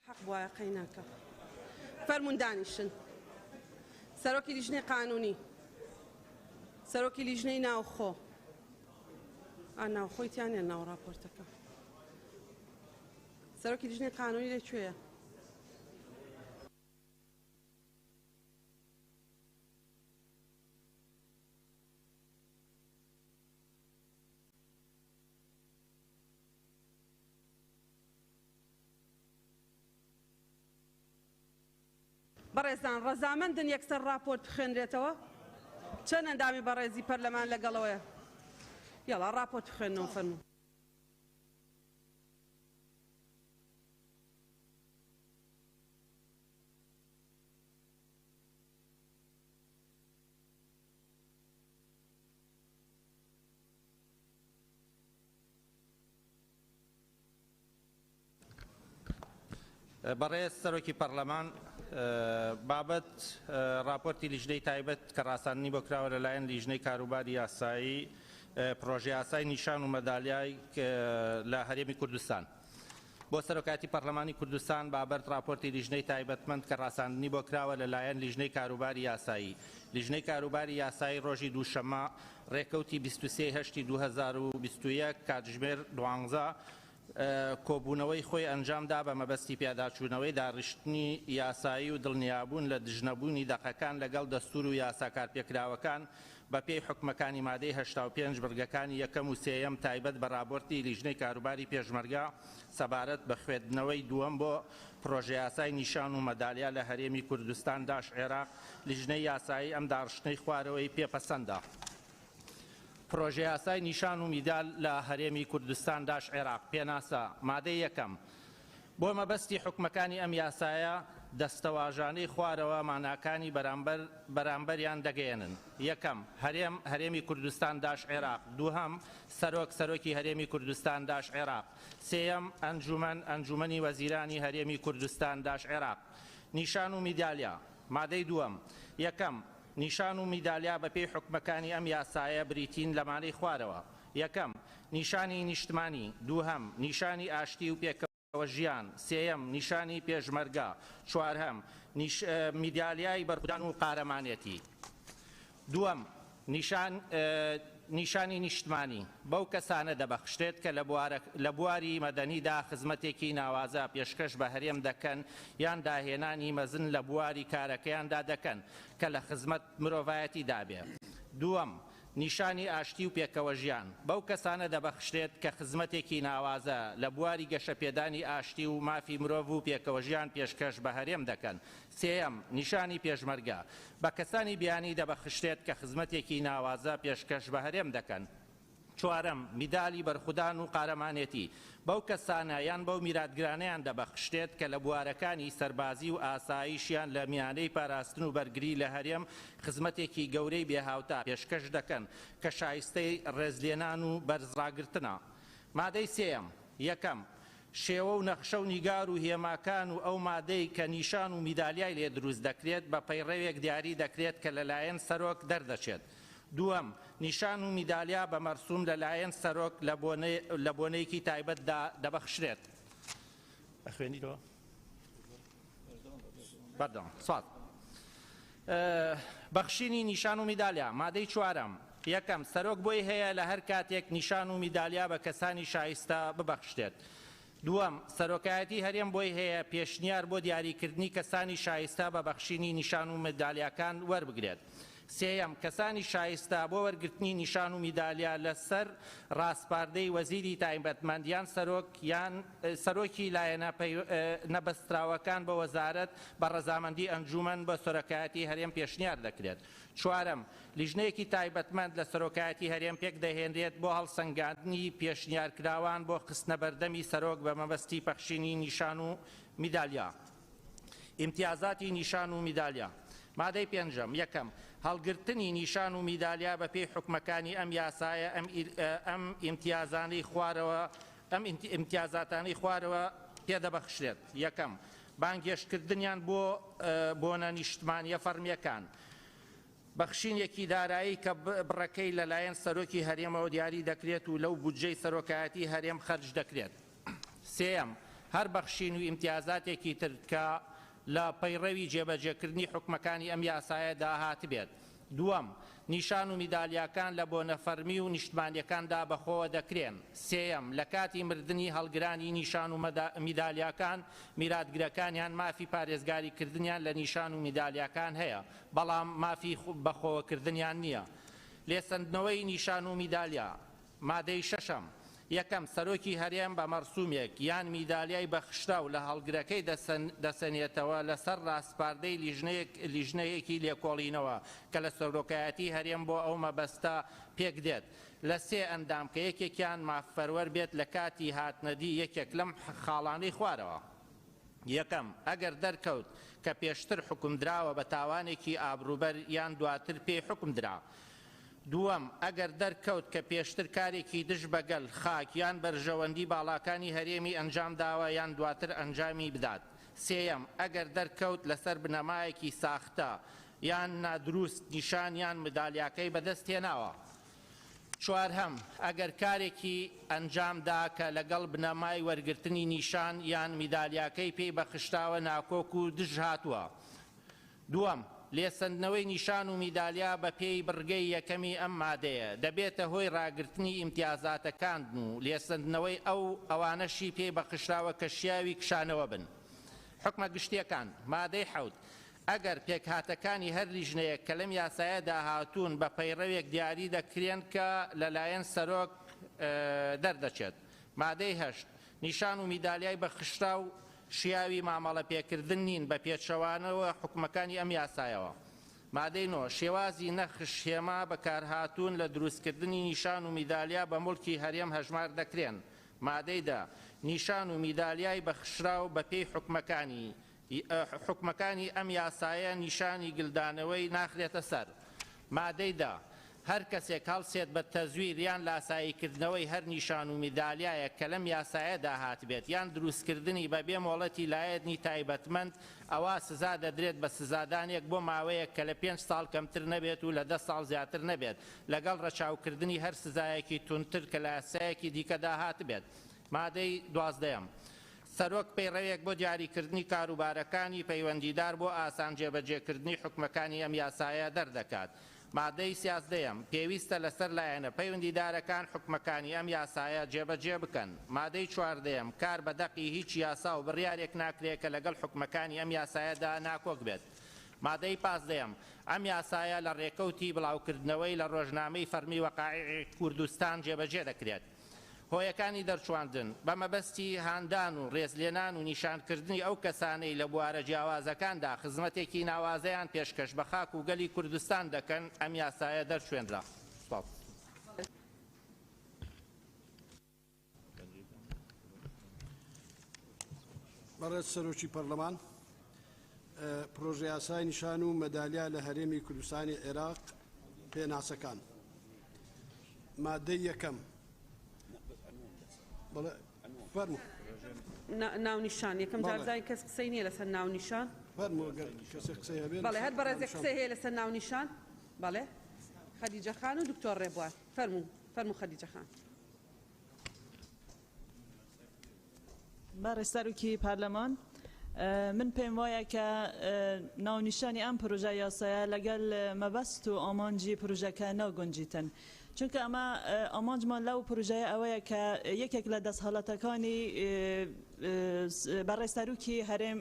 حەق بوایە قەیناکە. فەرموون دانیشن. سەرۆکی لیژنەی قانونی. سەرۆکی لیژنەی ناوخۆ. ئا ناوخۆی تیا نیە ناو ڕاپۆرتەکە. سەرۆکی لیژنەی قانونی لە کوێیە؟ بەڕێزان ڕەزامەندن یەکسەر ڕاپۆرت بخوێنرێتەوە؟ چەند ئەندامی بەڕێزی پەرلەمان لەگەڵەوەیە؟ یەڵا ڕاپۆرت بخوێننەوە فەرموو. بەڕێز سەرۆکی پەرلەمان، بابەت ڕاپۆرتی لیژنەی تایبەت کە ڕاساندنی بۆ کراوە لەلایەن لیژنەی کاروباری یاسایی پڕۆژەیاسای نیشان و مەدالیای لە هەرێمی کوردستان بۆ سەرۆکایەتی پەرلەمانی کوردستان بابەت ڕاپۆرتی لیژنەی تایبەتمەند کە ڕاساندنی بۆ کراوە لەلایەن لیژنەی کاروباری یاسایی لیژنەی کاروباری یاسایی ڕۆژی دووشەممە ڕێکەوتی 23 هەشتی 2021 کاتژمێر دوانزە کۆبوونەوەی خۆی ئەنجامدا بە مەبەستی پیاداچوونەوەی داڕشتنی یاسایی و دڵنیابوون لە دژنەبوونی دەقەکان لەگەڵ دەستوور و یاسا کارپێکراوەکان بەپێی حوکمەکانی مادەی 85 بڕگەکانی یەکەم و سێیەم تایبەت بە ڕاپۆرتی لیژنەی کاروباری پێشمەرگە سەبارەت بە خوێندنەوەی دووەم بۆ پڕۆژەیاسای نیشان و مەدالیا لە هەرێمی کوردستان داش عێراق لیژنەی یاسایی ئەم داڕشتنەی خوارەوەی پێ پەسەندە. پرۆژەیاسای نیشان و میدال لە هەرێمی کوردستان داش عێراق، پێناسە، مادەی یەکەم، بۆ مەبەستی حوکمەکانی ئەم یاسایە دەستەواژانەی خوارەوە ماناکانی بەرامبەر بەرامبەریان دەگەیەنن، یەکەم، هەرێم، هەرێمی کوردستان داش عێراق، دووهەم، سەرۆک، سەرۆکی هەرێمی کوردستان داش عێراق، سێیەم، ئەنجومەن، ئەنجومەنی وەزیرانی هەرێمی کوردستان داش عێراق. نیشان و میدالیا، مادەی دووەم، یەکەم، نیشان و میدالیا بەپێی حوکمەکانی ئەم یاسایە بریتین لەمانەی خوارەوە، یەکەم، نیشانی نیشتمانی، دووهەم، نیشانی ئاشتی و پێکەوە ژیان، سێیەم، نیشانی پێشمەرگە، چوارهەم، میدالیای بەرخودان و قارەمانێتی. دووەم، نیشان نیشانی نیشتمانی بەو کەسانە دەبەخشرێت کە لە بواری مەدەنیدا خزمەتێکی ناوازە پێشکەش بە هەرێم دەکەن یان داهێنانی مەزن لە بواری کارەکەیاندا دەکەن کە لە خزمەت مرۆڤایەتیدا بێ. دووەم، نیشانی ئاشتی و پێکەوەژیان بەو کەسانە دەبەخشرێت کە خزمەتێکی ناوازە لە بواری گەشەپێدانی ئاشتی و مافی مرۆڤ و پێکەوەژیان پێشکەش بە هەرێم دەکەن. سێیەم، نیشانی پێشمەرگە بە کەسانی بیانی دەبەخشرێت کە خزمەتێکی ناوازە پێشکەش بە هەرێم دەکەن. چوارەم، میدالی بەرخودان و قارەمانێتی بەو کەسانە یان بەو میراتگرانەیان دەبەخشرێت کە لە بوارەکانی سەربازی و ئاسایشیان لە میانەی پاراستن و بەرگری لە هەرێم خزمەتێکی گەورەی بێهاوتا پێشکەش دەکەن کە شایستەی ڕێزلێنان و بەرزڕاگرتنە. مادەی سێیەم، یەکەم، شێوە و نەخشە و نیگار و هێماکان و ئەو مادەی کە نیشان و میدالیای لێ دروست دەکرێت بە پەیڕەوێک دیاری دەکرێت کە لەلایەن سەرۆک دەردەچێت. دووەم، نیشان و میدالیا بە مەرسوم لەلایەن سەرۆک لە بۆنەیەکی تایبەتدا دەبەخشرێت. ئەخوێنیتەوە؟ بەردەوام. سوپاس. بەخشینی نیشان و میدالیا، مادەی چوارەم، یەکەم، سەرۆک بۆی هەیە لە هەر کاتێک نیشان و میدالیا بە کەسانی شایستە ببەخشرێت. دووەم، سەرۆکایەتی هەرێم بۆی هەیە پێشنیار بۆ دیاریکردنی کەسانی شایستە بە بەخشینی نیشان و میدالیاکان وەربگرێت. سێیەم، کەسانی شایستە بۆ وەرگرتنی نیشان و میدالیا لە سەر ڕاسپاردەی وەزیری تایبەتمەند یان سەرۆک یان سەرۆکی لایەنە نەبەستراوەکان بە وەزارەت بە ڕەزامەندی ئەنجوومەن بە سەرۆکایەتی هەرێم پێشنیار دەکرێت. چوارەم، لیژنەیەکی تایبەتمەند لە سەرۆکایەتی هەرێم پێکدەهێنرێت بۆ هەڵسەنگاندنی پێشنیارکراوان بۆ خستنەبەردەمی سەرۆک بە مەبەستی پەخشینی نیشان و میدالیا. ئیمتیازاتی نیشان و میدالیا. مادەی پێنجەم، یەکەم، هەڵگرتنی نیشان و میدالیا بە پێی حوکمەکانی ئەم یاسایە ئەم ئەم ئیمتیازانەی خوارەوە ئەم ئیمتیازاتانەی خوارەوە پێدەبەخشرێت، یەکەم، بانگهێشتکردنیان بۆ بۆنە نیشتمانییە فەڕمییەکان. بەخشینێکی دارایی کە بڕەکەی لەلایەن سەرۆکی هەرێمەوە دیاری دەکرێت و لەو بودجەی سەرۆکایەتی هەرێم خەرج دەکرێت. سێیەم، هەر بەخشین و ئیمتیازاتێکی تر کە لە پەیڕەوی جێبەجێکردنی حوکمەکانی ئەم یاسایەدا هاتبێت. دووەم، نیشان و میدالیاکان لە بۆنە فەرمی و نیشتمانیەکاندا بەخۆوە دەکرێن. سێیەم، لە کاتی مردنی هەڵگرانی نیشان و میدالیاکان، میراتگرەکانیان مافی پارێزگاریکردنیان لە نیشان و میدالیاکان هەیە، بەڵام مافی بەخۆوەکردنیان نییە. لێسەندنەوەی نیشان و میدالیا. مادەی شەشەم، یەکەم، سەرۆکی هەرێم بە مەرسومێک یان میدالیای بەخشراو لە هەڵگرەکەی دەسەنێتەوە لەسەر ڕاسپاردەی لیژنەیەکی لێکۆڵینەوە کە لە سەرۆکایەتی هەرێم بۆ ئەو مەبەستە پێکدێت لە سێ ئەندام کە یەکێکیان مافپەروەر بێت لە کاتی هاتنەدی یەکێک لەم خاڵانەی خوارەوە. یەکەم، ئەگەر دەرکەوت کە پێشتر حوکمدراوە بە تاوانێکی ئابڕووبەر یان دواتر پێی حوکمدرا. دووەم، ئەگەر دەرکەوت کە پێشتر کارێکی دژ بە گەل، خاک یان بەرژەوەندی باڵاکانی هەرێمی ئەنجامداوە یان دواتر ئەنجامی بدات. سێیەم، ئەگەر دەرکەوت لەسەر بنەمایەکی ساختە یان نادروست نیشان یان مدالیاکەی بەدەستهێناوە. چوارهەم، ئەگەر کارێکی ئەنجام دا کە لەگەڵ بنەمای وەرگرتنی نیشان یان میدالیاکەی پێی بەخشراوە ناکۆک و دژ هاتووە. دووەم، لێسەندنەوەی نیشان و میدالیا بە پێی بڕگەی یەکەمی ئەم مادەیە، دەبێتە هۆی ڕاگرتنی ئیمتیازاتەکان و لێسەندنەوەی ئەو ئەوانەشی پێی بەخشراوە کە شیاوی کشانەوە بن. حوکمە گشتییەکان، مادەی حەوت، ئەگەر پێکهاتەکانی هەر لیژنەیەک کە لەم یاسایەدا هاتوون بە پەیڕەوێک دیاری دەکرێن کە لەلایەن سەرۆک دەردەچێت. مادەی هەشت، نیشان و میدالیای بەخشراو شیاوی مامەڵە پێکردن نین بە پێچەوانەوە حوکمەکانی ئەم یاسایەوە. مادەی نۆ، شێوازی نەخش، هێما، بەکارهاتوون لە دروستکردنی نیشان و میدالیا بە موڵکی هەرێم هەژمار دەکرێن. مادەی دە، نیشان و میدالیای بەخشراو بە پێی حوکمەکانی حوکمەکانی ئەم یاسایە نیشانی گلدانەوەی ناخرێتە سەر. مادەی دە، هەر کەسێک هەڵسێت بە تەزویر یان لاساییکردنەوەی هەر نیشان و میدالیایەک کە لەم یاسایەدا هاتبێت یان دروستکردنی بە بێ مۆڵەتی لایەنی تایبەتمەند ئەوا سزا دەدرێت بە سزادانێک بۆ ماوەیەک کە لە پێنج ساڵ کەمتر نەبێت و لە دە ساڵ زیاتر نەبێت لەگەڵ ڕەچاوکردنی هەر سزایەکی توندتر کە لە یاسایەکی دیکەدا هاتبێت. مادەی دوازدەیەم. سەرۆک پەیڕەوێک بۆ دیاریکردنی کاروبارەکانی پەیوەندیدار بۆ ئاسان جێبەجێکردنی حوکمەکانی ئەم یاسایە دەردەکات. مادەی سیازدەیەم، پێویستە لەسەر لایەنە پەیوندیدارەکان حوکمەکانی ئەم یاسایە جێبەجێ بکەن. مادەی چواردەیەم، کار بە دەقی هیچ یاسا و بڕیارێک ناکرێ کە لەگەڵ حوکمەکانی ئەم یاسایەدا ناکۆک بێت. مادەی پازدەیەم، ئەم یاسایە لە ڕێکەوتی بڵاوکردنەوەی لە ڕۆژنامەی فەڕمی وەقائیعی کوردستان جێبەجێ دەکرێت. هۆیەکانی دەرچواندن، بە مەبەستی هاندان و ڕێزلێنان و نیشانکردنی ئەو کەسانەی لە بوارە جیاوازەکاندا خزمەتێکی ناوازەیان پێشکەش بە خاک و گەلی کوردستان دەکەن، ئەم یاسایە دەرچوێنرا. سپاس. بەڕێز سەرۆکی پەرلەمان، پرۆژەیاسای نیشان و مەدالیا لە هەرێمی کوردستانی عێراق پێناسەکان مادەی یەکەم بەڵێ فەرموو. ناونیشان یەکەم جار بزانین کەس قسەی نییە لەسەر ناونیشان. فەرموو گەر کەسێک قسەی هەبێ. بەڵێ هەر بەڕێزێک قسەی هەیە لەسەر ناونیشان. بەڵێ خەدیجە خان و دکتۆر ڕێبوار فەرموو فەرموو خەدیجە خان. بەڕێز سەرۆکی پەرلەمان، من پێم وایە کە ناونیشانی ئەم پرۆژە یاسایە لەگەڵ مەبەست و ئامانجی پرۆژەکە ناگونجیتن. چونکە ئەمە ئامانجمان لەو پرۆژەیە ئەوەیە کە یەکێک لە دەسهەڵاتەکانی بەڕێز سەرۆکی هەرێم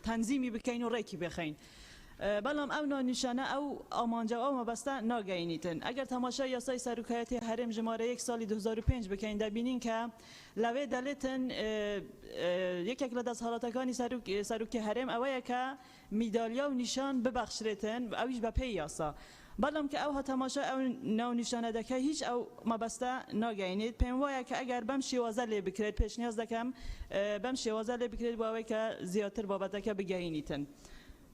تەنزیمی بکەین و ڕێکی بخەین. بەڵام ئەو ناونیشانە ئەو ئامانجە و ئەو مەبەستە ناگەینیتن. ئەگەر تەماشای یاسای سەرۆکایەتی هەرێم ژمارە یەک ساڵی 2005 بکەین دەبینین کە لەوێ دەلێتن یەکێک لە دەسهەڵاتەکانی سەرۆکی هەرێم ئەوەیە کە میدالیا و نیشان ببەخشرێتن ئەویش بە پێی یاسا. بەڵام کە ئەوها تەماشای ئەو ناونیشانە دەکەی هیچ ئەو مەبەستە ناگەینێت. پێم وایە کە ئەگەر بەم شێوازە لێ بکرێت پێشنیاز دەکەم بەم شێوازە لێ بکرێت بۆ ئەوەی کە زیاتر بابەتەکە بگەینیتن.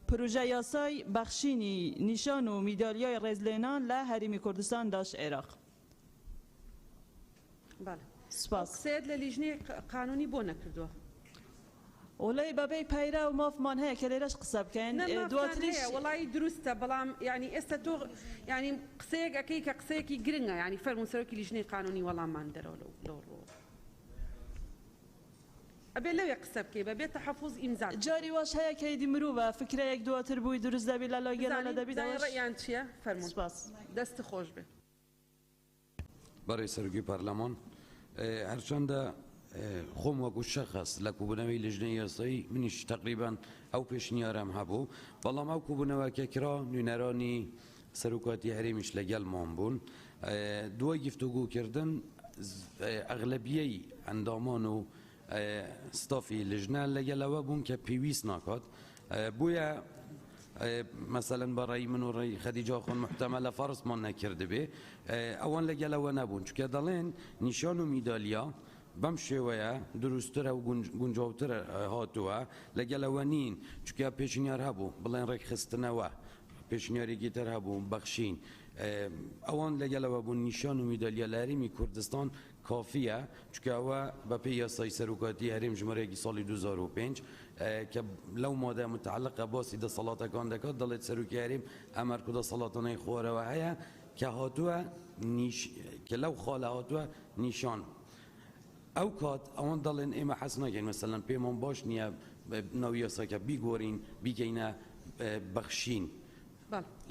پرۆژە یاسای بەخشینی نیشان و میدالیای ڕێزلێنان لە هەرێمی کوردستان داش عێراق. بەڵێ. سوپاس. ئەو قسەیەت لە لیژنەی قانونی بۆ نەکردووە؟ وەڵای بەبێ پەیرەو مافمان هەیە کە لێرەش قسە بکەین نە مافتان دواتریش. هەیە وەڵایی دروستە بەڵام یانی ئێستا تۆ یانی قسەیەک ئەکەی کە قسەیەکی گرنگە یانی فەرموو سەرۆکی لیژنەی قانونی وەڵاممان بدەرەوە لەو لەو ڕووەوە. ئەبێ لەوێ قسە بکەی بە بێ تەحەفوز ئیمزات بکەی. جاری واش هەیە کە ئیدی مروڤە فکرەیەک دواتر بووی دروست دەبی لە لای گەلانە بزانین دەبیت بزانین ئەوەش ڕەئیان چیە فەرموون سوپاس. دەست خۆش بێ. بەڕێز سەرۆکی پەرلەمان، هەرچەندە خۆم وەکو شەخس لە کوبوونەوەی لیژنەی یاسایی منیش تەقریبەن ئەو پێشنیارەم هەبوو، بەڵام ئەو کوبوونەوە کە کرا نوێنەرانی سەرۆکاتی هەرێمیش لەگەڵمان بوون، دوای گفتوگۆکردن ئەغلەبیەی ئەندامان و ستافی لیژنە لەگەل ئەوە بوون کە پێویست ناکات، بۆیە مەسەلەن بە ڕەئی من و ڕەئی خەدیجە خان محتەمەلە فەرزمان نەکردبێ، ئەوان لەگەل ئەوە نەبوون، چونکە دەڵێن نیشان و میدالیا بەم شێوەیە دروستترە و گونجاوتر هاتووە، لەگەل ئەوە نین، چونکە پێشنیار هەبوو بڵێن ڕێکخستنەوە، پێشنیارێکی تر هەبوو بەخشین، ئەوان لەگەل ئەوە بوون نیشان و میدالیا لە هەرێمی کوردستان کافیە، چونکە ئەوە بەپێی یاسای سەرۆکایەتی هەرێم ژمارە یەکی ساڵی 2005 کە لەو مادە متعلقە باسی دەسەڵاتەکان دەکات دەڵێت سەرۆکی هەرێم ئەم ئەرک و دەسەڵاتانەی خوارەوە هەیە کە هاتووە نیش کە لەو خاڵە هاتووە نیشان ئەو کات ئەوان دەڵێن ئێمە حەز ناکەین مەسەلەن پێمان باش نییە ناو یاساکە بیگۆرین بیکەینە بەخشین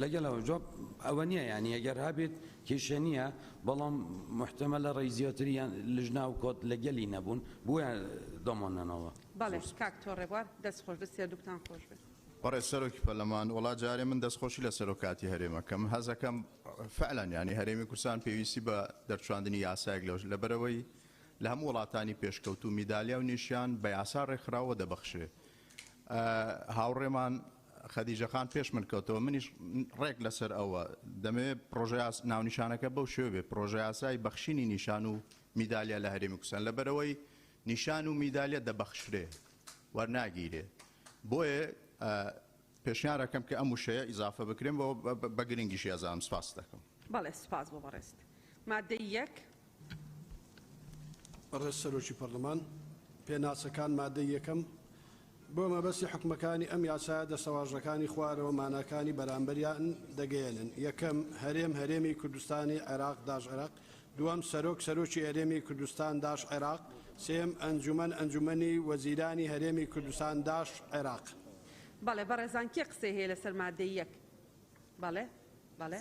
لەگەڵ ئەوە جواب ئەوە نییە یانی ئەگەر هەبێت کێشە نییە بەڵام محتەمەلە ڕێی زیاتریان لژنە ئەو کات لەگەلی نەبوون بۆیە دامان نەناوە. بەڵێ کاک تۆ ڕێبوار دەست خۆش دەستی هەردووکتان خۆش بێت. بەڕێز سەرۆکی پەرلەمان وەڵا جارێ من دەستخۆشی لە سەرۆکاتی هەرێم ئەکەم حەزەکەم فعلا یانی هەرێمی کوردستان پێویستی بە دەرچواندنی یاسایەک لەوش لەبەرئەوەی لە هەموو وڵاتانی پێشکەوتوو میدالیا و نیشان بە یاسا ڕێکخراوە دەبەخشرێ هاوڕێمان خەدیجە خان پێش من کەوتەوە منیش ڕێک لەسەر ئەوە دەمەوێت پڕۆژە ناونیشانەکە بەو شێوە بێت پڕۆژە یاسای بەخشینی نیشان و میدالیا لە هەرێمی کوردستان لەبەرئەوەی نیشان و میدالیا دەبەخشرێ وەرناگیرێ بۆیە پێشنیارەکەم کە ئەم وشەیە ئیزافە بکرێن بۆ بە گرنگیشی ئەزانم سپاست دەکەم. بەڵێ سوپاس بۆ بەڕێزت. مادەی یەک. بەڕێز سەرۆکی پەرلەمان، پێناسەکان مادەی یەکەم، بۆ مەبەستی حوکمەکانی ئەم یاسایە دەستەواژەکانی خوارەوە ماناکانی بەرامبەریان دەگەیەنن، یەکەم، هەرێم هەرێمی کوردستانی عێراق داش عێراق دووەم، سەرۆک سەرۆکی هەرێمی کوردستان داش عێراق سێیەم، ئەنجومەن ئەنجومەنی وەزیرانی هەرێمی کوردستان داش عێراق. بەڵێ بەڕێزان کێ قسەی هەیە لەسەر مادەی یەک؟ بەڵێ بەڵێ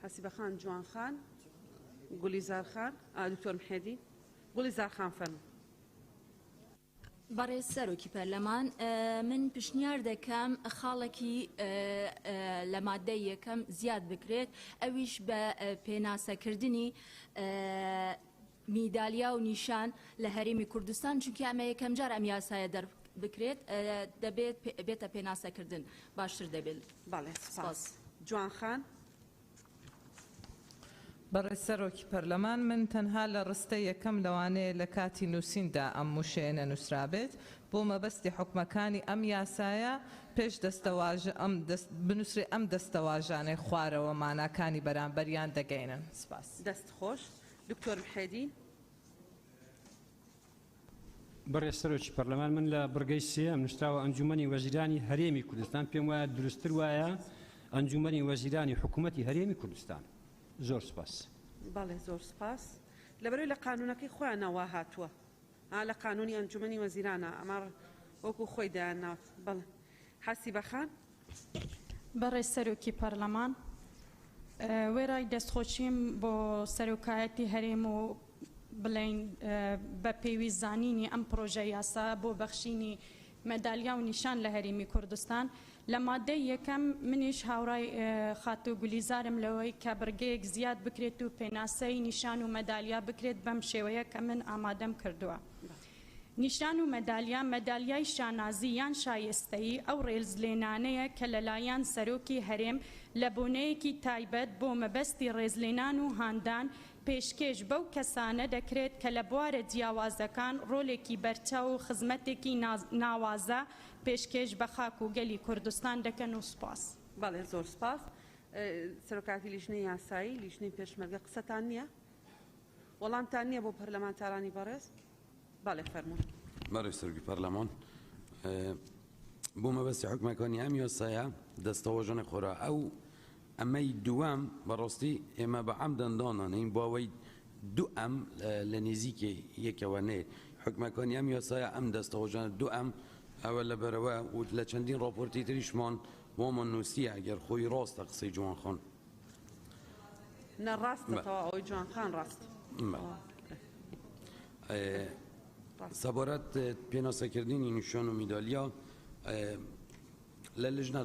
حەسیبە خان، جوان خان، گوڵیزار خان، دکتۆر محێدین، گوڵیزار خان فەرموو. بەڕێز سەرۆکی پەرلەمان، من پشنیار دەکەم خاڵێکی لە مادەی یەکەم زیاد بکرێت، ئەویش بە پێناسەکردنی میدالیا و نیشان لە هەرێمی کوردستان، چونکە ئەمە یەکەمجار ئەم یاسایە دەربکرێت، دەبێت بێتە پێناسەکردن باشتر دەبێت. بەڵێ سپاس. جوان خان. بەڕێز سەرۆکی پەرلەمان، من تەنها لە ڕستەی یەکەم لەوانەیە لە کاتی نووسیندا ئەم وشەیە نەنووسرابێت، بۆ مەبەستی حوکمەکانی ئەم یاسایە پێش دەستەواژە ئەم دەست بنووسرێ ئەم دەستەواژانەی خوارەوە ماناکانی بەرامبەریان دەگەینن. سپاس. دەست خۆش. دکتۆر محێدین. بەڕێز سەرۆکی پەرلەمان، من لە بڕگەی سێیەم نووسراوە ئەنجوومەنی وەزیرانی هەرێمی کوردستان، پێم وایە دروستتر وایە ئەنجوومەنی وەزیرانی حکوومەتی هەرێمی کوردستان. زۆر سوپاس. بەڵێ زۆر سوپاس. لەبەرئەوەی لە قانوونەکەی خۆیانا وا هاتووە. ها لە قانوونی ئەنجوومەنی وەزیرانە ئەمە وەکوو خۆی دایانناوە. بەڵێ. حەسیبە خان. بەڕێز سەرۆکی پەرلەمان، وێڕای دەستخۆشیم بۆ سەرۆکایەتی هەرێم و بڵێین بە پێویست زانینی ئەم پڕۆژە یاسا بۆ بەخشینی مەدالیا و نیشان لە هەرێمی کوردستان، لە مادەی یەکەم منیش هاوڕای خاتوو گولیزارم لەوەی کە بڕگەیەک زیاد بکرێت و پێناسەی نیشان و مەدالیا بکرێت بەم شێوەیە کە من ئامادەم کردووە. نیشان و مەدالیا، مەدالیای شانازی یان شایستەیی ئەو ڕێزلێنانەیە کە لەلایەن سەرۆکی هەرێم لە بۆنەیەکی تایبەت بۆ مەبەستی ڕێزلێنان و هاندان پێشکێش بەو کەسانە دەکرێت کە لە بوارە جیاوازەکان ڕۆلێکی بەرچاو و خزمەتێکی ناوازە پێشکێش بە خاک و گەلی کوردستان دەکەن و سوپاس. بەڵێ زۆر سوپاس. سەرۆکایەتی لیژنەی یاسایی، لیژنەی پێشمەرگە قسەتان نییە؟ وەڵامتان نییە بۆ پەرلەمانتارانی بەڕێز؟ بەڵێ فەرموون. بەڕێز سەرۆکی پەرلەمان، بۆ مەبەستی حوکمەکانی ئەم یاسایە دەستەواژانە خۆرا ئەو ئەمەی دووەم بەڕاستی ئێمە بە عەمدەن دانانێین بۆ ئەوەی دوو ئەم لە نزیکی یەکەوە نێت. حوکمەکانی ئەم یاسایە ئەم دەستەواژانە دووەم ئەوە لەبەرئەوە و لە چەندین ڕاپۆرتی تریشمان وامان نووسیە ئەگەر خۆی ڕاستە قسەی جوان خان. نا ڕاستە تەواو ئەوەی جوان خان ڕاستە. سەبارەت پێناسەکردنی نیشان و میدالیا لە لجنە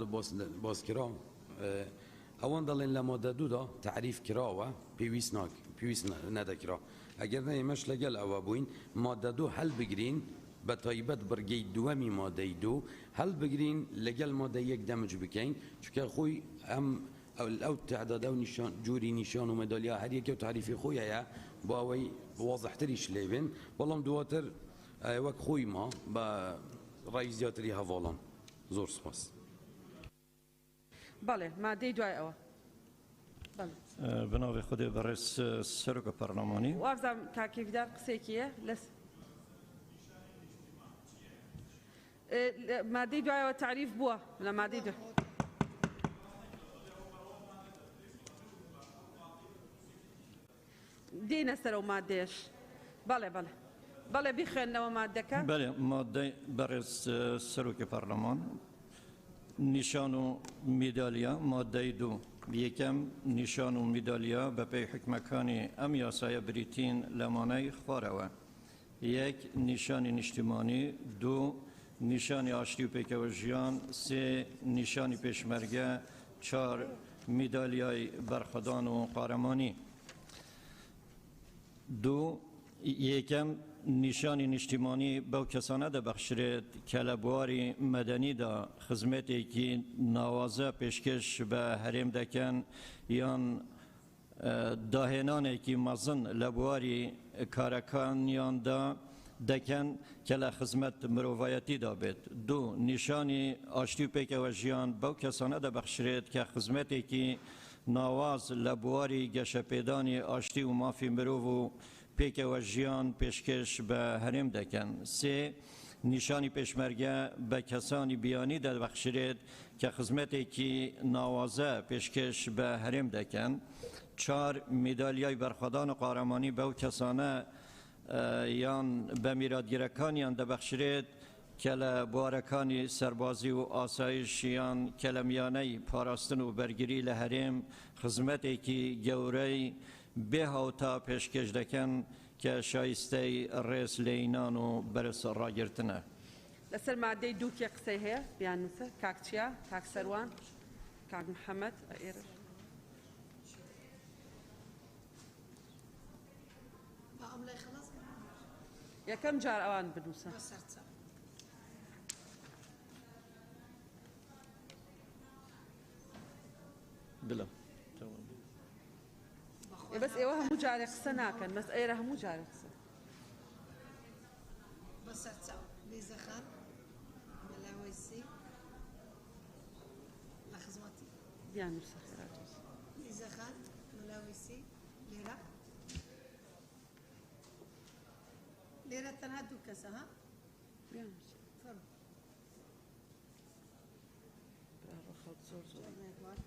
باس کرا ئەوان دەڵێن لە مادە دوودا تەعریف کراوە پێویست ناک پێویست نەدەکرا ئەگەر نە ئێمەش لەگەل ئەوە بووین مادە دوو هەلبگرین بە تایبەت بڕگەی دووەمی مادەی دوو هەلبگرین لەگەل مادە یەک دەمج بکەین چونکە خۆی ئەم ئەو تعدادە و نیشان جۆری نیشان و مەدالیا هەر یەکە و تاریفی خۆی هەیە بۆ ئەوەی وازحتریش لێ بێن بەڵام دواتر وەک خۆی ما بە ڕای زیاتری هەڤاڵان زۆر سوپاس. بەڵێ مادەی دوای ئەوە. بەڵێ. بە ناوی خودێ بەڕێز سەرۆکە پەرلەمانی. وابزانم کاک هیڤدار قسەیەکی هەیە لەس. مادەی دوایەوە تەعریف بووە لە مادەی دوای. دێینە سەر ئەو مادەیەش. بەڵێ بەڵێ. بەڵێ بیخوێننەوە مادەکە. بەلێ مادەی بەڕێز سەرۆکی پەرلەمان نیشان و میدالیا مادەی دوو یەکەم نیشان و میدالیا بەپێی حوکمەکانی ئەم یاسایە بریتین لەمانەی خوارەوە یەک نیشانی نیشتیمانی دوو نیشانی ئاشتی و پێکەوە ژیان سێ نیشانی پێشمەرگە چار میدالیای بەرخودان و قارەمانی. دوو، یەکەم، نیشانی نیشتیمانی بەو کەسانە دەبەخشرێت کە لە بواری مەدەنیدا خزمەتێکی ناوازە پێشکەش بە هەرێم دەکەن یان داهێنانێکی مەزن لە بواری کارەکانیاندا دەکەن کە لە خزمەت مرۆڤایەتیدا بێت. دوو، نیشانی ئاشتی و پێکەوە ژیان بەو کەسانە دەبەخشرێت کە خزمەتێکی ناواز لە بواری گەشەپێدانی ئاشتی و مافی مرۆڤ و پێکەوە ژیان پێشکەش بە هەرێم دەکەن. سێ، نیشانی پێشمەرگە بە کەسانی بیانی دەبەخشرێت کە خزمەتێکی ناوازە پێشکەش بە هەرێم دەکەن. چار، میدالیای بەرخۆدان و قارەمانی بەو کەسانە یان بە میراتگرەکانیان دەبەخشرێت کە لە بوارەکانی سەربازی و ئاسایش یان کە لە میانەی پاراستن و بەرگری لە هەرێم خزمەتێکی گەورەی بێ هاوتا پێشکێش دەکەن کە شایستەی ڕێز لێینان و بەرز ڕاگرتنە. لەسەر مادەی دوو کێ قسەی هەیە بیاننووسە؟ کاک چیا، کاک سەروان، کاک محەمەد، ئێرەش. یەکەم جار ئەوان بنووسن. بەس ئێوە هەموو جارێک قسە ناکەن بەس ئێرە هەموو جارێک قسە. بەسەرچاو لیزەخان مەلا وەیسی لە خزمەتی. بیاننووسە خێرا. لیزەخان مەلا وەیسی لێرە لێرە تەنها دوو کەسە ها بیاننووسە. فەرموو. برا خەڵک زۆر زۆر.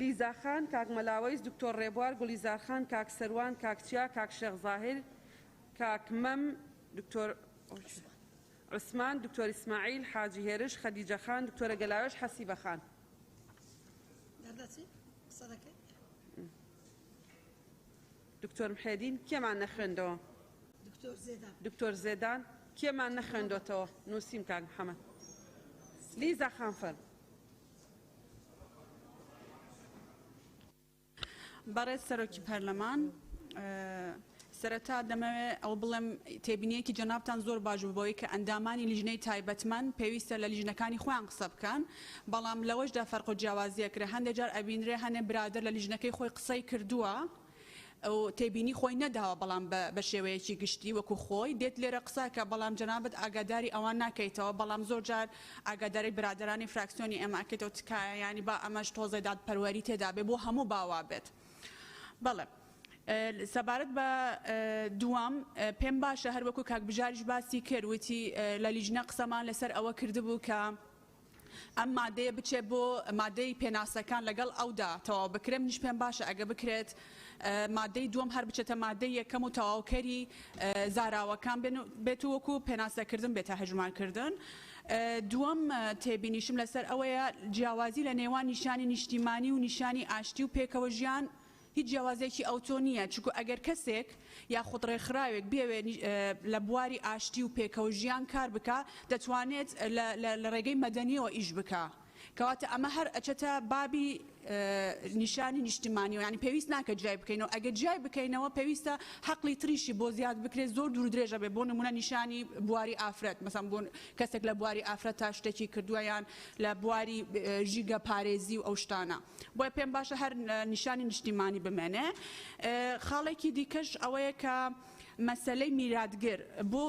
لیزا خان، کاک مەلاوەیس، دکتۆر ڕێبوار، گوڵیزار خان، کاک سەروان، کاک چیا، کاک شێخ زاهیر، کاک مەم، دکتۆر عوسمان، دکتۆر ئیسماعیل، حاجی هێرش، خەدیجە خان، دکتۆرە گەلاوێژ، حەسیبە خان. دەردەچی قسە دەکەی؟ دکتۆر محێدین، کێمان نەخوێندەوە؟ دکتۆر زێدان. دکتۆر زێدان، کێمان نەخوێندۆتەوە؟ نووسیم کاک محەمەد. لیزا خان فەرموو. بەڕێز سەرۆکی پەرلەمان، سەرەتا دەمەوێت ئەوە بڵێم تێبینیەکی جەنابتان زۆر باش بوو بەوەی کە ئەندامانی لیژنەی تایبەتمەند پێویستە لە لیژنەکانی خۆیان قسە بکەن، بەڵام لەوەشدا فەرق و جیاوازی ئەکرێ، هەندێک جار ئەبینرێ هەنێ برادەر لە لیژنەکەی خۆی قسەی کردووە و تێبینی خۆی نەداوە، بەڵام بە شێوەیەکی گشتی وەکو خۆی دێت لێرە قسە کە، بەڵام جەنابت ئاگاداری ئەوان ناکەیتەوە، بەڵام زۆر جار ئاگاداری برادەرانی فراکسیۆنی ئێمە ئەکەیتەوە، تکایە یانی با ئەمەش تۆزێ دادپەروەری تێدا بێ بۆ هەموو با وا بێت. بەڵێ سەبارەت بە دووەم پێم باشە هەر وەکو کاک بژاریش باسی کرد وتی لە لیژنە قسەمان لەسەر ئەوە کردبوو کە ئەم مادەیە بچێت بۆ مادەی پێناسەکان لەگەڵ ئەودا تەواو بکرێت، منیش پێم باشە ئەگە بکرێت مادەی دووەم هەر بچێتە مادەی یەکەم و تەواوکەری زاراوەکان بێت و وەکو پێناسەکردن بێتە هەژمارکردن. دووەم تێبینیشم لەسەر ئەوەیە جیاوازی لە نێوان نیشانی نیشتیمانی و نیشانی ئاشتی و پێکەوە ژیان هیچ جیاوازیەکی ئەوتۆ نییە، چونکو ئەگەر کەسێک یاخود ڕێکخراوێک بیەوێت لە بواری ئاشتی و پێکەوە ژیان کار بکا دەتوانێت لە ڕێگەی مەدەنیەوە ئیش بکا، کەواتە ئەمە هەر ئەچێتە بابی نیشانی نیشتیمانیەوە، یانی پێویست ناکە جیای بکەینەوە، ئەگەر جیای بکەینەوە پێویستە حەقلی تریشی بۆ زیاد بکرێت زۆر دوور درێژە بێت، بۆ نمونە نیشانی بواری ئافرەت مەسەن بۆ کەسێک لە بواری ئافرەت تا شتێکی کردووە یان لە بواری ژینگە پارێزی و ئەو شتانە. بۆیە پێم باشە هەر نیشانی نیشتیمانی بمێنێ. خاڵێکی دیکەش ئەوەیە کە مەسەلەی میراتگر بۆ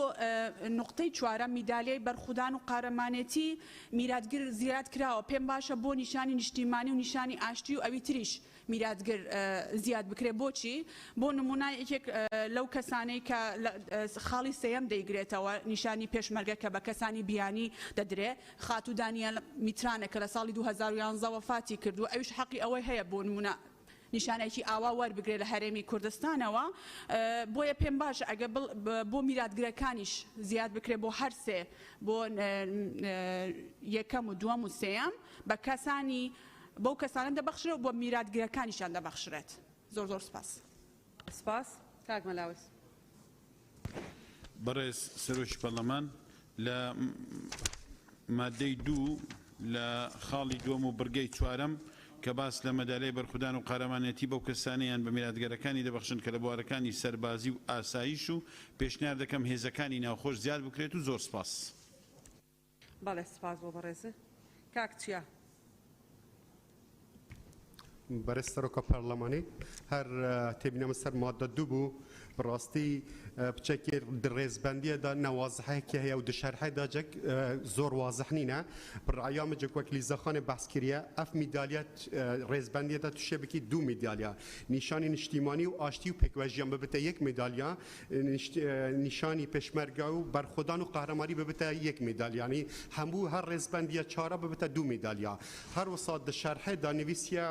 نوقتەی چوارەم میدالیای بەرخودان و قارەمانێتی میراتگر زیاد کراوە، پێم باشە بۆ نیشانی نیشتیمانی و نیشانی ئاشتی و ئەوی تریش میراتگر زیاد بکرێ. بۆچی؟ بۆ نمونە یەکێک لەو کەسانەی کە خاڵی سێیەم دەیگرێتەوە نیشانی پێشمەرگە کە بە کەسانی بیانی دەدرێ، خاتوو دانیەل میترانە کە لە ساڵی 2011 وەفاتی کردووە، ئەویش حەقی ئەوەی هەیە بۆ نموونە نیشانێکی ئاوا وەربگرێت لە هەرێمی کوردستانەوە، بۆیە پێم باشە ئەگەر بۆ میراتگرەکانیش زیاد بکرێت بۆ هەر سێ بۆ یەکەم و دووەم و سێیەم بە کەسانی بەو کەسانە دەبەخشرێت و بۆ میراتگرەکانیشیان دەبەخشرێت. زۆر زۆر سپاس. سپاس کاک مەلاوەیس. بەڕێز سەرۆکی پەرلەمان لە مادەی دوو لە خاڵی دووەم و بڕگەی چوارەم کە باس لە مەدالیای بەرخودان و قارەمانێتی بەو کەسانە یان بە میراتگەرەکانی دەبەخشن کە لە بوارەکانی سەربازی و ئاسایش و پێشنیار دەکەم هێزەکانی ناوخۆش زیاد بکرێت و زۆر سپاس. بەڵێ سپاس بۆ بەڕێزت کاک چیا. بەرێز سەرۆکە پەرلەمانی هەر تێبینەمە سەر مادە دوو بوو بەڕاستی بچێکی ڕێزبەندیەدا نەوازحەیەکی هەیە و دشەرحەدا جەک زۆر وازح نینە بڕایامە جەک وەک لیزەخانێ بەحس کریە ئەف میدالیا ڕێزبەندیەدا توشێ بکی دوو میدالیا نیشانی نیشتیمانی و ئاشتی و پێکوەژیان ببتە یەک میدالیا نیشانی پێشمەرگە و بەرخۆدان و قەهرەمانی ببتە یەک میدالیا یانی هەموو هەر ڕێزبەندیە چارە ببتە دوو میدالیا هەر وسا د شەرحێ دا نویسیە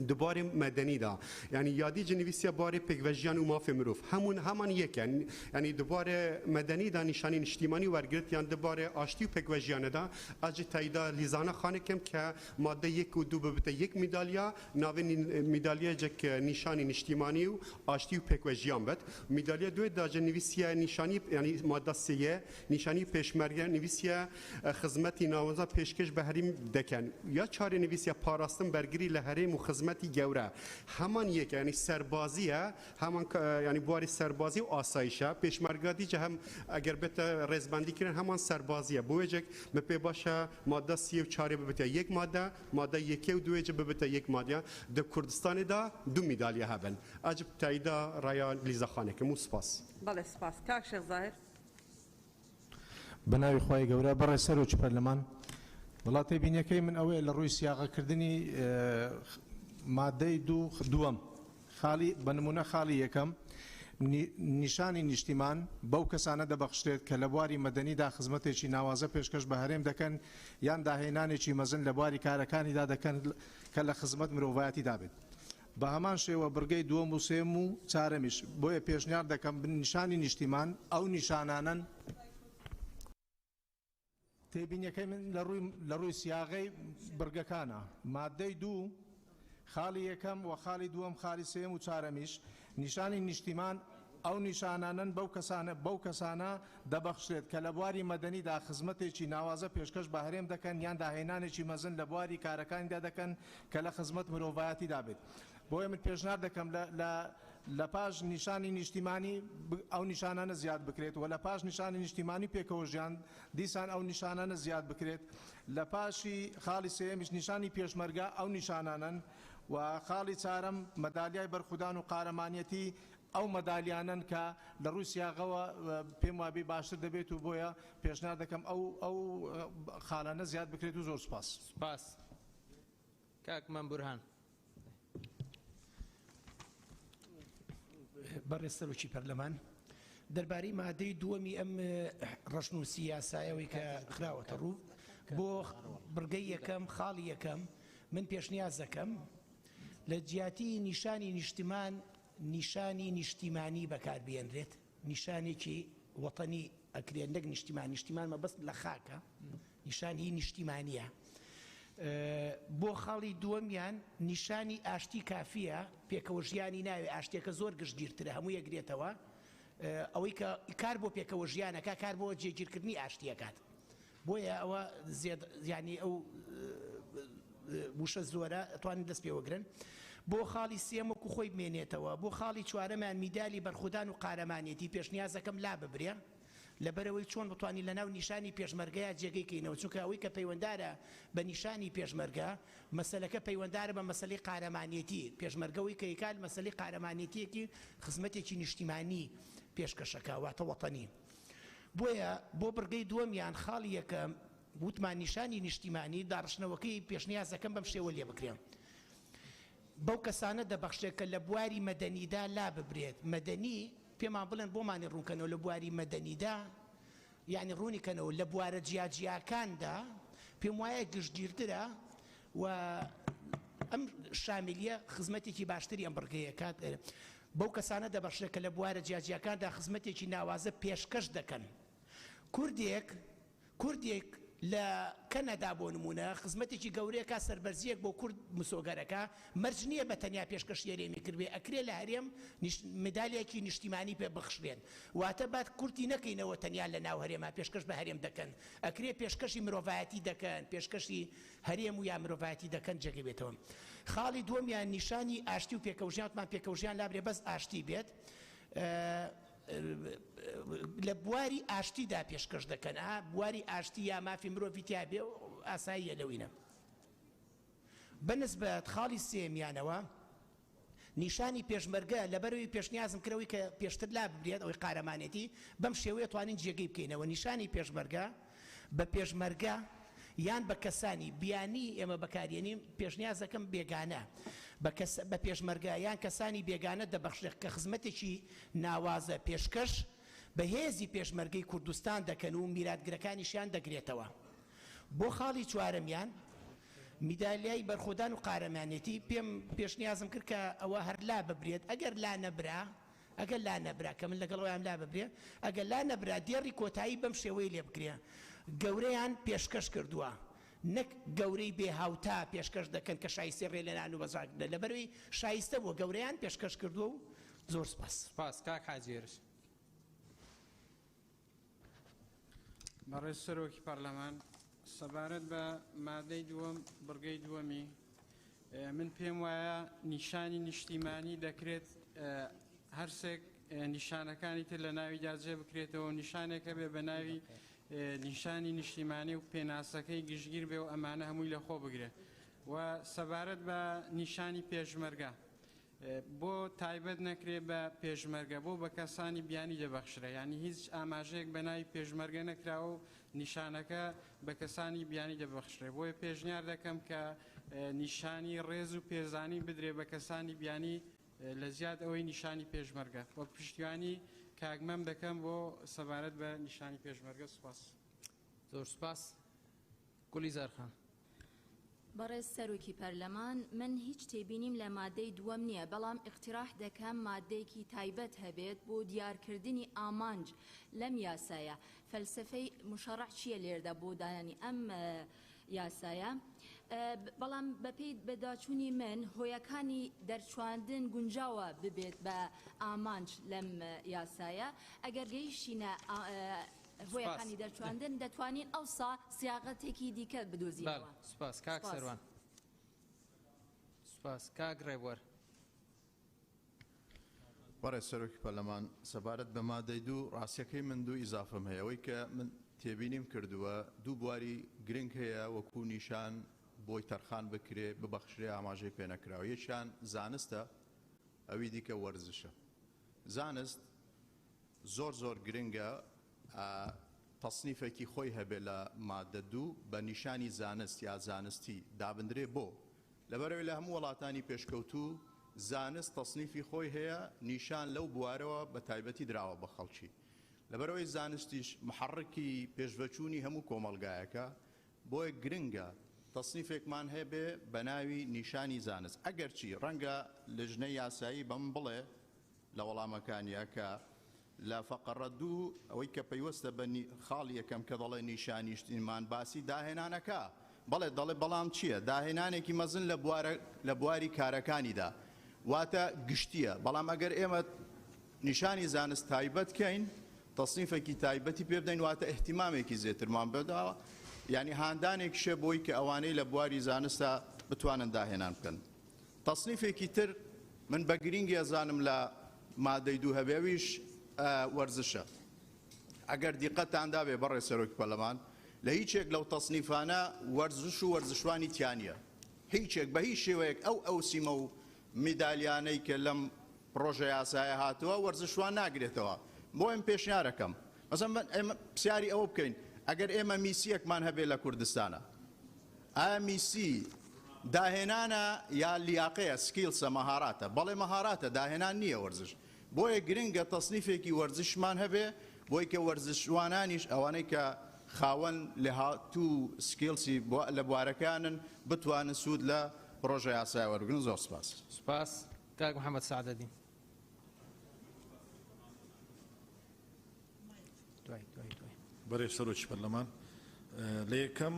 دوبارێ مەدەنی دا یانی یادی جە نویسیە بارێ پێکڤەژیان و مافێ مروف هەموون هەمان یەکە یانی دوبارێ مەدەنی دا نیشانی نیشتیمانی وەرگرت یان دوبارێ ئاشتی و پێکڤەژیانە دا ئەج تەیدا لیزانە خانێ کەم کە مادە یەک و دوو ببتە یەک میدالیا ناوێ میدالیای جەک نیشانی نیشتیمانی و ئاشتی و پێکوە ژیان بێت میدالیا دوێ داجە نویسیە نیشانی یعنی مادە سێیە نیشانی پێشمەرگە نویسیە خزمەتی ناوەنزا پێشکەش بە هەریم دەکەن یا چارێ نویسیە پاراستن بەرگری لە هەرێم و خزمەتی گەورە هەمان یەکە یعنی سەربازیە هەمان یعنی بواری سەربازی و ئاسایشە پێشمەرگە دیجە هەم ئەگەر بێتە ڕێزبەندی کرن هەمان سەربازیە بۆیەجێک مە پێ باشە مادە سیێ و چارێ ببێتە یەک مادە مادە یەکێ و دوێ ببێتە یەک مادە دە کوردستانێدا دوو میدالیا هەبن ئەجب تایدا ڕایا لیزا خانێکم و سپاس. بەڵێ سپاس کاک شێخ زاهر. بە ناوی خوای گەورە بەڕێز سەرۆکی پەرلەمان وەڵا تێبینیەکەی من ئەوەیە لە ڕووی سیاغەکردنی مادەی دوو دووەم خاڵی بە نمونە خاڵی یەکەم نیشانی نیشتیمان بەو کەسانە دەبەخشرێت کە لە بواری مەدەنیدا خزمەتێکی ناوازە پێشکەش بە هەرێم دەکەن یان داهێنانێکی مەزن لە بواری کارەکانیدا دەکەن کە لە خزمەت مرۆڤایەتیدا بێت. بە هەمان شێوە بڕگەی دووەم و سێیەم و چارەمیش. بۆیە پێشنیار دەکەم نیشانی نیشتیمان ئەو نیشانانەن. تێبینیەکەی من لە ڕووی سیاغەی بڕگەکانە، مادەی 2 خاڵی یەکەم و خاڵی دووەم خاڵی سێیەم و چوارەمیش نیشانی نیشتیمان ئەو نیشانانەن بەو کەسانە دەبەخشرێت کە لە بواری مەدەنیدا خزمەتێکی ناوازە پێشکەش بە هەرێم دەکەن یان داهێنانێکی مەزن لە بواری کارەکانیدا دەکەن کە لە خزمەت مرۆڤایەتیدا بێت. بۆیە من پێشنار دەکەم لە پاش نیشانی نیشتیمانی ئەو نیشانانە زیاد بکرێت و لە پاش نیشانی نیشتیمانی پێکەوە ژیان دیسان ئەو نیشانانە زیاد بکرێت، لە پاشی خاڵی سێیەمیش نیشانی پێشمەرگە ئەو نیشانانەن و خاڵی چارەم مەدالیای بەرخودان و قارەمانیەتی ئەو مەدالیانەن کە لە ڕووی سیاغەوە پێم وابێ باشتر دەبێت و بۆیە پێشنار دەکەم ئەو خاڵانە زیاد بکرێت و زۆر سوپاس. سوپاس. کاک مەم بورهان. بەڕێز سەرۆکی پەرلەمان، دەربارەی مادەی دووەمی ئەم ڕەشنووسی یاسایەوەی کە خراوەتە ڕوو بۆ بڕگەی یەکەم خاڵی یەکەم من پێشنیاز دەکەم لە جیاتی نیشانی نیشتمان نیشانی نیشتیمانی بەکاربێنرێت، نیشانێکی وەتەنی ئەکرێت نەک نیشتیمان. نیشتیمان مەبەست لە خاکە، نیشانی نیشتیمانیە. بۆ خاڵی دووەمیان نیشانی ئاشتی کافیە، پێکەوە ژیانی ناوێ، ئاشتیەکە زۆر گشتگیرترە، هەموو یەکرێتەوە. ئەوەی کە کار بۆ پێکەوە ژیانەکە کار بۆ جێگیرکردنی ئاشتیەکات، بۆیە ئەوە زێد ینی ئەو وشە زۆرە توانن دەست پێوەگرن. بۆ خاڵی سێم وەکو خۆی بمێنێتەوە. بۆ خاڵی چوارەمیان میدالی بەرخودان و قارەمانێتی پێشنیازەکەم لا ببرێ، لەبەرەوەی چۆن بتوانین لەناو نیشانی پێشمەرگەیە جێگەی کەینەوە، چونکە ئەوەی کە پەیوەندارە بە نیشانی پێشمەرگە مەسەلەکە پەیوەندارە بە مەسەلەی قارەمانێتی پێشمەرگەوەی کە یکال مەسەلەی قارەمانێتیەکی خزمەتێکی نیشتیمانی پێشکەشەکە واتە وەتەنی. بۆیە بۆ بڕگەی دووەمیان خاڵی یەکەم وتمان نیشانی نیشتیمانی داڕشتنەوەکەی پێشنیازەکەم بەم شێوە لێ بکرێن، بەو کەسانە دەبەخشێت کە لە بواری مەدەنیدا لا ببرێت. مەدەنی پێمان بڵێن بۆمانی ڕوونکەنەوە لە بواری مەدەنیدا، یعنی ڕوونیکەنەوە لە بوارە جیاجیاکاندا پێم وایە گشتگیرترە و ئەم شامیلیە خزمەتێکی باشتری ئەم بڕگەیە کات. بەو کەسانە دەبەخشێت کە لە بوارە جیاجیاکاندا خزمەتێکی ناوازە پێشکەش دەکەن. کوردێک لە کەنەدا بۆ نمونە خزمەتێکی گەورەیەکە، سەربەرزیەک بۆ کورد مسۆگەرەکە، مەرج نییە بە تەنیا پێشکەشی هەرێمی کردبێ، ئەکرێ لە هەرێم مەدالیەکی نیشتیمانی پێ بخشرێن. واتە بات کورتی نەکەینەوە تەنیا لە ناو هەرێما پێشکەش بە هەرێم دەکەن، ئەکرێ پێشکەشی مرۆڤایەتی دەکەن، پێشکەشی هەرێم و یا مرۆڤایەتی دەکەن جێگەی بێتەوە. خاڵی دووەمیان نیشانی ئاشتی و پێکەوژیان، وتمان پێکەوژیان لابرێ بەس ئاشتی بێت. لە بواری ئاشتیدا پێشکەش دەکەن، بواری ئاشتی یا مافی مرۆڤی تیا بێ ئاساییە لەوینە. بەنسبەت خاڵی سێمیانەوە نیشانی پێشمەرگە لەبەرەوەی پێشنیازم کردەوەی کە پێشتر لا ببرێت ئەوەی قارەمانێتی بەم شێوەیە توانین جێگەی بکەینەوە. نیشانی پێشمەرگە بە پێشمەرگە یان بە کەسانی بیانی ئێمە بەکارێنین، پێشنیازەکەم بێگانە بە پێشمەرگە یان کەسانی بێگانە دەبەخشێت کە خزمەتێکی ناوازە پێشکەش بە هێزی پێشمەرگەی کوردستان دەکەن و میراتگرەکانیشیان دەگرێتەوە. بۆ خاڵی چوارەمیان میدالیای بەرخۆدان و قارەمانێتی پێم پێشنیازم کرد کە ئەوە هەر لا ببرێت، ئەگەر لا نەبرا، ئەگەر لا نەبرا کە من لەگەڵ ئەویان لا ببرێ، ئەگەر لا نەبرا دێڕی کۆتایی بەم شێوەی لێ بکرێ گەورەیان پێشکەش کردووە، نەک گەورەی بێهاوتا پێشکەش دەکەن کە شایستەی ڕێلێنان و بەزاکردن، لەبەرەوەی شایستە بووە گەورەیان پێشکەش کردووە و زۆر سپاس. سپاس کاک حاجی هێرش. بەڕێز سەرۆکی پەرلەمان، سەبارەت بە مادەی دووەم بڕگەی دووەمی من پێم وایە نیشانی نیشتیمانی دەکرێت هەرسێک نیشانەکانی تر لە ناویدا جێ بکرێتەوە، نیشانێکە بێ بە ناوی نیشانی نیشتیمانی و پێناسەکەی گشتگیر بێ و ئەمانە هەمووی لەخۆ بگرێت. و سەبارەت بە نیشانی پێشمەرگە بۆ تایبەت نەکرێ بە پێشمەرگە، بۆ بە کەسانی بیانی دەبەخشرێ، یعنی هیچ ئاماژەیەک بە ناوی پێشمەرگە نەکراوە و نیشانەکە بە کەسانی بیانی دەبەخشرێ. بۆیە پێشنیار دەکەم کە نیشانی ڕێز و پێزانی بدرێ بە کەسانی بیانی لە زیاد ئەوەی نیشانی پێشمەرگە. وە پشتیوانی کاگمەم دەکەم بۆ سەبارەت بە نیشانی پێشمەرگە. سوپاس. زۆر سوپاس. گوڵی زارخان. بەڕێز سەرۆکی پەرلەمان، من هیچ تێبینیم لە مادەی دووەم نییە، بەڵام ئیقتیراح دەکەم مادەیەکی تایبەت هەبێت بۆ دیارکردنی ئامانج لەم یاسایە. فەلسەفەی مشەڕع چییە لێرەدا بۆ دانانی ئەم یاسایە؟ بەڵام بەپێی بەداچوونی من هۆیەکانی دەرچواندن گونجاوە ببێت بە ئامانج لەم یاسایە. ئەگەر گەیشتینە هۆیەکانی دەرچواندن دەتوانین ئەوسا سیاغەتێکی دیکە بدۆزینەوە. سپاس کاک سەروان. سپاس کاک ڕێبوار. بەڕێز سەرۆکی پەرلەمان، سەبارەت بە مادەی دوو، ڕاستیەکەی من دوو ئیزافەم هەیە، ئەوەی کە من تێبینیم کردووە دوو بواری گرنگ هەیە وەکو نیشان بۆی تەرخان بکرێ ببەخشرێ ئاماژەی پێ نەکراوە، یەکیان زانستە ئەوی دیکە وەرزشە. زانست زۆر زۆر گرنگە تەسنیفێکی خۆی هەبێ لە مادە دوو بە نیشانی زانست یا زانستی دابندرێ بۆ لەبەرئەوەی لە هەموو وەڵاتانی پێشکەوتوو زانست تەسنیفی خۆی هەیە نیشان لەو بوارەوە بە تایبەتی دراوە بە خەڵکی لەبەرئەوەی زانستیش محەڕکی پێشڤەچوونی هەموو کۆمەڵگایەکە بۆیە گرنگە تەسنیفێکمان هەبێ بە ناوی نیشانی زانست ئەگەرچی ڕەنگە لجنەی یاسایی بە من بڵێ لە وەڵامەکانیا کە لە فەقەڕە دوو ئەوەی کە پەیوەستە بە خاڵی یەکەم کە دەڵێ نیشانیشتیمان باسی داهێنانەکە بەڵێ دەڵێ بەڵام چییە داهێنانێکی مەزن لە بوارە لە بواری کارەکانیدا واتە گشتییە بەڵام ئەگەر ئێمە نیشانی زانست تایبەت کەین تەسنیفێکی تایبەتی پێ بدەین واتە ئیهتیمامێکی زێترمان بەداوە یعنی هاندانێکیشە بۆی کە ئەوانەی لە بواری زانستا بتوانن داهێنان بکەن. تەسنیفێکی تر من بە گرینگی ئەزانم لە مادەی دوو هەبێ ئەویش وەرزشە. ئەگەر دیقەتتان دابێ بەڕێز سەرۆکی پەرلەمان لە هیچێک لەو تەسنیفانە وەرزش و وەرزشوانی تیا نییە. هیچێک بە هیچ شێوەیەک ئەو ئەوسیمە و میدالیانەی کە لەم پڕۆژە یاسایە هاتووە وەرزشوان ناگرێتەوە. بۆیە پێشنیارەکەم مەسەن ئێمە پرسیاری ئەوە بکەین ئەگەر ئێمە میسیەکمان هەبێ لە کوردستانە ئایا میسی داهێنانە یا لیاقەیە سکیڵسە مەهاراتە؟ بەڵێ مەهاراتە داهێنان نییە وەرزش بۆیە گرنگە تەسنیفێکی وەرزشمان هەبێ بۆی کە وەرزشوانانیش ئەوانەی کە خاوەن لێهاتوو سکیڵسی لە بوارەکانن بتوانن سوود لە پڕۆژە یاسایە وەربگرن. زۆر سپاس. سپاس کاک محەمەد سەعدەدین. بەرێز سەرۆکی پەرلەمان، لە یەکەم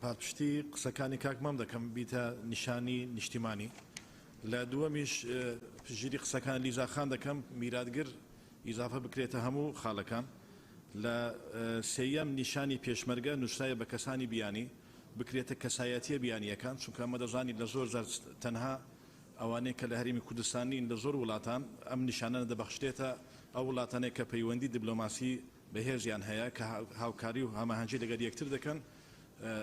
پاڵپشتی قسەکانی کاک مام دەکەم بیتە نیشانی نیشتیمانی، لە دووەمیش پشتگیری قسەکانی لیزا خان دەکەم میراتگر ئیزافە بکرێتە هەموو خاڵەکان، لە سێیەم نیشانی پێشمەرگە نووسرایە بە کەسانی بیانی بکرێتە کەسایەتیە بیانیەکان، چونکە ئەمە دەزانین لە زۆر جار تەنها ئەوانەی کە لە هەرێمی کوردستان نین لە زۆر وڵاتان ئەم نیشانانە دەبەخشرێتە ئەو وڵاتانەی کە پەیوەندی دیبلۆماسی بەهێزیان هەیە کە هاوکاری و هەماهەنگی لەگەڵ یەکتر دەکەن،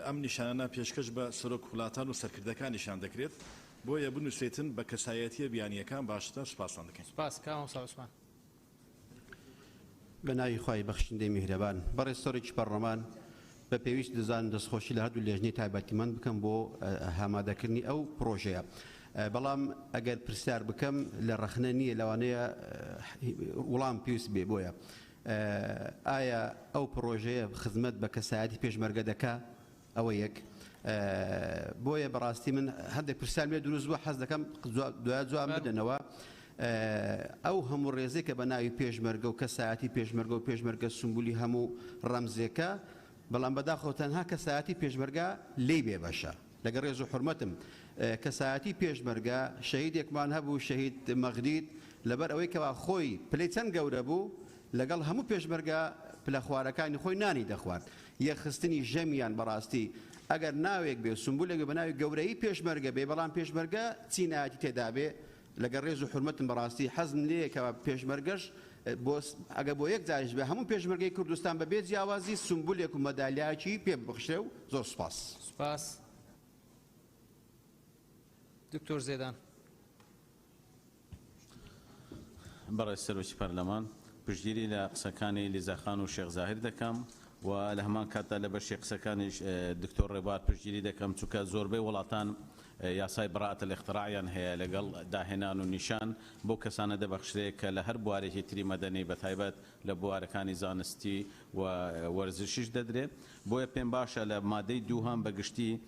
ئەم نیشانانە پێشکەش بە سەرۆک وڵاتان و سەرکردەکانیشیان دەکرێت، بۆیە بنووسرێتن بە کەسایەتییە بیانییەکان باشترە، سوپاستان دەکەین. سوپاس کاک مامۆستا عوسمان. بە ناوی خوای بەخشندەی میهرەبان. بەڕێز سەرۆکی پەڕڵەمان، بە پێویست دەزانم دەستخۆشی لە هەردوو لێژنەی تایبەتیمەند بکەم بۆ ئامادەکردنی ئەو پڕۆژەیە. بەڵام ئەگەر پرسیار بکەم لە ڕەخنە نییە لەوانەیە وڵام پێویست بێ بۆیە ئایا ئەو پڕۆژەیە خزمەت بە کەسایەتی پێشمەرگە دەکا؟ ئەوە یەک. بۆیە بەڕاستی من هەندێک پرسیارم لێ دروست بووە حەز دەکەم دوای جواب بدەنەوە. ئەو هەموو ڕێزەی کە بە ناوی پێشمەرگە و کەسایەتی پێشمەرگە و پێشمەرگە سومبولی هەموو ڕەمزێکە، بەڵام بەداخەوە تەنها کەسایەتی پێشمەرگە لێی بێبەشە. لەگەڵ ڕێز و حورمەتم کەسایەتی پێشمەرگە، شەهیدێکمان هەبوو شەهید مەغدید، لەبەر ئەوەی کەوا خۆی پلەی چەند گەورە بوو لەگەڵ هەموو پێشمەرگە پلە خوارەکانی خۆی نانی دەخوارد. یەکخستنی ژەمیان بەڕاستی ئەگەر ناوێک بێ سومبولێک بێ بە ناوی گەورەیی پێشمەرگە بێ بەڵام پێشمەرگە چینایەتی تێدا بێ لەگەڵ ڕێز و حورمەتم بەڕاستی حەزم لێیە کە پێشمەرگەش بۆ ئەگەر بۆ یەک جاریش بێ هەموو پێشمەرگەی کوردستان بە بێ جیاوازی سومبولێک و مەدالیایەکی پێ ببەخشرێ و زۆر سوپاس. سوپاس دکتۆر زێدان. بەڕێز سەرۆکی پەرلەمان، پشتگیری لە قسەکانی لیزا خان و شێخ زاهیر دەکەم. و لە هەمان کاتدا لە بەشی قسەکانیش دکتۆر ڕێبوار پشتگیری دەکەم چونکە زۆربەی وڵاتان یاسای براءة الاختراعیان هەیە لەگەڵ داهێنان و نیشان بەو کەسانە دەبەخشرێ کە لە هەر بوارێکی تری مەدەنی بەتایبەت لە بوارەکانی زانستی و وەرزشیش دەدرێ بۆیە پێم باشە لە مادەی دووهەم بە گشتی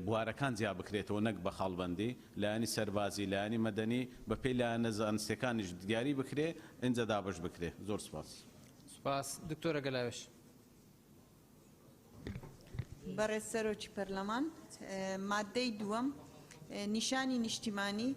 بوارەکان جیا بکرێتەوە نەک بە خاڵبەندی لایەنی سەربازی لایەنی مەدەنی بە پێی لایەنە زانستیەکانیش دیاری بکرێ ئینجا دابەش بکرێ زۆر سوپاس. سوپاس دکتۆرە گەلاوێژ. بەڕێز سەرۆکی پەرلەمان، ماددەی دووەم، نیشانی نیشتیمانی،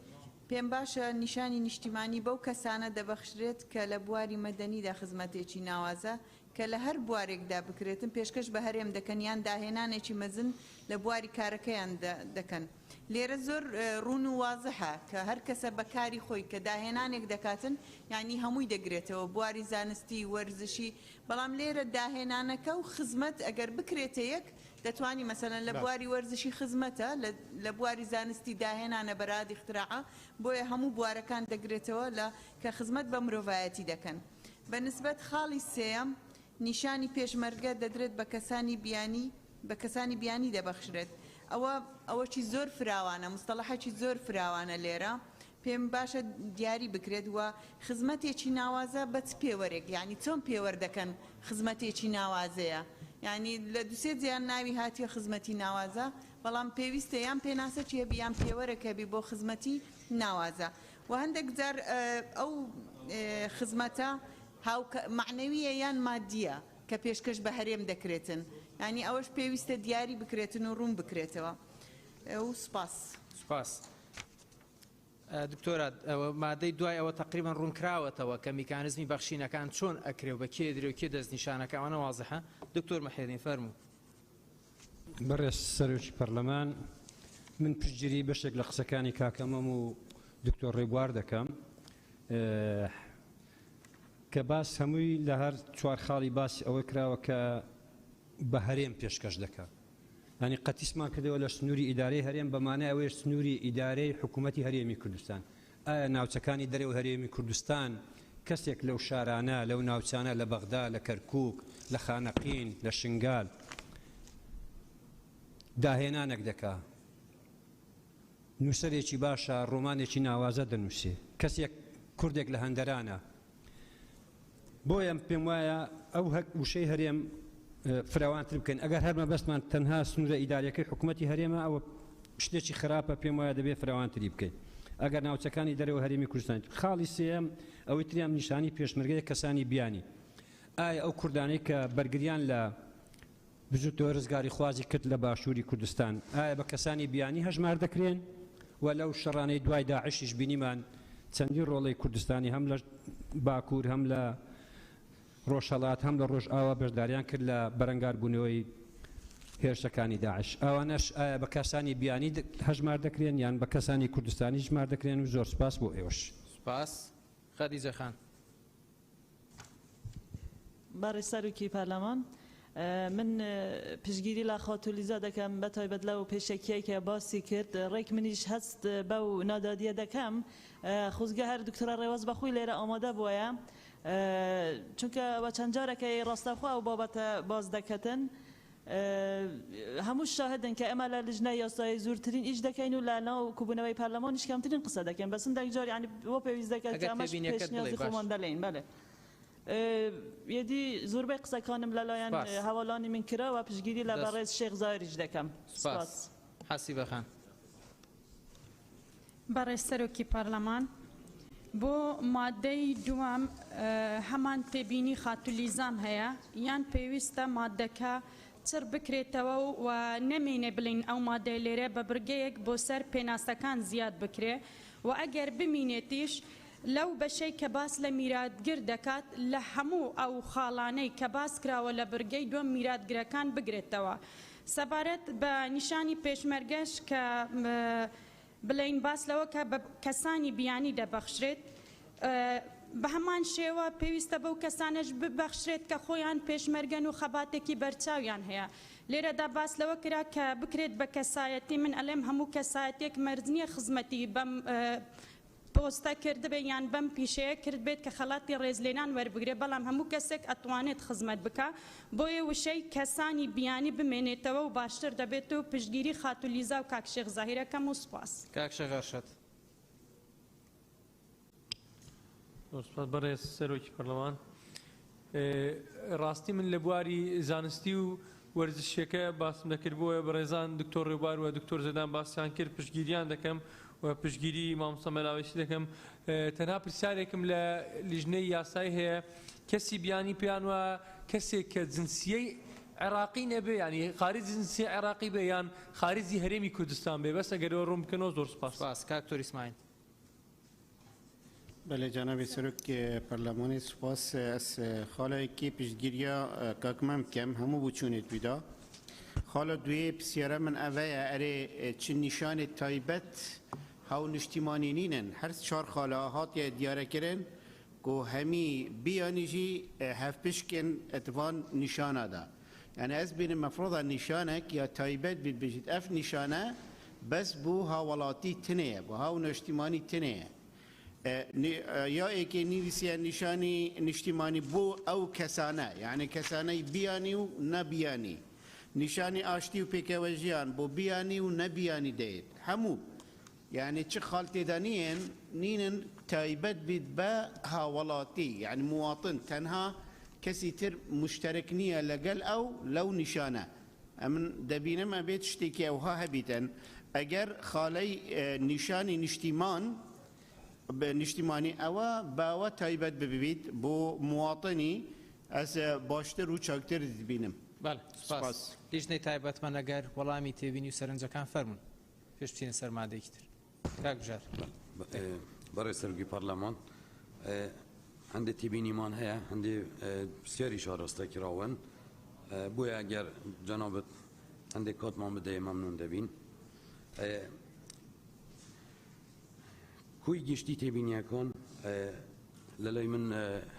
پێم باشە نیشانی نیشتیمانی بەو کەسانە دەبەخشرێت کە لە بواری مەدەنیدا خزمەتێکی ناوازە کە لە هەر بوارێکدا بکرێتن پێشکەش بە هەرێم دەکەن یان داهێنانێکی مەزن لە بواری کارەکەیان دەکەن. لێرە زۆر ڕوون و وازحە کە هەر کەسە بە کاری خۆی کە داهێنانێک دەکاتن یانی هەمووی دەگرێتەوە بواری زانستی، وەرزشی، بەڵام لێرە داهێنانەکە و خزمەت ئەگەر بکرێتە یەک دەتوانی مەسەلەن لە بواری وەرزشی خزمەتە لە بواری زانستی داهێنانە بەراد اختراعە بۆیە هەموو بوارەکان دەگرێتەوە لە کە خزمەت بە مرۆڤایەتی دەکەن. بە نسبەت خاڵی سێیەم نیشانی پێشمەرگە دەدرێت بە کەسانی بیانی بە کەسانی بیانی دەبەخشرێت ئەوە ئەوەکی زۆر فراوانە مستەڵەحەکی زۆر فراوانە لێرە پێم باشە دیاری بکرێت و خزمەتێکی ناوازە بە چ پێوەرێک یانی چۆن پێوەر دەکەن خزمەتێکی ناوازەیە یانی لە دوسێ جێیان ناوی هاتیە خزمەتی ناوازە بەڵام پێویستە یان پێناسەکی هەبی یان پێوەرێک هەبی بۆ خزمەتی ناوازە و هەندێک جار ئەو خزمەتە هاوکە مەعنەویە یان مادیە کە پێشکەش بە هەرێم دەکرێتن یانی ئەوەش پێویستە دیاری بکرێتن و ڕوون بکرێتەوە و سوپاس. سوپاس. دکتۆرا ئەوە مادەی دوای ئەوە تەقریبەن ڕوونکراوەتەوە کە میکانزمی بەخشینەکان چۆن ئەکرێ و بە کێ درێ و کێ دەستنیشانەکە ئەوانە وازحە. دکتۆر محێدین فەرموو. بەڕێز سەرۆکی پەرلەمان، من پشتگیری بەشێک لە قسەکانی کاکە مەم و دکتۆر ڕێبوار دەکەم کە باس هەمووی لە هەر چوار خاڵی باسی ئەوە کراوە کە بە هەرێم پێشکەش دەکات. یانی قەتیسمان کردەوە لە سنووری ئیدارەی هەرێم بە مانای ئەوەیە سنووری ئیدارەی حکوومەتی هەرێمی کوردستان. ئایا ناوچەکانی دەرەوەی هەرێمی کوردستان کەسێک لەو شارانە، لەو ناوچانە، لە بەغدا، لە کەرکووک، لە خانەقین، لە شنگال داهێنانێک دەکا، نووسەرێکی باشە، ڕۆمانێکی ناوازە دەنووسێ، کەسێک کوردێک لە هەندەرانە، بۆیە پێم وایە ئەو وشەی هەرێم فراوانتر بکەین ئەگەر هەر مەبەستمان تەنها سنوورە ئیداریەکەی حکوومەتی هەرێمە ئەوە شتێکی خراپە پێم وایە دەبێت فراوانتری بکەین ئەگەر ناوچەکانی دەرەوە هەرێمی کوردستان خاڵی سێیەم ئەوەی تریان نیشانی پێشمەرگەیە کەسانی بیانی ئایا ئەو کوردانەی کە بەرگریان لە بزوتنەوەی رزگاریخوازی کرد لە باشوری کوردستان ئایا بە کەسانی بیانی هەژمار دەکرێن و لەو شەڕانەی دوای داعشیش بینیمان چەندین رۆڵەی کوردستانی هەم لە باکور هەم لە رۆژهەڵات هەم لە رۆژئاوا بەشداریان کرد لە بەرەنگاربوونەوەی هێرشەکانی داعش ئەوانەش ئایا بە کەسانی بیانی هەژمار دەکرێن یان بە کەسانی کوردستانی ژمار دەکرێن و زۆر سوپاس بۆ ئێوەش. سوپاس خەدیجە خان. بەڕێز سەرۆکی پەرلەمان، من پشتگیری لە خاتوو لیزا دەکەم بە تایبەت لەو پێشەکیەی کە باسی کرد، ڕێک منیش هەست بەو نادادیە دەکەم، خۆزگە هەر دکتۆرە ڕێواز بەخۆی لێرە ئامادە بوایە، چونکە وە چەند جارەکە ڕاستەوخۆ ئەو بابەتە باس دەکەتن، هەمووش شاهدن کە ئێمە لە لجنەی یاسایی زۆرترین ئیش دەکەین و لە ناو کوبوونەوەی پەرلەمانیش کەمترین قسە دەکەین، بەس هەندێک جار یانی وا پێویست دەکات کە ئەگەر ئەمەش تێبینیەکەت بڵێی پێشنیازی باش. خۆمان دەلێین. بەلێ یدی زۆربەی قسەکانم لەلایەن سپاس. هەواڵانی من کرا و پشتگیری لە دەست. بەڕێز شێخ زاهیریش دەکەم. سپاس. سپاس. حەسیبە خان. بەڕێز سەرۆکی پەرلەمان، بۆ مادەی دووەم هەمان تێبینی خاتوو لیزام هەیە، یان پێویستە مادەکە چڕ بکرێتەوە و نەمێنێ بڵێین ئەو مادەیە لێرە بە بڕگەیەک بۆ سەر پێناسەکان زیاد بکرێ و ئەگەر بمینێتیش لەو بەشەی کە باس لە میراتگر دەکات لە هەموو ئەو خاڵانەی کە باس کراوە لە بڕگەی دووەم میراتگرەکان بگرێتەوە. سەبارەت بە نیشانی پێشمەرگەش کە بڵێین باس لەوە کە بە کەسانی بیانی دەبەخشرێت، بە هەمان شێوە پێویستە بەو کەسانەش ببەخشرێت کە خۆیان پێشمەرگەن و خەباتێکی بەرچاویان هەیە. لێرەدا باس لەوە کرا کە بکرێت بە کەسایەتی، من ئەلێم هەموو کەسایەتێک مەرج نییە خزمەتی بەم پۆستە کردبێت یان بەم پیشەیە کردبێت کە خەڵاتی ڕێزلێنان وەربگرێت، بەڵام هەموو کەسێک ئەتوانێت خزمەت بکا، بۆیە وشەی کەسانی بیانی بمێنێتەوە و باشتر دەبێت و پشتگیری خاتوو لیزا و کاک شێخ زاهیر ئەکەم و سوپاس. کاک شێخ ئەرشەد. زۆر سوپاس بەڕێز سەرۆکی پەرلەمان. ڕاستی من لە بواری زانستی و وەرزشیەکە باسم دەکرد بۆیە بەڕێزان دکتۆر ڕێبوار و دکتۆر زێدان باسیان کرد پشتگیریان دەکەم و پشتگیری مامۆستا مەلاوەیسی دەکەم. تەنها پرسیارێکم لە لیژنەی یاسایی هەیە، کەسی بیانی پێیان وایە کەسێک کە جنسیەی عێراقی نەبێ یانی خارجی جنسیە عێراقی بێ یان خارجی هەرێمی کوردستان بێ، بەس ئەگەر ئەوە ڕوون بکەنەوە زۆر سوپاس. سوپاس کاک تۆر ئیسماعیل. بەلێ جەنابی سەرۆک پەرلەمانی سوپاس ئەس خاڵێکی پشتگیریا کاک مەم بکەم هەموو بوچونێت ویدا خاڵە دوێ پرسیارە من ئەوەیە ئەرێ چ نیشانێ تایبەت هاو نیشتیمانی نینن هەر چار خاڵە هاتیە دیارەکردن کو هەمی بیانیژی هەفپشکن اتوان نیشانەدا یعنی ئەس بینم مەفرۆضە نیشانێک یا تایبەت بیت بژیت ئەف نیشانە بەس بۆ هاوڵاتی تنەیە بۆ هاو نیشتیمانی تنەیە یا ئێکێ نیویسیە نیشانی نیشتیمانی بۆ ئەو کەسانە یعنی کەسانەی بیانی و نەبیانی نیشانی ئاشتی و پێکەوە ژیان بۆ بیانی و نەبیانی دەیت هەموو یعنی چ خاڵ تێدا نیین نینن تایبەت بیت بە هاوڵاتی یعنی مواطن تەنها کەسی تر مشترک نییە لەگەل ئەو لەو نیشانە ئەمن دەبینم ئەبێت شتێکی ئەوها هەبیتن ئەگەر خاڵەی نیشانی نیشتیمان بە نیشتیمانی ئەوە باوە تایبەت ببیت بۆ مواطنی ئەس باشتر و چاکتر دەبینم. بەڵێ سوپاس. لیژنەی تایبەتمەند ئەگەر وەڵامی تێبینی و سەرنجەکان فەرموون پێش بچینە سەر مادەیەکی تر. کاک بژار. بەڕێز سەرۆکی پەرلەمان هەندێک تێبینیمان هەیە هەندێک پرسیاریش ئاراستە کراون بۆیە ئەگەر جەنابت هەندێک کاتمان بدەیە مەمنون دەبین. کۆی گشتی تێبینیەکان لەلای من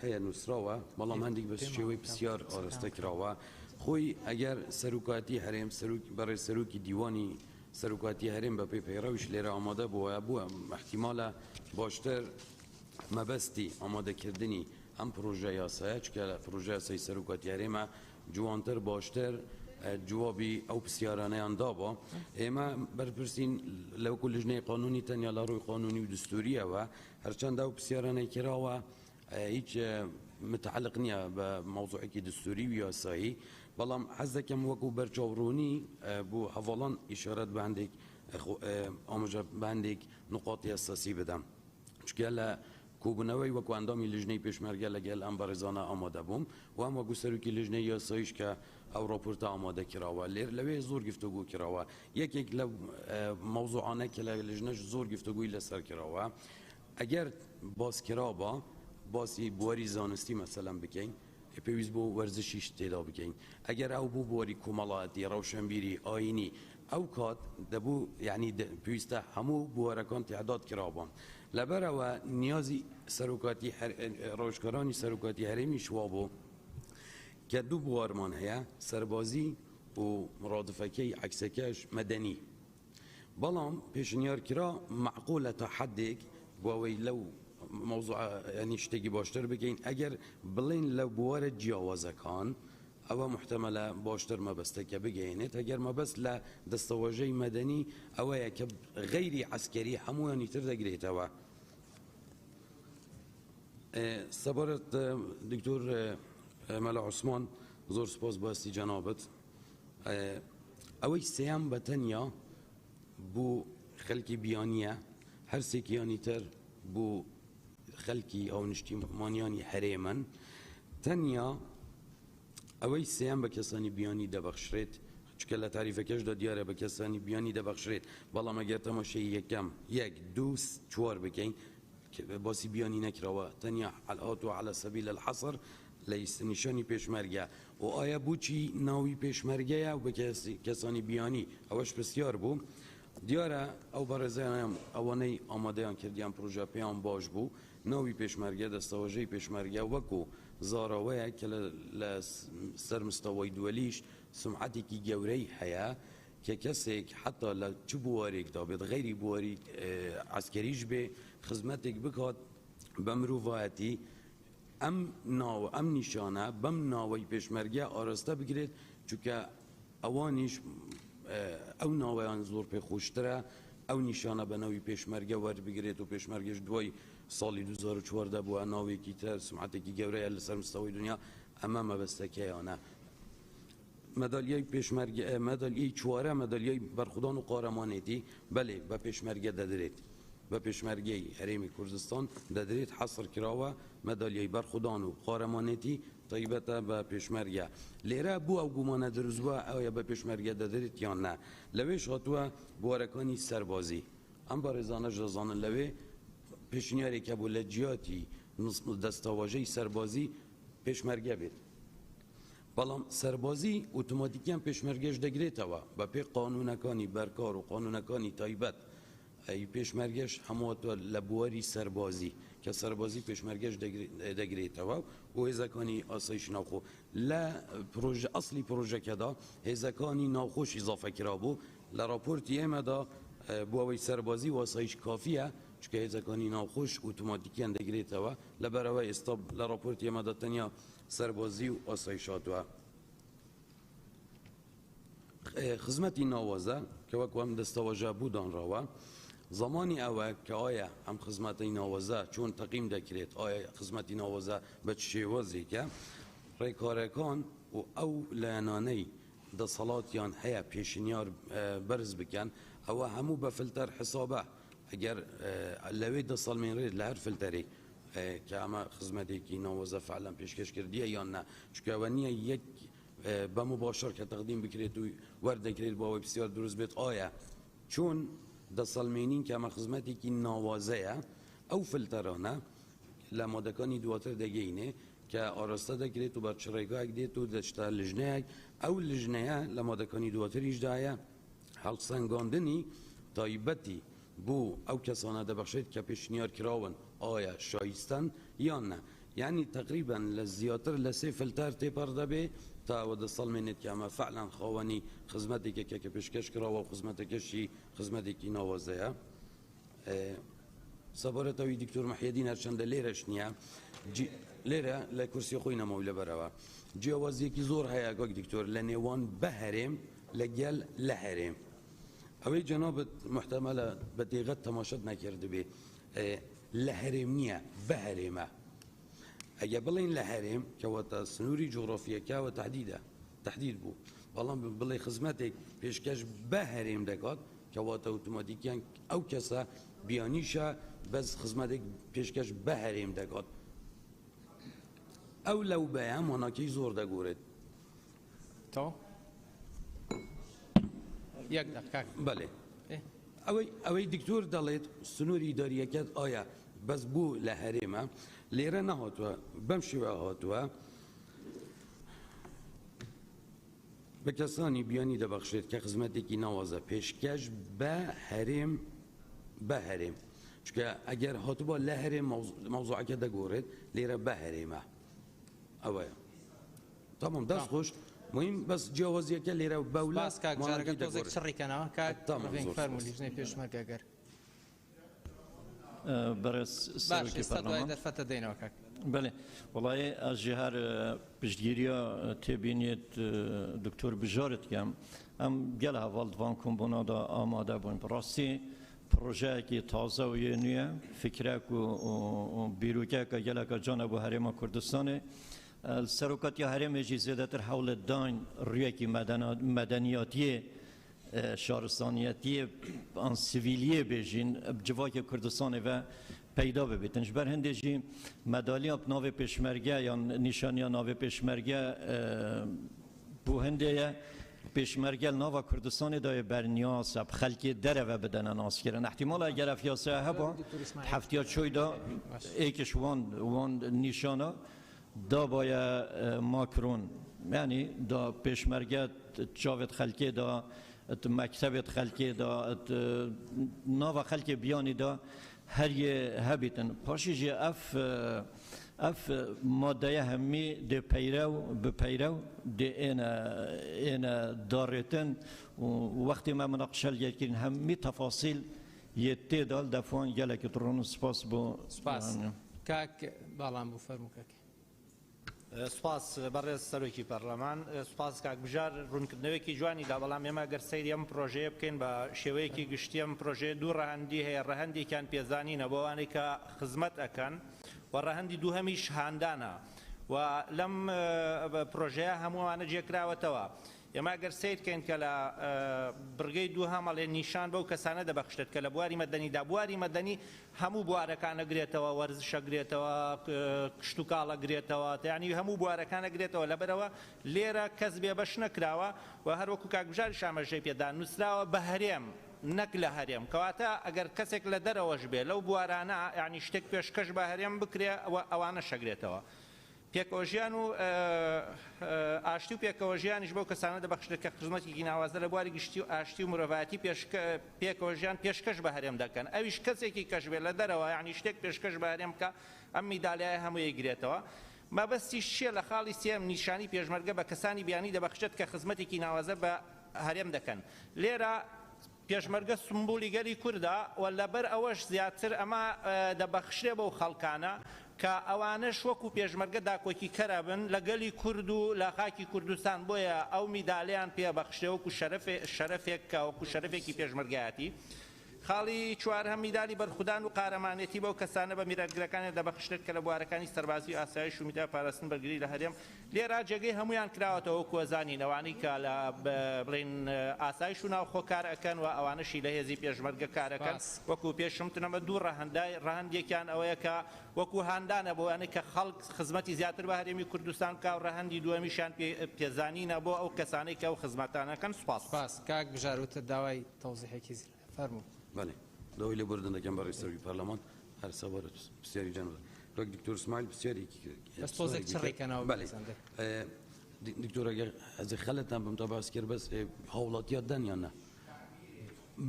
هەیە نووسراوە، بەڵام هەندێک بە شێوەی پرسیار ئاراستە کراوە. خۆی ئەگەر سەرۆکاتی هەرێم سەرۆک بەڕێز سەرۆکی دیوانی سەرۆکاتی هەرێم بە پێی پەیڕەویش لێرە ئامادە بووە، بووە احتیمالە باشتر مەبەستی ئامادەکردنی ئەم پرۆژە یاسایە، چونکە پرۆژە یاسای سەرۆکاتی هەرێمە جوانتر باشتر جوابی ئەو پرسیارانەیان دابا. ئێمە بەرپرسین لەوەکو لژنەی قانونی تەنیا لە ڕووی قانونی و دستوریەوە، هەرچەندە ئەو پرسیارانەی کراوە هیچ متعلق نییە بە مەوزوعێکی دستوری و یاسایی، بەڵام حەز دەکەم وەکو بەرچاوڕوونی بۆ هەڤاڵان ئیشارەت بە هەندێک ئاماژە بە هەندێک نقاطی ئەساسی بدەم، چونکە لە کۆبوونەوەی وەکو ئەندامی لیژنەی پێشمەرگە لەگەل ئەم بەڕێزانە ئامادە بووم و هەم وەکو سەرۆکی لیژنەی یاساییش کە ئەو ڕاپۆرتە ئامادە کراوە لێر لەوێ زۆر گفتوگۆ کراوە. یەکێک لەو مەوزوعانە کە لە لیژنەش زۆر گفتوگۆی لەسەر کراوە ئەگەر باس کرابا باسی بواری زانستی مەسەلەن بکەین پێویست بۆ وەرزشیش تێدا بکەین ئەگەر ئەو بوو بواری کۆمەڵایەتی ڕەوشەنبیری ئاینی ئەو کات دەبوو یعنی پێویستە هەموو بوارەکان تیعداد کرابان. لەبەرئەوە نیازی سەرۆکاتی ڕاوێژکارانی سەرۆکاتی هەرێمیش وابوو کە دوو بوارمان هەیە سەربازی و ڕادفەکەی عەکسەکەش مەدەنی، بەڵام پێشنیار کرا مەعقولە تا حەدێک بۆ ئەوەی لەو مەوزوعە یانی شتێکی باشتر بکەین ئەگەر بڵێن لە بوارە جیاوازەکان ئەوە موحتەمەلە باشتر مەبەستەکە بگەیەنێت، ئەگەر مەبەست لە دەستەواژەی مەدەنی ئەوەیە کە غەیری عەسکەری هەمووانی تر دەگرێتەوە. سەبارەت دکتۆر مەلا عوسمان زۆر سوپاس بۆ هەستی جەنابت. ئەوەی سێیەم بە تەنیا بۆ خەلکی بیانییە، هەرسێکیانی تر بۆ خەلکی هاونیشتیمانیانی هەرێمن. تەنیا ئەوەی سێیەم بە کەسانی بیانی دەبەخشرێت، چونکە لە تاریفەکەشدا دیارە بە کەسانی بیانی دەبەخشرێت، بەڵام ئەگەر تەماشای یەکەم یەک دوو چوار بکەین باسی بیانی نەکراوە، تەنیا هاتووە علی سبیل الحصر لە نیشانی پێشمەرگە. و ئایا بۆچی ناوی پێشمەرگەیە و بە کەسانی بیانی؟ ئەوەش پرسیار بوو. دیارە ئەو بەڕێزانەم ئەوانەی ئامادەیان کردیان پرۆژە پێیان باش بوو ناوی پێشمەرگە، دەستەواژەی پێشمەرگە وەکو زاراوەیە کە لە سەر مستەوای دووەلیش سومعەتێکی گەورەی هەیە. کە کەسێک حەتا لە چ بوارێکدا بێت غەیری بواری عەسکەریش بێ خزمەتێک بکات بە مرۆڤایەتی ئەم ناوە ئەم نیشانە بەم ناوەی پێشمەرگە ئاراستە بکرێت چونکە ئەوانیش ئەو ناوەیان زۆر پێ خۆشترە ئەو نیشانە بە ناوی پێشمەرگە وەربگرێت و پێشمەرگەش دوای ساڵی 2014 بووە ناوێکی تر سمعەتێکی گەورەیە لەسەر مستەوەی دنیا ئەمە مەبەستەکەیانە. مەدالیای پێشمەرگە مەدالیای چوارە مەدالیای بەرخودان و قارەمانێتی بەلێ بە پێشمەرگە دەدرێت بە پێشمەرگەی هەرێمی کوردستان دەدرێت حەسر کراوە مەدالیای بەرخودان و قارەمانێتی تایبەتە بە پێشمەرگە لێرە بۆ ئەو گومانە دروست بووە ئایا بە پێشمەرگە دەدرێت یان نا لەوێش هاتووە بوارەکانی سەربازی ئەم بەڕێزانەش دەزانن لەوێ پێشنیارێک هەبوو لە جیاتی دەستەواژەی سەربازی پێشمەرگە بێت بەڵام سەربازی ئۆتۆماتیکیان پێشمەرگەش دەگرێتەوە بە پێی قانونەکانی بەرکار و قانونەکانی تایبەت ی پێشمەرگەش هەموواتە لە بواری سەربازی کە سەربازی پێشمەرگەش دەگرێتەوە و هێزەکانی ئاسایشی ناوخۆ لە پرۆژە ئەسلی پرۆژەکەدا هێزەکانی ناوخۆش ئیزافە کرابوو لە راپۆرتی ئێمەدا بۆ ئەوەی سەربازی و ئاسایش کافیە چونکە هێزەکانی ناوخۆش ئۆتۆماتیکیان دەگرێتەوە لەبەرئەوە ئێستا لە راپۆرتی ئێمەدا تەنیا سەربازی و ئاسایش هاتووە. خزمەتی ناوازە کە وەکو ئەم دەستەواژە بۆ دانراوە زمانی ئەوە کە ئایا ئەم خزمەتەی ناوازە چۆن تەقیم دەکرێت ئایا خزمەتی ناوازە بە چ شێوازێکە ڕێکارەکان و ئەو لایەنانەی دەسەڵاتیان هەیە پێشنیار بەرز بکەن ئەوە هەموو بە فلتەر حسابە ئەگەر لەوێ دەسەڵمێنرێت لە هەر فلتەرێک کە ئەمە خزمەتێکی ناوەزە فعلەن پێشکەش کردیە یان نا چونکە ئەوە نییە یەک بە مباشر کە تەقدیم بکرێت و وەردەگرێت بۆ ئەوەی پرسیار دروست بێت ئایا چۆن دەسەلمێنین کە ئەمە خزمەتێکی ناوازەیە ئەو فلتەرانە لە مادەکانی دواتر دەگەینێ کە ئاراستە دەکرێت و بە چ ڕێگایەک دێت و دەچتە لژنەیەک ئەو لژنەیە لە مادەکانی دواتریشدایە هەڵسەنگاندنی تایبەتی بۆ ئەو کەسانە دەبەخشێت کە پێشنیار کراون ئایا شایستەن یان نا یانی تەقریبەن لە زیاتر لە سێ فلتەر تێپەڕ دەبێ تا ئەوە دەسەڵمێنێت کە ئەمە فعلەن خاوەنی خزمەتێکە کە کە پێشکەش کراوە و خزمەتەکەشی خزمەتێکی ناوازەیە. سەبارەت ئەوی دکتۆر محیەدین هەرچەندە لێرەش نییە لێرە لە کورسی خۆی نەماوی لەبەرەوە جیاوازیەکی زۆر هەیە کاک دکتۆر لە نێوان بە هەرێم لەگەل لە هەرێم ئەوەی جەنابت محتەمەلە بە دێغەت تەماشەت نەکردبێ لە هەرێم نییە بە هەرێمە ئەگە بڵێین لە هەرێم کەواتە سنووری جوغرافیەکە و تهدیدە تهدید بوو بەڵام بڵێ خزمەتێک پێشکەش بە هەرێم دەکات کەواتە ئۆتۆماتیکیان ئەو کەسە بیانیشە بەس خزمەتێک پێشکەش بە هەرێم دەکات ئەو لەو بەیە ماناکەی زۆر دەگۆرێت. تەواو یەک دەق کاک. بەلێ ئەوەی ئەوەی دکتۆر دەڵێت سنووری ئیداریەکەت ئایا بەس بۆ لە هەرێمە لێرە نەهاتووە بەم شێوە هاتووە بە کەسانی بیانی دەبەخشێت کە خزمەتێکی ناوازە پێشکەش بە هەرێم بە هەرێم چونکە ئەگەر هاتبووە لە هەرێم مەوزوعەکە دەگۆڕێت لێرە بە هەرێمە ئەوەیە تەمام دەست خۆش مهم بەس جیاوازیەکە لێرە بەولا سپاس کاک جارەکە تۆزێک چڕی کەنەوە کاک ڕڤین فەرموو لیژنەی پێشمەرگە گەر بەڕێز باش سەرۆکی ئێستا دوای پەرلەمان دەرفەتە دەینەوە کاک. بەێ وەڵی ئەژی هەر پشتگیریە تێبینیت دکتۆر بژارت کەم ئەم گەل هەڤاڵ دوان کۆمبۆنادا ئامادە بوون بەڕاستی پڕۆژەیەکی تازە و یە نوێ فکرەک و بیرۆکەکە گەلەکە جانە بۆ هەرێمە کوردستانێ سەرۆکاتی هەرێمێژی زێدەتر هەوڵێت داین ڕویەکی مەدەنیاتیێ شارستانیەتیێ ئان سڤیلیێ بێژین جڤاکێ کوردستانێ ڤە پەیدا ببێتن ژبەر هەندێژی مەدالیا ناوێ پێشمەرگە یان نیشانیا ناوێ پێشمەرگە بۆ هەندێیە پێشمەرگە ناوە کوردستانێ دایێ بەرنیاسە خەلکێ دەرەوە بدەنە ناسکردن احتیمالە ئەگەر ئەف یاسا هەبا هەفتیا چۆیدا ئێکش وان وان نیشانە دابایە ماکرۆن یانی دا پێشمەرگە چاوێت خەلکێ دا مەکتەبێت خەلکێ دا ناوە خەلکێ بیانی دا هەریێ هەبیتن پاشی ژێ ئەف ئەف مادەیە هەمی دێ پەیرەو بە پەیرەو دێ ئێنە ئێنە داڕێتن و وەختی مە مناقشە لگەل کرین هەمی تەفاسیل یێ تێدا دەفوان گەلەکی ڕوون سپاس بۆ سپاس کاک باڵام بوو فەرموو کاک. سوپاس بەڕێز سەرۆکی پەرلەمان، سوپاس کاک بژار ڕوونکردنەوەیەکی جوانی دا، بەڵام ئێمە گەر سەیری ئەم پرۆژەیە بکەین بە شێوەیەکی گشتی ئەم پرۆژەیە دوو ڕەهەندی هەیە، ڕەهەندێکیان پێزانینە بۆ ئەوانەی کە خزمەت ئەکەن و ڕەهەندی دووهەمیش هاندانە و لەم پرۆژەیە هەموو ئەوانە جێکراوەتەوە. ئێمە گەر سەیر کەین کە لە بڕگەی دووهەم ئەڵێ نیشان بەو کەسانە دەبەخشرێت کە لە بواری مەدەنیدا، بواری مەدەنی هەموو بوارەکان ئەگرێتەوە، وەرزش ئەگرێتەوە، کشتوکاڵ ئەگرێتەوە، یانی هەموو بوارەکان ئەگرێتەوە، لەبەرئەوە لێرە کەس بێبەش نەکراوە و هەروەکو کاک بژاریش ئاماژەی پێدا نووسراوە بە هەرێم نەک لە هەرێم، کەواتە ئەگەر کەسێک لە دەرەوەش بێ لەو بوارانە یانی شتێک پێشکەش بە هەرێم بکرێ ئەوە ئەوانەش ئەگرێتەوە. پێکەوەژیان و ئاشتی و پێکەوەژیانیش بەو کەسانە دەبەخشرێت کە خزمەتێکی ناوازە لە بواری گشتی و ئاشتی و مرۆڤایەتی پێکەوەژیان پێشکەش بە هەرێم دەکەن ئەویش کەسێکی کەش بێت لە دەرەوە یانی شتێک پێشکەش بە هەرێم بکا ئەم میدالیایە هەمووی ئەیگرێتەوە مەبەستیش چییە لە خاڵی سێیەم نیشانی پێشمەرگە بە کەسانی بیانی دەبەخشێت کە خزمەتێکی ناوازە بە هەرێم دەکەن لێرە پێشمەرگە سمبولی گەلی کوردە و لەبەر ئەوەش زیاتر ئەمە دەبەخشرێ بەو خەڵکانە کە ئەوانەش وەکو پێشمەرگە داکۆکیکەرە بن لە گەلی کورد و لە خاکی کوردستان بۆیە ئەو میدالیان پێ بەخشرێ وەکو شەرەفێک کە وەکو شەرەفێکی پێشمەرگایەتی. خاڵی چوارهەم میدالی بەرخودان و قارەمانێتی بەو کەسانە بە میراتگرەکانیان دەبەخشرێت کە لە بوارەکانی سەربازی و ئاسایش و میدیا پاراستن بەرگری لە هەرێم لێرە جێگەی هەموویان کراوەتەوە وەکو ئەزانین ئەوانەی کە لە بڵێین ئاسایش و ناوخۆ کار ئەکەن و ئەوانەشی لە هێزی پێشمەرگە کار ئەکەن سپاس. وەکو پێشم وتم ئەمە دوو ڕەهەندە ڕەهەندێکیان ئەوەیە کە وەکو هاندانە بۆ ئەوانەی کە خەڵک خزمەتی زیاتر بە هەرێمی کوردستان بکا و ڕەهەندی دووەمیشیان پێزانینە بۆ ئەو کەسانەی کە ئەو خزمەتانە ئەکەن سوپاس. سپاس کاک بژار وتت داوای تەوزیحێکی فەرموو. بەڵێ داوای لێبوردن دەکەم بەڕێز سەرۆکی پەرلەمان هەر سەبارەت پرسیاری جەنابت کاک دکتۆر اسماعیل پرسیارێکی کرد بەس تۆزێک چڕی کەنەوە بەڵێ دکتۆر ئەگەر ئەز خەلەتان بم تا باس کرد بەس هاوڵاتیات دەن یان نا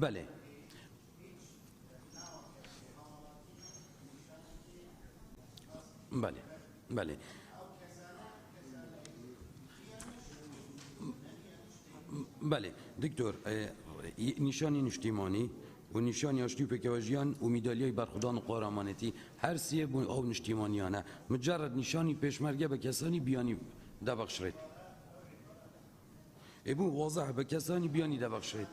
بەڵێ بەڵێ بەڵێ بەڵێ دکتۆر نیشانی نیشتیمانی و نیشانی ئاشتی و پێکەوەژیان و میدالیای بەرخودان و قارەمانێتی هەر سێ بوون ئەو نیشتیمانیانە مجرد نیشانی پێشمەرگە بە کەسانی بیانی دەبەخشرێت ئێ بوو وازح بە کەسانی بیانی دەبەخشرێت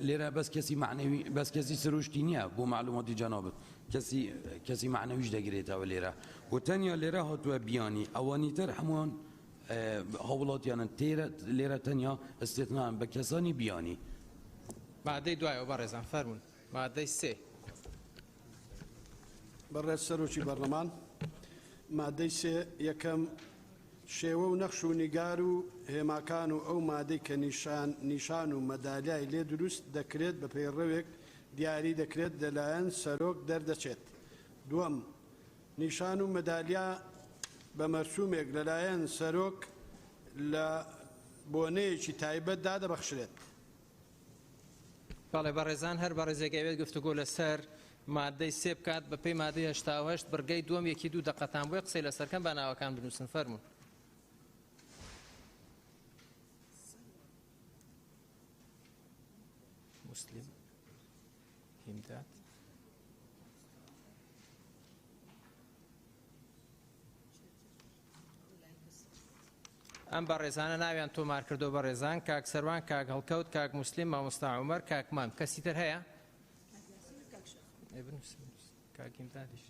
لێرە بەس کەسی معنەوی بەس کەسی سروشتی نییە بۆ معلوماتی جەنابت کەسی کەسی معنەویش دەگرێتەوە لێرە و تەنیا لێرە هاتووە بیانی ئەوانی تر هەمووان هاوڵاتیانن تێرە لێرە تەنیا استثناء بە کەسانی بیانی. مادەی دوایەوە بەڕێزان فەرموون مادەی سێ. بەڕێز سەرۆکی بەڕلەمان مادەی سێ یەکەم شێوە و نەخش و نیگار و هێماکان و ئەو مادەی کە نیشان نیشان و مەدالیای لێ دروست دەکرێت بە پەیڕەوێک دیاری دەکرێت لەلایەن سەرۆک دەردەچێت دووەم نیشان و مەدالیا بە مەرسومێک لەلایەن سەرۆک لە بۆنەیەکی تایبەتدا دەبەخشرێت. بەڵێ بەڕێزان هەر بەڕێزێک ئەوێت گفتوگۆ لەسەر مادەی سێ بکات بەپێی مادەی 88 بڕگەی دووەم یەکی دوو دەقەتان بۆیە قسەی لەسەر کەن با ناوەکان بنووسن فەرموون. مسلم هیمداد ئەم بەڕێزانە ناویان تۆمار کردو بەڕێزان کاک سەروان کاک هەڵکەوت کاک موسلیم مامۆستا عومەر کاک مام کەسی تر هەیە کاک ئیمدادیش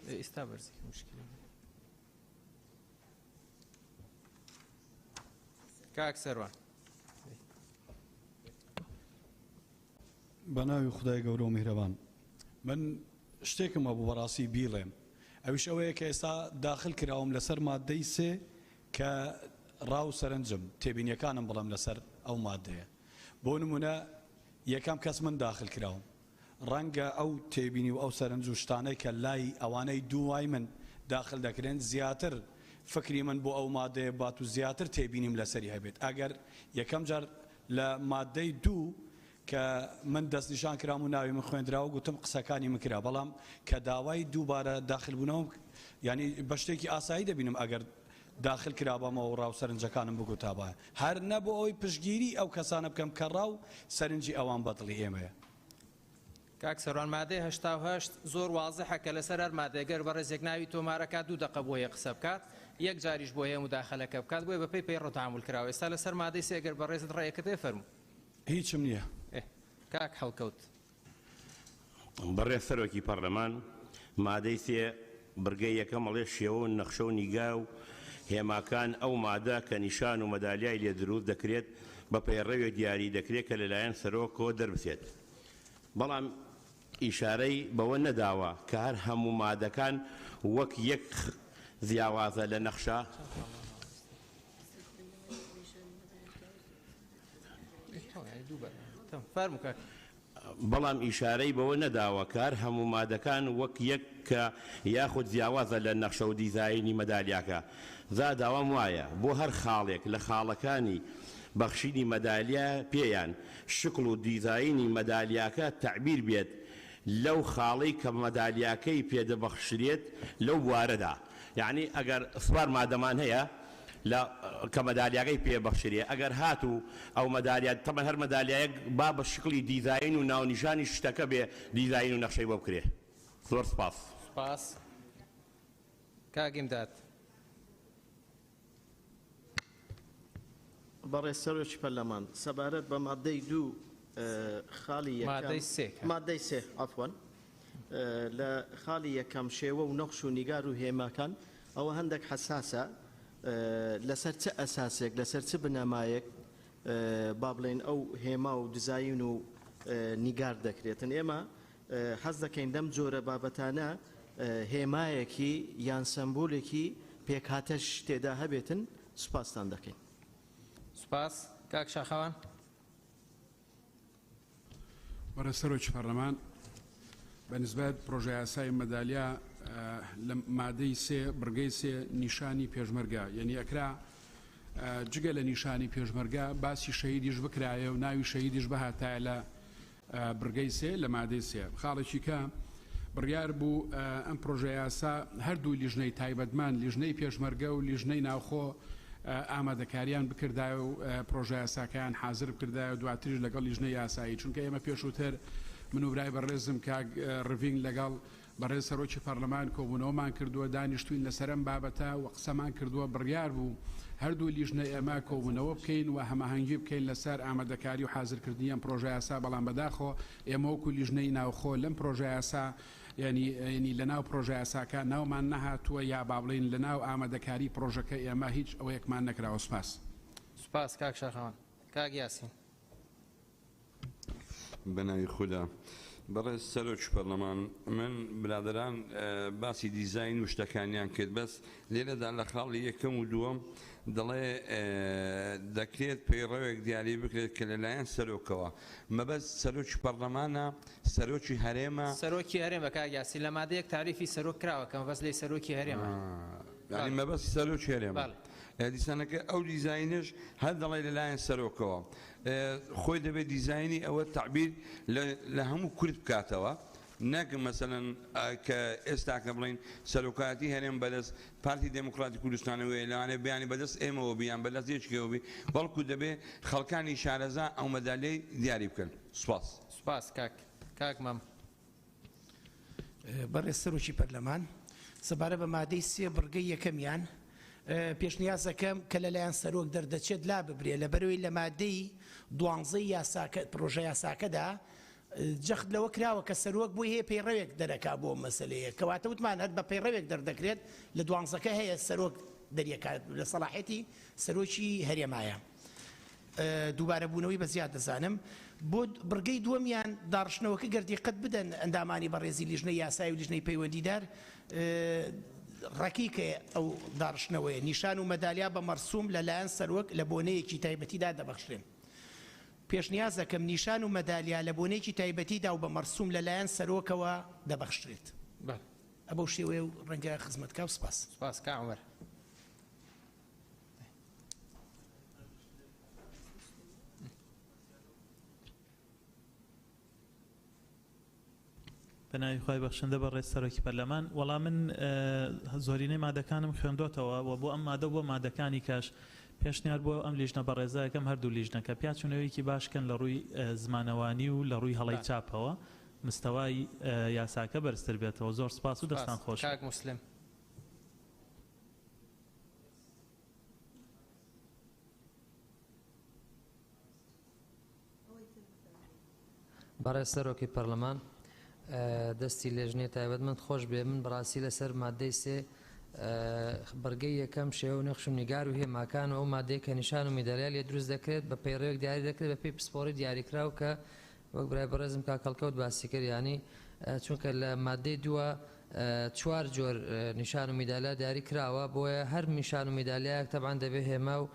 ئێستا بەرزی مشکلە کاک سەروان بە ناوی خودای گەورە و میهرەبان من شتێکم هەبوو بەڕاستی بیڵێم ئەویش ئەوەیە کە ئێستا داخل کراوم لەسەر مادەی سێ کە ڕا و سەرنجم تێبینیەکانم بڵێم لەسەر ئەو مادەیە بۆ نمونە یەکەم کەس من داخل کراوم ڕەنگە ئەو تێبینی و ئەو سەرنج و شتانەی کە لای ئەوانەی دوای من داخل دەکرێن زیاتر فکری من بۆ ئەو مادەیە بات و زیاتر تێبینیم لەسەری هەبێت ئەگەر یەکەم جار لە مادەی دوو. کە من دەستنیشان کرام و ناوی من خوێندرا و گوتم قسەکانی من کرا بەڵام کە داوای دووبارە داخل بوونەوەم یانی بە شتێکی ئاسایی دەبینم ئەگەر داخل کرابامەوە و ڕا و سەرنجەکانم بگوتابایە هەر نە بۆ ئەوەی پشتگیری ئەو کەسانە بکەم کە ڕا و سەرنجی ئەوان بە دڵی ئێمەیە. کاک سەروان مادەی 88 زۆر وازحە کە لەسەر هەر مادەیەک گەر بەڕێزێک ناوی تۆمارەکات دوو دەقە بۆ هەیە قسە بکات یەک جاریش بۆ هەیە موداخەلەکە بکات بۆیە بەپێی پەیڕەو تەعامول کراوە ئێستا لەسەر مادەی سێ گەر بەڕێزت ڕەیەکت هەیە فەرموو. هیچم نییە. ئێ کاک هەڵکەوت. بەڕێز سەرۆکی پەڕلەمان، مادەی سێ بڕگەی یەکەم ئەڵێ شێوە و نەخشە و نیگا و هێماکان ئەو مادە کە نیشان و مەدالیای لێ دروست دەکرێت بە پەیڕەوێک دیاری دەکرێت کە لەلایەن سەرۆکەوە دەربچێت بەڵام ئیشارەی بەوە نەداوە کە هەر هەموو مادەکان وەک یەک جیاوازە لە نەخشە بەڵام ئیشارەی بەوە نەداوە کە هەر هەموو مادەکان وەک یەک کە یاخود جیاوازە لە نەخشە و دیزاینی مەدالیاکە. جا داوام وایە بۆ هەر خاڵێک لە خاڵەکانی بەخشینی مەدالیا پێیان شکڵ و دیزاینی مەدالیاکە تەعبیر بێت لەو خاڵەی کە مەدالیاکەی پێدەبەخشرێت لەو بوارەدا. یەعنی ئەگەر سوار مادەمان هەیە لە کە مەدالیاکەی پێ بەخشرێ ئەگەر هاتوو ئەو مەدالیا تەبعەن هەر مەدالیایەک با بە شکڵی دیزاین و ناونیشانی شتەکە بێ دیزاین و نەخشەی بۆ بکرێ زۆر سپاس. سپاس کاک ئیمداد. بەڕێز سەرۆکی پەرلەمان، سەبارەت بە ماددەی دوو خاڵی یەکەم، ماددەی سێ کاک. ماددەی سێ عەفوەن، لە خاڵی یەکەم شێوە و نەخش و نیگار و هێماکان، ئەوە هەندێک حەساسە، لەسەر چ ئەساسێک، لەسەر چ بنەمایەک با بڵێین ئەو هێما و دیزاین و نیگار دەکرێتن؟ ئێمە حەز دەکەین لەم جۆرە بابەتانە هێمایەکی یان سەمبولێکی پێکهاتەش تێدا هەبێتن، سوپاستان دەکەین. سوپاس. کاک شاخەوان. بەڕێز سەرۆکی پەرلەمان، بە نیسبەت پرۆژەیاسای مەدالیا لە مادەی سێ بڕگەی سێ نیشانی پێشمەرگە یەنی ئەکرا جگە لە نیشانی پێشمەرگە باسی شەهیدیش بکرایە و ناوی شەهیدیش بهاتایە لە بڕگەی سێ لە مادەی سێ. خاڵێکی کە بڕیار بوو ئەم پڕۆژەیاسا هەردوو لیژنەی تایبەتمەند، لیژنەی پێشمەرگە و لیژنەی ناوخۆ ئامادەکاریان بکردایە و پڕۆژەیاساکەیان حازر بکردایە و دواتریش لەگەڵ لیژنەی یاسایی چونکە ئێمە پێشووتر من و برای بەڕێزم کاک ڕڤین لەگەڵ بەڕێز سەرۆکی پەرلەمان کۆبوونەوەمان کردووە، دانیشتووین لەسەر ئەم بابەتە و قسەمان کردووە، بڕیار بوو هەردوو لیژنە ئێمە کۆبوونەوە بکەین و هەماهەنگی بکەین لەسەر ئامادەکاری و حازرکردنی ئەم پرۆژەیاسا، بەڵام بەداخەوە ئێمە وەکو لیژنەی ناوخۆ لەم پرۆژەیاسا یانی یانی لەناو پرۆژەیاساکە ناومان نەهاتووە یا با بڵێین لەناو ئامادەکاری پرۆژەکە ئێمە هیچ ئەوەیەکمان نەکراوە. سوپاس. سوپاس کاک شاخەوان. کاک یاسین. بەناوی خودا. بەڕێز سەرۆکی پەرلەمان من برادەران باسی دیزاین و شتەکانیان کرد بەس لێرەدا لە خاڵی یەکەم و دووەم دەڵێ دەکرێت پەیڕەوێک دیاری بکرێت کە لەلایەن سەرۆکەوە مەبەست سەرۆکی پەرلەمانە سەرۆکی هەرێمە سەرۆکی هەرێمە کاک یاسین لە مادەیەک تاریفی سەرۆک کراوە کە مەبەست لێی سەرۆکی هەرێمە. یانی مەبەست سەرۆکی هەرێمە. دیسانەکە ئەو دیزاینەش هەر دەڵێ لەلایەن سەرۆکەوە خۆی دەبێت دیزاینی ئەوە تەعبیر لە هەموو کورد بکاتەوە نەک مەسەلەن کە ئێستاکە بڵێین سەرۆکایەتی هەرێم بەدەست پارتی دێموکڕاتی کوردستانەوەیە لەوانەیە بیانی بەدەست ئێمەوە بی یان بەدەست یەکێکەوە بی بەڵکو دەبێ خەڵکانی شارەزا ئەو مەدالیەی دیاری بکەن سوپاس. سوپاس کاک کاک مەم. بەڕێز سەرۆکی پەرلەمان، سەبارەت بە مادەی سێ بڕگەی یەکەمیان پێشنیازەکەم کە لەلایەن سەرۆک دەردەچێت لاببرێ لەبەرئەوەی لە مادەی دوانزەی یاساکە پرۆژە یاساکەدا جەخت لەوە کراوە کە سەرۆک بۆی هەیە پەیڕەوێک دەرەکا بۆ ئەم مەسەلەیە کەواتە وتمان هەر بە پەیڕەوێک دەردەکرێت لە دوانزەکە هەیە سەرۆک دەریەکات لە سەڵاحیەتی سەرۆکی هەرێمایە. دووبارە بوونەوەی بە زیاد دەزانم. بۆ بڕگەی دووەمیان داڕشتنەوەکە گەر دیقەت بدەن ئەندامانی بەڕێزی لیژنەی یاسایی و لیژنەی پەیوەندیدار ڕەکیکە ئەو داڕشتنەوەیە نیشان و مەدالیا بە مەرسوم لە لایەن سەرۆک لە بۆنەیەکی تایبەتیدا دەبەخشرێن. پێشنیاز دەکەم نیشان و مەدالیا لە بۆنەیەکی تایبەتیدا و بە مەرسوم لە لایەن سەرۆکەوە دەبەخشرێت. بەو شێوەیە و ڕەنگە خزمەت کا و سپاس. سپاس کاک عومەر. بە ناوی خوای بەخشندە بەڕێز سەرۆکی پەرلەمان وەڵا من زۆرینەی مادەکانم خوێندۆتەوە و بۆ ئەم مادە و بۆ مادەکانی کەش پێشنیار بۆ ئەم لیژنە بەڕێزە ئەکەم هەردوو لیژنەکە پیاچوونەوەیەکی باش کەن لە ڕووی زمانەوانی و لە ڕووی هەڵەی چاپەوە مستەوای یاساکە بەرزتر بێتەوە زۆر سپاس و دەستان خۆش. کاک موسلم. بەڕێز سەرۆکی پەرلەمان دەستی لێژنەی تایبەتمەند خۆش بێ من بەڕاستی لەسەر مادەی سێ بڕگەی یەکەم شێوە و نەخش و نیگار و هێماکان و ئەو مادەیە کە نیشان و میدالیا لێ دروست دەکرێت بە پەیڕەوێک دیاری دەکرێت بە پێی پسپۆڕی دیاریکراو کە وەک برای بەڕێزم کاک هەڵکەوت باسی کرد یانی چونکە لە مادەی دووە چوار جۆر نیشان و میدالیا دیاری کراوە بۆیە هەر نیشان و میدالیایەک تەبعەن دەبێ هێما و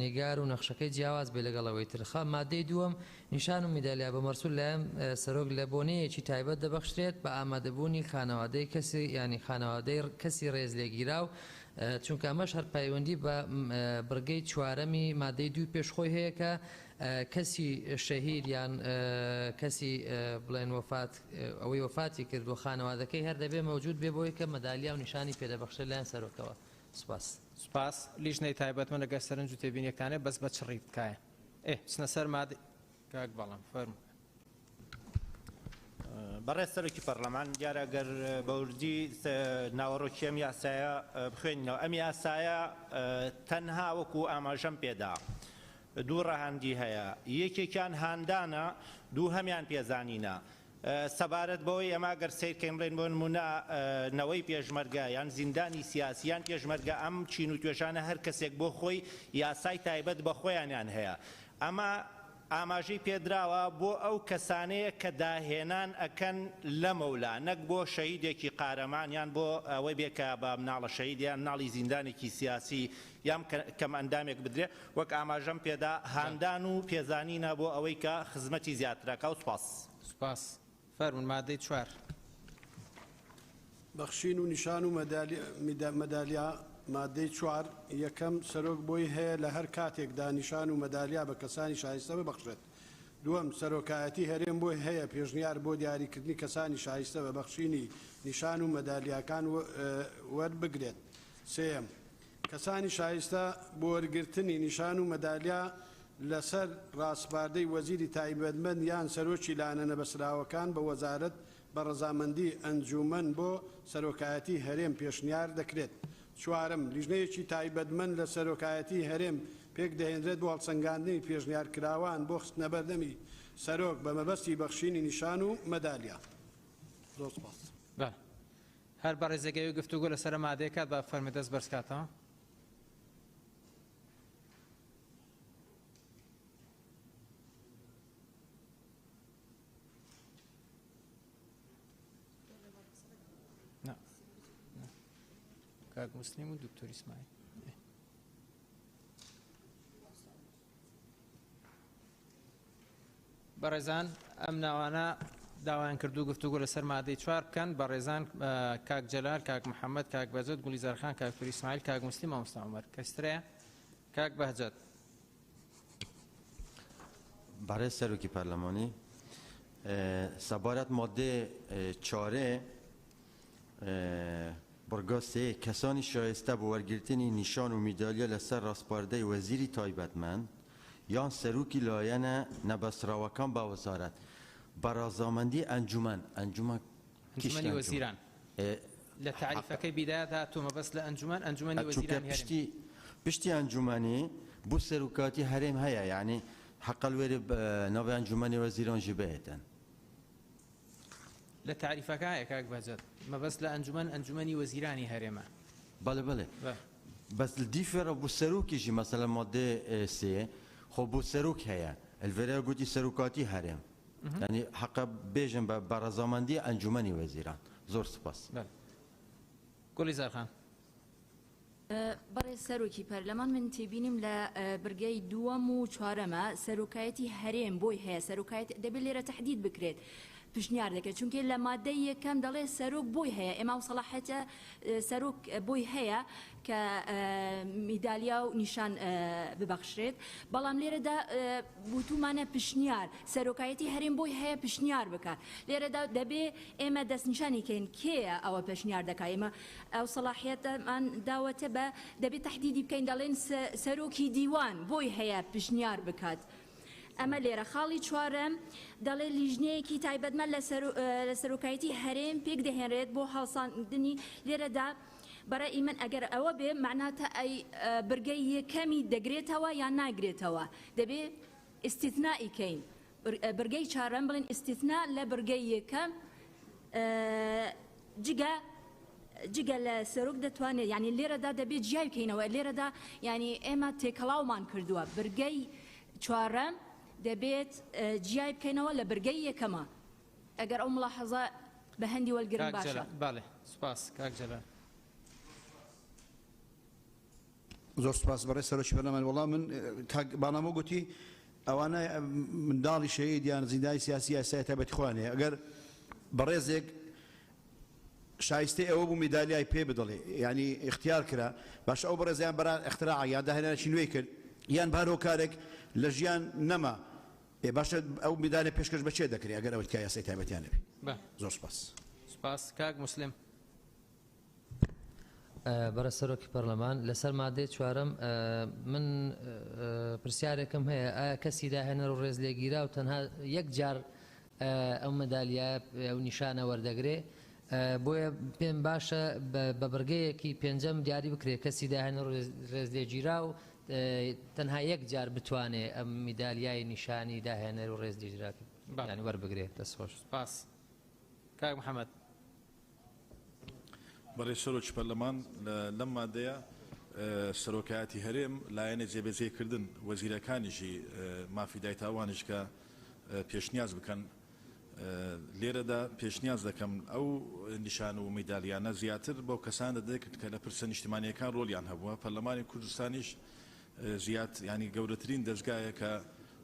نیگار و نەخشەکەی جیاواز بێ لەگەڵ ئەوەی تر. خا مادەی دووەم، نیشان و میدالیا بە مەرسول لایەن سەرۆک لە بۆنەیەکی تایبەت دەبەخشرێت بە ئامادەبوونی خانەوادەی کەسی یانی خانەوادەی کەسی ڕێزلێگیراو چونکە ئەمەش هەر پەیوەندی بە بڕگەی چوارەمی مادەی دووی پێش خۆی هەیە کە کەسی شەهید یان کەسی بڵێن وەفات ئەوەی وەفاتی کرد و خانەوادەکەی هەر دەبێ مەوجود بێ بۆی کە مەدالیا و نیشانی پێدەبەخشرێت لایەن سەرۆکەوە. سوپاس. سوپاس. لیژنەی تایبەتمەند ئەگەر سەرنج و تێبینیەکتان هەیە بەس بە چڕی تکایە. ئێ بچنە سەر مادەی کاک بەڵام فەرموو. بەڕێز سەرۆکی پەرلەمان، دیارە گەر بە وردی ناوەڕۆکی ئەم یاسایە بخوێنینەوە، ئەم یاسایە تەنها وەکو ئاماژەم پێدا دوو ڕەهەندی هەیە، یەکێکیان هاندانە، دووهەمیان پێزانینە. سەبارەت بەوەی ئێمە گەر سەیر کەین بڵێین بۆ نموونە نەوەی پێشمەرگە یان زیندانی سیاسی یان پێشمەرگە ئەم چین و توێژانە هەر کەسێک بۆ خۆی یاسای تایبەت بە خۆیانیان هەیە ئەمە ئاماژەی پێدراوە بۆ ئەو کەسانەیە کە داهێنان ئەکەن لەمەولا نەک بۆ شەهیدێکی قارەمان یان بۆ ئەوەی بێ کە بە مناڵە شەهید یان مناڵی زیندانێکی سیاسی یان کەم ئەندامێک بدرێ وەک ئاماژەم پێدا هاندان و پێزانینە بۆ ئەوەی کە خزمەتی زیاترەکە و سوپاس. سوپاس. فەرموون مادەی چوار. بەخشین و نیشان و مەدالیا، مادەی چوار، یەکەم، سەرۆک بۆی هەیە لە هەر کاتێکدا نیشان و مەدالیا بە کەسانی شایستە ببەخشێت. دووەم، سەرۆکایەتی هەرێم بۆی هەیە پێشنیار بۆ دیاریکردنی کەسانی شایستە بە بەخشینی نیشان و مەدالیاکان وەربگرێت. سێیەم، کەسانی شایستە بۆ وەرگرتنی نیشان و مەدالیا لەسەر ڕاسپاردەی وەزیری تایبەتمەند یان سەرۆکی لایەنە نەبەستراوەکان بە وەزارەت بە ڕەزامەندی ئەنجوومەن بۆ سەرۆکایەتی هەرێم پێشنیار دەکرێت. چوارەم، لیژنەیەکی تایبەتمەند لە سەرۆکایەتی هەرێم پێکدەهێنرێت بۆ هەڵسەنگاندنی پێشنیارکراوان بۆ خستنەبەردەمی سەرۆک بە مەبەستی بەخشینی نیشان و مەدالیا. زۆر سوپاس. بەڵێ. هەر بەڕێزێک ئەوێ گفتوگۆ لەسەر ئەم مادەیە کات با بفەرموێ دەست بەرز کاتەوە. کاک مسلم و دکتۆر ئیسماعیل. بەڕێزان ئەم ناوانە داوایان کردو گفتوگۆ لەسەر مادەی چوار بکەن بەڕێزان کاک جەلال کاک محەممەد کاک بەجەت گوڵیزار خان کاک توری ئیسماعیل کاک موسلیم مامۆستا عومەر کەسترەیە کاک بەهجەت. بەڕێز سەرۆکی پەرلەمانی سەبارەت مادەی چارێ بڕگا سێ کەسانی شایستە بۆ وەرگرتنی نیشان و میدالیا لەسەر ڕاسپاردەی وەزیری تایبەتمەند یان سەرۆکی لایەنە نەبەستراوەکان بە وەزارەت بە ڕەزامەندی ئەنجومەن ئەنجومەن ئەنجومەنی وەزیران لە تاریفەکەی بیدایەت هاتووە مەبەست لە ئەنجومەن ئەنجومەنی وەزیرانی هەرێم. پشتی پشتی ئەنجومەنی بۆ سەرۆکاتی هەرێم هەیە یانی حەقەل وێرێ ناوێ ئەنجومەنی وەزیران ژی بهێتن. لە تاریفەکە هەیە کاک بەهجەت مەبەست لە ئەنجومەن ئەنجومەنی وەزیرانی هەرێمە. بەڵێ بەڵێ بەس دیفێرە بۆ سەرۆکیشی مەسەلەن مادەی سێ خۆ بۆ سەرۆک هەیە الڤێرە گوتی سەرۆکاتی هەرێم یانی حەقە بێژم بە بە ڕەزامەندی ئەنجومەنی وەزیران زۆر سوپاس. بەڵێ گوڵیزار خان. بەڕێز سەرۆکی پەرلەمان من تێبینیم لە برگەی دووەم و چوارەمە سەرۆکایەتی هەرێم بۆی هەیە سەرۆکایەتی دەبێت لێرە تەحدید بکرێت. پشنیار دەکرێت چونکێ لە مادەی یەکەم دەڵێ سەرۆک بۆی هەیە ئێمە ئەو سەڵاحیەتە سەرۆک بۆی هەیە کە میدالیا و نیشان ببەخشرێت بەڵام لێرەدا وتومانە پشنیار سەرۆکایەتی هەرێم بۆی هەیە پشنیار بکات لێرەدا دەبێ ئێمە دەستنیشانی کەین کێیە ئەوە پێشنیار دەکات ئێمە ئەو سەڵاحیەتەمان داوەتە بە دەبێ تەحدیدی بکەین دەڵێن سەرۆکی دیوان بۆی هەیە پشنیار بکات ئەمە لێرە خاڵی چوارەم دەڵێ لیژنەیەکی تایبەتمەند لە سەرۆکایەتی هەرێم پێک دەهێنرێت بۆ هەڵساندنی لێرەدا بەڕەئی من ئەگەر ئەوە بێ مەعناتە ئەی برگەی یەکەمی دەگرێتەوە یان ناگرێتەوە دەبێ ئیستیثنائی کەین برگەی چارەم بڵێن ئیستیثنا لە برگەی یەکەم جگە جگە لە سەرۆک دەتوانێت یعنی لێرەدا دەبێت جیای بکەینەوە لێرەدا یعنی ئێمە تێکەڵاومان کردووە برگەی چوارەم دەبێت جیای بکەینەوە لە برگەی یەکەمە ئەگەر ئەو ملاحەزە بە هەندی وەلگرن کاک باشە. جەلال بەڵێ سوپاس کاک جەلال. زۆر سوپاس بەڕێز سەرۆکی پەرلەمان وەڵا من کاک باڵامۆ گوتی ئەوانە منداڵی شەهید یان زیندانی سیاسی یاسای تایبەتی خۆیان هەیە ئەگەر بەڕێزێک شایستەی ئەوە بوو میدالیای پێ بدڵێ یعنی اختیار کرا باشە ئەو بەڕێزیان بەران اختراع یان داهێنانێکی نوێی کرد یان بە هەر هۆکارێک لە ژیان نەما ئێ باشە ئەو میدالە پێشکەش بە کێ دەکرێ ئەگەر ئەوە تکا یاسای تایبەتیان نەبێ بە زۆر سوپاس. سوپاس کاک موسلم. بەڕێز سەرۆکی پەرلەمان، لەسەر مادەی چوارەم من پرسیارێکم هەیە، ئایا کەسی داهێنەر و ڕێزلێگیراو تەنها یەک جار ئەو مەدالیایە ئەو نیشانە وەردەگرێ؟ بۆیە پێم باشە بە بڕگەیەکی پێنجەم دیاری بکرێت کەسی داهێنەر و ڕێزلێگیراو تەنها یەک جار بتوانێ ئەم میدالیای نیشانی داهێنەر و ڕێزلێگیراو یانی وەربگرێ. دەست خۆش. سپاس. کاک محەمەد. بەڕێز سەرۆکی پەرلەمان، لەم مادەیە سەرۆکایەتی هەرێم لایەنە جێبەجێکردن وەزیرەکانیشی مافی دایتە ئەوانیش کە پێشنیاز بکەن. لێرەدا پێشنیاز دەکەم ئەو نیشان و میدالیانە زیاتر بەو کەسان دەدرێت کە لە پرسە نیشتمانییەکان ڕۆڵیان هەبووە. پەرلەمانی کوردستانیش زیات یانی گەورەترین دەزگایە کە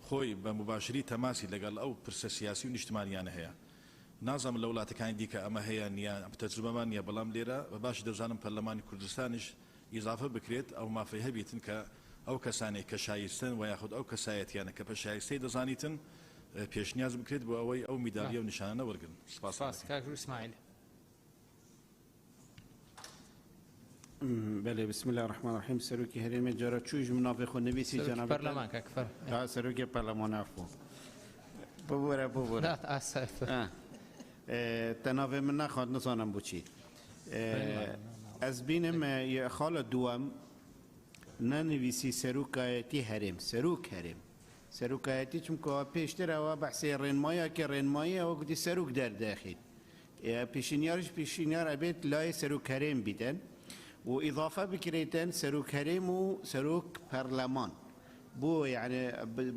خۆی بە موباشری تەماسی لەگەڵ ئەو پرسە سیاسی و نیشتمانییانە هەیە. نازانم لە وڵاتەکانی دیکە ئەمە هەیە نییە، تەجروبەمان نییە، بەڵام لێرە بە باشی دەزانم پەرلەمانی کوردستانیش ئیزافە بکرێت ئەو مافەی هەبیتن کە ئەو کەسانەی کە شایستەن و یاخود ئەو کەسایەتیانە کە بە شایستەی دەزانیتن پێشنیاز بکرێت بۆ ئەوەی ئەو میدالیە و نیشانانە وەرگرن. سپاستان سپاس دەکەم. کاک ئیسماعیل. بەلێ بسم اللە الرحمن الرحیم سەرۆکی هەرێمێ جارا چویش من ناڤێ خۆ نڤیسی سەرۆکی جەنابت پەرلەمان کاک فەرموو. ها سەرۆکی پەرلەمان عەفو ببورە ببورە نا ئاسایە فەرموو. تە ناڤێ من نەخواند نزانم بۆچی ئەز بینم خاڵە دووەم نەنویسی سەرۆکایەتی هەرێم سەرۆک هەرێم سەرۆکایەتی چونکە پێشتر ئەوە بەحسێ ڕێنمایە کە ڕێنمایی ئەوە گوتی سەرۆک دەردەخیت پیشنیاریش پیشنیار ئەبێت لای سەرۆک هەرێم بیتن و ئیضافە بکرێتن سەرۆک هەرێم و سەرۆک پەرلەمان بۆ یعنی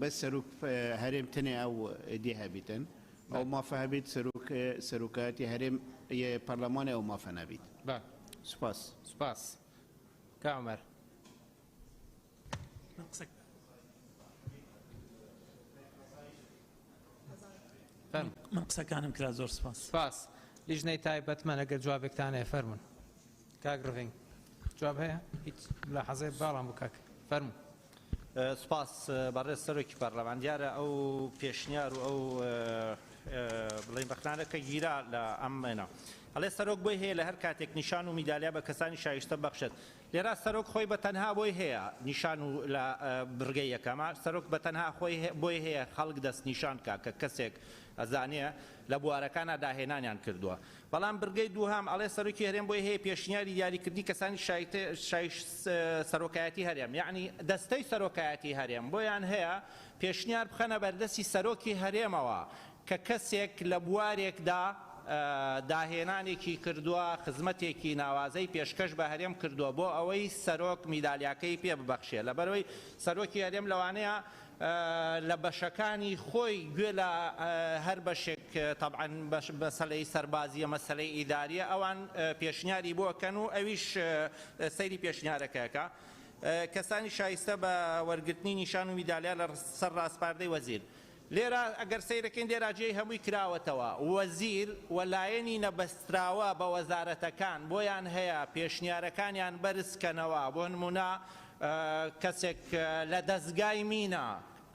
بەس سەرۆک هەرێم تەنێ ئەو دی هەبیتن ئەو مافە هەبێت سەرۆک سەرۆکایەتی هەرێم پەرلەمان ئەو مافە نەبیت. سوپاس. سوپاس کاک عومەر. من قسەکانم کرا زۆر سپاس. سپاس. لیژنەی تایبەتمەند ئەگەر جوابێکتان هەیە فەرموون. کاک ڕڤینگ جواب هەیە؟ هیچ ملاحەزەی باڵام بوو کاک فەرموو. سپاس بەڕێز سەرۆکی پەرلەمان. دیارە ئەو پێشنیار و ئەو بڵێن ڕەخنانە کە گیرا لە ئەم مێنە ئەڵێ سەرۆک بۆی هەیە لە هەر کاتێک نیشان و میدالیا بە کەسانی شایستە بەخشێت. لێرە سەرۆک خۆی بە تەنها بۆی هەیە نیشان و لە بڕگەی یەکەمە سەرۆک بە تەنها خۆی بۆی هەیە خەڵک دەستنیشان کا کە کەسێک ئەزانێ لە بوارەکانا داهێنانیان کردووە بەڵام بڕگەی دووهەم ئەڵێ سەرۆکی هەرێم بۆی هەیە پێشنیاری دیاریکردنی کەسانی شایش سەرۆکایەتی هەرێم یەعنی دەستەی سەرۆکایەتی هەرێم بۆیان هەیە پێشنیار بخەنە بەردەستی سەرۆکی هەرێمەوە کە کەسێک لە بوارێکدا داهێنانێکی کردووە، خزمەتێکی ناوازەی پێشکەش بە هەرێم کردووە بۆ ئەوەی سەرۆک میدالیاکەی پێ ببەخشێ، لەبەرئەوەی سەرۆکی هەرێم لەوانەیە لە بەشەکانی خۆی گوێ لە هەر بەشێک تەبعەن مەسەلەی سەربازییە مەسەلەی ئیدارییە ئەوان پێشنیاری بۆ کەن و ئەویش سەیری پێشنیارەکە ئەکا. کەسانی شایستە بە وەرگرتنی نیشان و میدالیا لە سەر ڕاسپاردەی وەزیر. لێرە ئەگەر سەیرەکەین لێرە جێی هەمووی کراوەتەوە، وەزیر و لایەنی نەبەستراوە بە وەزارەتەکان بۆیان هەیە پێشنیارەکانیان بەرزکەنەوە، بۆ نموونە کەسێک لە دەزگای مینە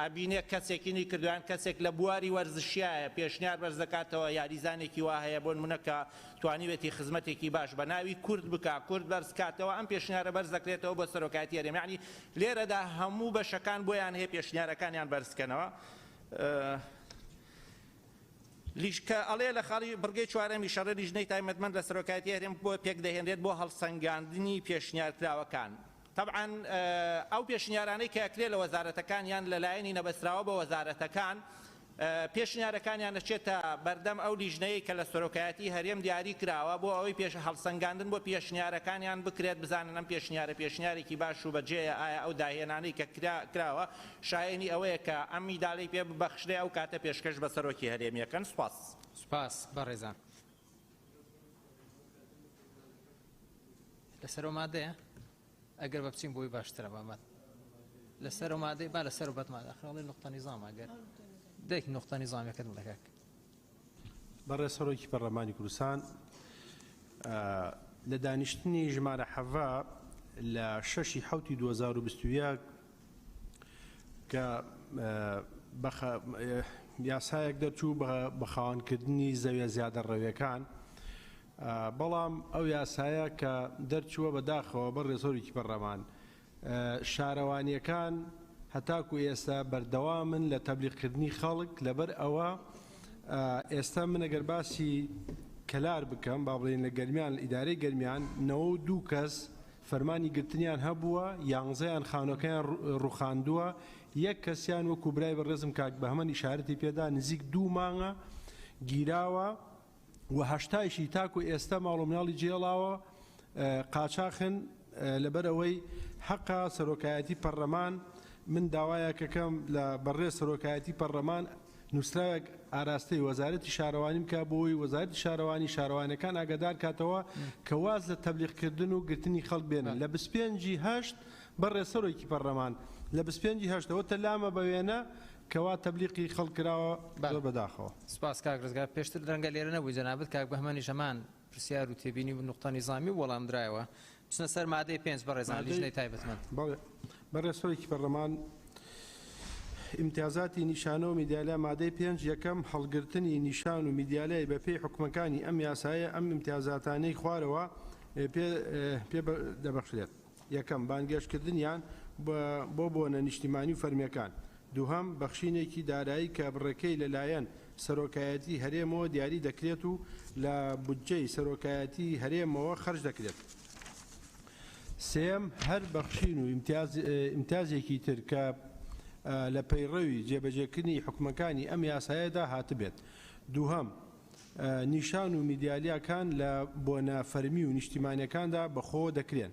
ئەبینێ کەسێکی نی کردووە یان کەسێک لە بواری وەرزشیایە پێشنیار بەرزدەکاتەوە، یاریزانێکی وا هەیە بۆ نموونە کە توانیوێتی خزمەتێکی باش بە ناوی کورد بکا، کورد بەرزکاتەوە، ئەم پێشنیارە بەرزدەکرێتەوە بۆ سەرۆکایەتی هەرێم، یەعنی لێرەدا هەموو بەشەکان بۆیان هەیە پێشنیارەکانیان بەرزکەنەوە. لیژکە ئەڵێ لە خاڵی بڕگەی چوارەمی شەڕێ لیژنەی تایبەتمەند لە سەرۆکایەتی هەرێم بۆ پێکدەهێنرێت بۆ هەڵسەنگاندنی پێشنیارکراوەکان. تەبعەن ئەو پێشنیارانەی کە ئەکرێ لە وەزارەتەکان یان لە لایەنی نەبەستراوە بە وەزارەتەکان پێشنیارەکانیان دەچێتە بەردەم ئەو لیژنەیەی کە لە سەرۆکایەتی هەرێم دیاری کراوە بۆ ئەوەی پێش هەڵسەنگاندن بۆ پێشنیارەکانیان بکرێت بزانن ئەم پێشنیارە پێشنیارێکی باش و بەجێیە ئایا ئەو داهێنانەی کە کراوە شایەنی ئەوەیە کە ئەم میدالەی پێ ببەخشرێ ئەو کاتە پێشکەش بە سەرۆکی هەرێمیەکەن سوپاس. سوپاس بەڕێزان. لەسەر ئەو مادەیە ئەگەر بە بچین بۆی باشترە بامات لەسەر ئەو مادەی با لەسەر بەت مادە خڵی نقطە نیزام ئەگەر دەیک نقطە نیزامەکەت بڵێ کاک. بەڕێز سەرۆکی پەرلەمانی کوردستان لە دانیشتنی ژمارە حەڤە لە شەشی حەوتی 2021 کە یاسایەک دەرچوو بە خاوەنکردنی زەویە زیادەڕەویەکان بەڵام ئەو یاسایە کە دەرچووە بە داخەوە بەڕێز سەرۆکی پەرلەمان شارەوانیەکان هەتاکو ئێستا بەردەوامن لە تەبلیغکردنی خەڵک لەبەر ئەوە ئێستا من ئەگەر باسی کەلار بکەم با بڵێین لە گەرمیان ئیدارەی گەرمیان 92 کەس فەرمانی گرتنیان هەبووە یانزەیان خانۆکەیان ڕوخاندووە یەک کەسیان وەکو برای بەڕێزم کاک بەهمەن ئیشارەتی پێدا نزیک دوو مانگە گیراوە و هەشتایشی تاکو ئێستا ماڵ و مناڵی جێڵاوە قاچاخن لەبەر ئەوەی حەقە سەرۆکایەتی پەرلەمان من داوایەکەکەم لە بەڕێز سەرۆکایەتی پەرلەمان نووسراوێک ئاراستەی وەزارەتی شارەوانی بکە بۆ ئەوەی وەزارەتی شارەوانی شارەوانەکان ئاگادار کاتەوە کە واز لە تەبلیغکردن و گرتنی خەڵک بێنن لە 25 هەشت بەڕێز سەرۆکی پەرلەمان لە 25 هەشتەوە تەلامە بە وێنە کەوا تەبلیقی خەڵک کراوە زۆر بەداخەوە. سپاس کاک ڕزگار پێشتر رەنگە لێرە نەبووی جەنابت کاک بەهمەنیش هەمان پرسیار و تێبینی و نوقتە نیزامی و وەڵام درایەوە بچنە سەر مادەی پێنج بەڕێزان مادەی لیژنەی تایبەتمەند. بەڵێ بەڕێز سەرۆکی پەرلەمان ئیمتیازاتی نیشانە و میدالیا مادەی پێنج یەکەم هەڵگرتنی نیشان و میدالیای بە پێی حوکمەکانی ئەم یاسایە ئەم ئیمتیازاتانەی خوارەوە پێ پێ دەبەخشرێت. یەکەم، بانگێشتکردنیان بۆ بۆنە نیشتیمانی و فەرمییەکان. دووهەم، بەخشینێکی دارایی کە بڕەکەی لەلایەن سەرۆکایەتی هەرێمەوە دیاری دەکرێت و لە بودجەی سەرۆکایەتی هەرێمەوە خەرج دەکرێت. سێیەم، هەر بەخشین و ئیمتیازێکی تر کە لە پەیڕەوی جێبەجێکردنی حوکمەکانی ئەم یاسایەدا هاتبێت. دووهەم، نیشان و میدالیاکان لە بۆنە فەرمی و نیشتیمانیەکاندا بەخۆوە دەکرێن.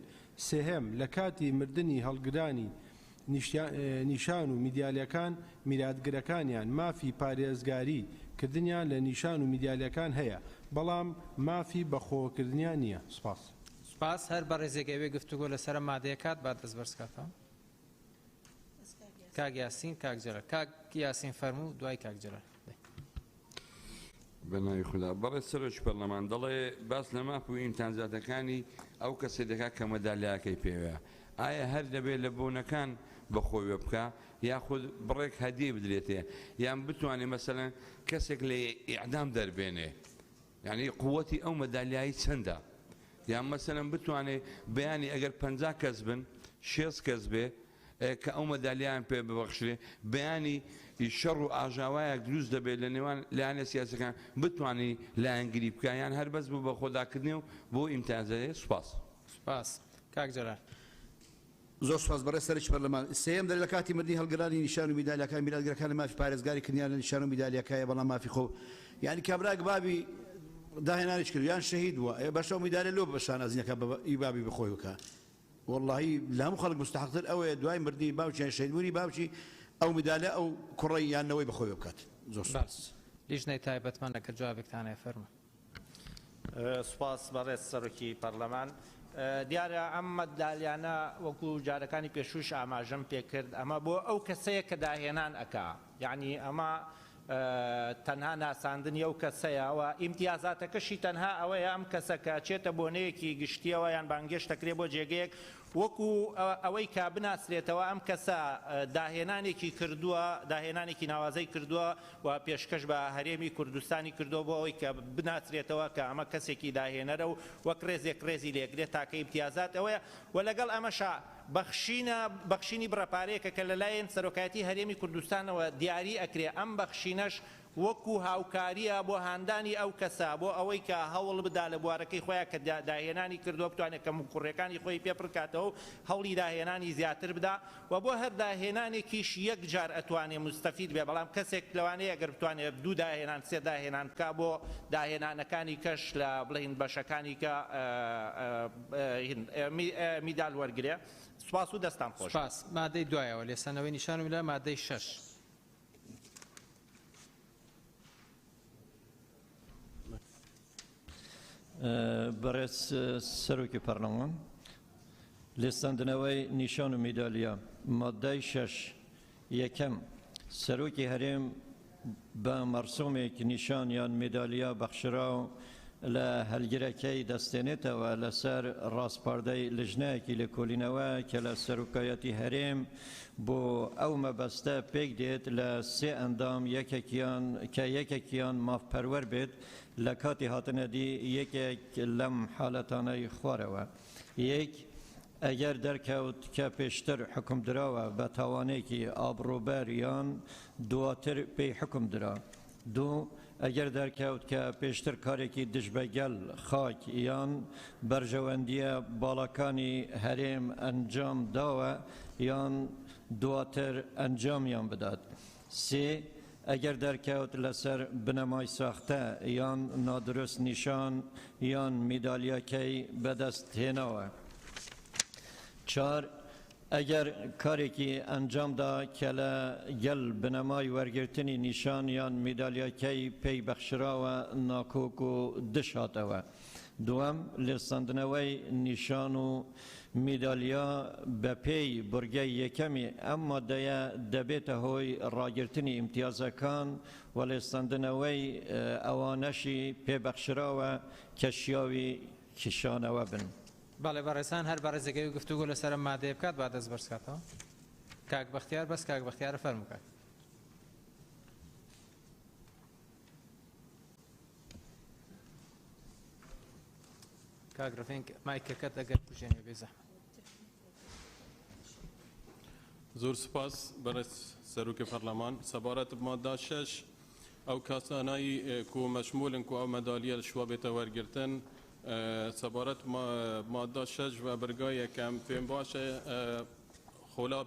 سێهەم، لە کاتی مردنی هەڵگرانی نیشان و میدالیاکان میراتگرەکانیان مافی پارێزگاری کردنیان لە نیشان و میدالیاکان هەیە، بەڵام مافی بەخۆوەکردنیان نییە. سوپاس. سوپاس. هەر بەڕێزێک ئەوێ گفتوگۆ لەسەر ئەم مادەیە کات با دەست بەرز کاتەوە. کاک یاسین، کاک جەلال. کاک یاسین فەرموو، دوای کاک جەلال. بە ناوی خودا. بەڕێز سەرۆکی پەرلەمان دەڵێ باس لە ماف و ئیمتیازاتەکانی ئەو کەسە دەکات کە مەدالیاکەی پێوەیە. ئایا هەر دەبێ لە بۆنەکان بە خۆیوە بکا یاخود بڕێک هەدیەی بدرێتێ یان بتوانێ مەسەلەن کەسێک لە ئیعدام دەربێنێ یانی قوەتی ئەو مەدالیایی چەندە یان مەسەلەن بتوانێ بەیانی ئەگەر 50 کەس بن شێست کەس بێ کە ئەو مەدالیایان پێ ببەخشرێ بەیانی شەڕ و ئاژاوایەک دروست دەبێت لە نێوان لایەنە سیاسەکان بتوانی لایەنگری بکە یان هەر بەس بۆ بەخۆداکردنی و بۆ ئیمتیازەیە سوپاس. سوپاس کاک جەلال. زۆر سوپاس بەڕێز سەرۆکی پەرلەمان. سێیەم دەرێ لە کاتی مردنی هەڵگرانی نیشان و میدالیاکان میراتگرەکان مافی پارێزگاری کردنیان لە نیشان و میدالیاکە هەیە بەڵام مافی خۆ یانی کابرایەک بابی داهێنانیش کرد یان شەهید بووە ئێ باشە ئەو میدالە لۆ بە شانازی نەکا بە ئی بابی بخۆی بکا وەڵاهی لە هەموو خەڵک مستحقتر ئەوەیە دوای مردنی باوکی یان شەهیدبوونی باوکی ئەو میدالە ئەو کوڕەی یان نەوەی بەخۆی بکات. زۆر سوپاس. لیژنەی تایبەتمەند ئەگەر جوابێکتان هەیە فەرموون. سوپاس بەڕێز سەرۆکی پەرلەمان. دیارە ئەم مەدالیانە وەکو جارەکانی پێشووش ئاماژەم پێکرد ئەمە بۆ ئەو کەسەیە کە داهێنان ئەکا، یەعنی ئەمە تەنها ناساندنی ئەو کەسەیە و ئیمتیازاتەکەشی تەنها ئەوەیە ئەم کەسە کە ئەچێتە بۆنەیەکی گشتیەوە یان بانگێشت دەکرێت بۆ جێگەیەک وەکو ئەوەی کە بناسرێتەوە ئەم کەسە داهێنانێکی کردووە، داهێنانێکی ناوازەی کردووە و پێشکەش بە هەرێمی کوردستانی کردووە بۆ ئەوەی کە بناسرێتەوە کە ئەمە کەسێکی داهێنەرە و وەک ڕێزێک ڕێزی لێگرێت. تاکە ئیمتیازات ئەوەیە و لەگەڵ ئەمەشا بەخشینە بەخشینی بڕە پارەیەکە کە لەلایەن سەرۆکایەتی هەرێمی کوردستانەوە دیاری ئەکرێ، ئەم بەخشینەش وەکو هاوکاریە بۆ هاندانی ئەو کەسە بۆ ئەوەی کە هەوڵ بدا لە بوارەکەی خۆیا کە داهێنانی کردووە بتوانێت کەموکوڕیەکانی خۆی پێ پڕکاتەوە و هەوڵی داهێنانی زیاتر بدا و بۆ هەر داهێنانێکیش یەک جار ئەتوانێ موستەفید بێ، بەڵام کەسێک لەوانەیە گەر بتوانێ دوو داهێنان سێ داهێنان بکا بۆ داهێنانەکانی کەش لە بڵێین بەشەکانی کە میدال وەرگرێ. سوپاس و دەستان خۆش. سوپاس. مادەی دوایەوە لێسەنەوەی نیشان و لە مادەی شەش. بەڕێز سەرۆکی پەرلەمان، لێسەندنەوەی نیشان و میدالیا، مادەی شەش، یەکەم، سەرۆکی هەرێم بە مەرسومێک نیشان یان میدالیا بەخشراو لە هەلگرەکەی دەستێنێتەوە لەسەر ڕاسپاردەی لژنەیەکی لێکۆلینەوە کە لە سەرۆکایەتی هەرێم بۆ ئەو مەبەستە پێک دێت لە سێ ئەندام یەکێکیان کە یەکێکیان مافپەروەر بێت لە کاتی هاتنەدی یەکێک لەم حالەتانەی خوارەوە. یەک، ئەگەر دەرکەوت کە پێشتر حوکم دراوە بە تاوانێکی ئابڕووبەر یان دواتر پێی حوکم درا. دوو، ئەگەر دەرکەوت کە پێشتر کارێکی دژ بە گەل، خاک یان بەرژەوەندییە باڵاکانی هەرێم ئەنجام داوە یان دواتر ئەنجامیان بدات. سێ، ئەگەر دەرکەوت لەسەر بنەمای ساختە یان نادروست نیشان یان میدالیاکەی بەدەست هێناوە. چار، ئەگەر کارێکی ئەنجامدا کە لە گەل بنەمای وەرگرتنی نیشان یان میدالیاکەی پێی بەخشراوە ناکۆک و دژ هاتەوە. دووەم، لێسەندنەوەی نیشان و میدالیا بەپێی بڕگەی یەکەمی ئەم مادەیە دەبێتە هۆی ڕاگرتنی ئیمتیازەکان و لێسەندنەوەی ئەوانەشی پێبەخشراوە کە شیاوی کشانەوە بن. بەڵێ بەڕێزان هەر بەڕێزێک ئەوی گفتوگۆ لەسەر ئەم مادەیە بکات با دەست بەرز کاتەوە. کاک بەختیار بەس کاک بەختیارە فەرموو کاک. کاک ڕفینگ مایکەکەت ئەگەر بژێنێ بێ زەحمەت. زۆر سوپاس بەڕێز سەرۆکی پەرلەمان. سەبارەت بە مادە شەش ئەو کەسانەی کو مەشمولن کو ئەو مەدالیە شوا بێتە وەرگرتن سەبارەت مادە شەش و بڕگای یەکەم پێم باشە خۆلا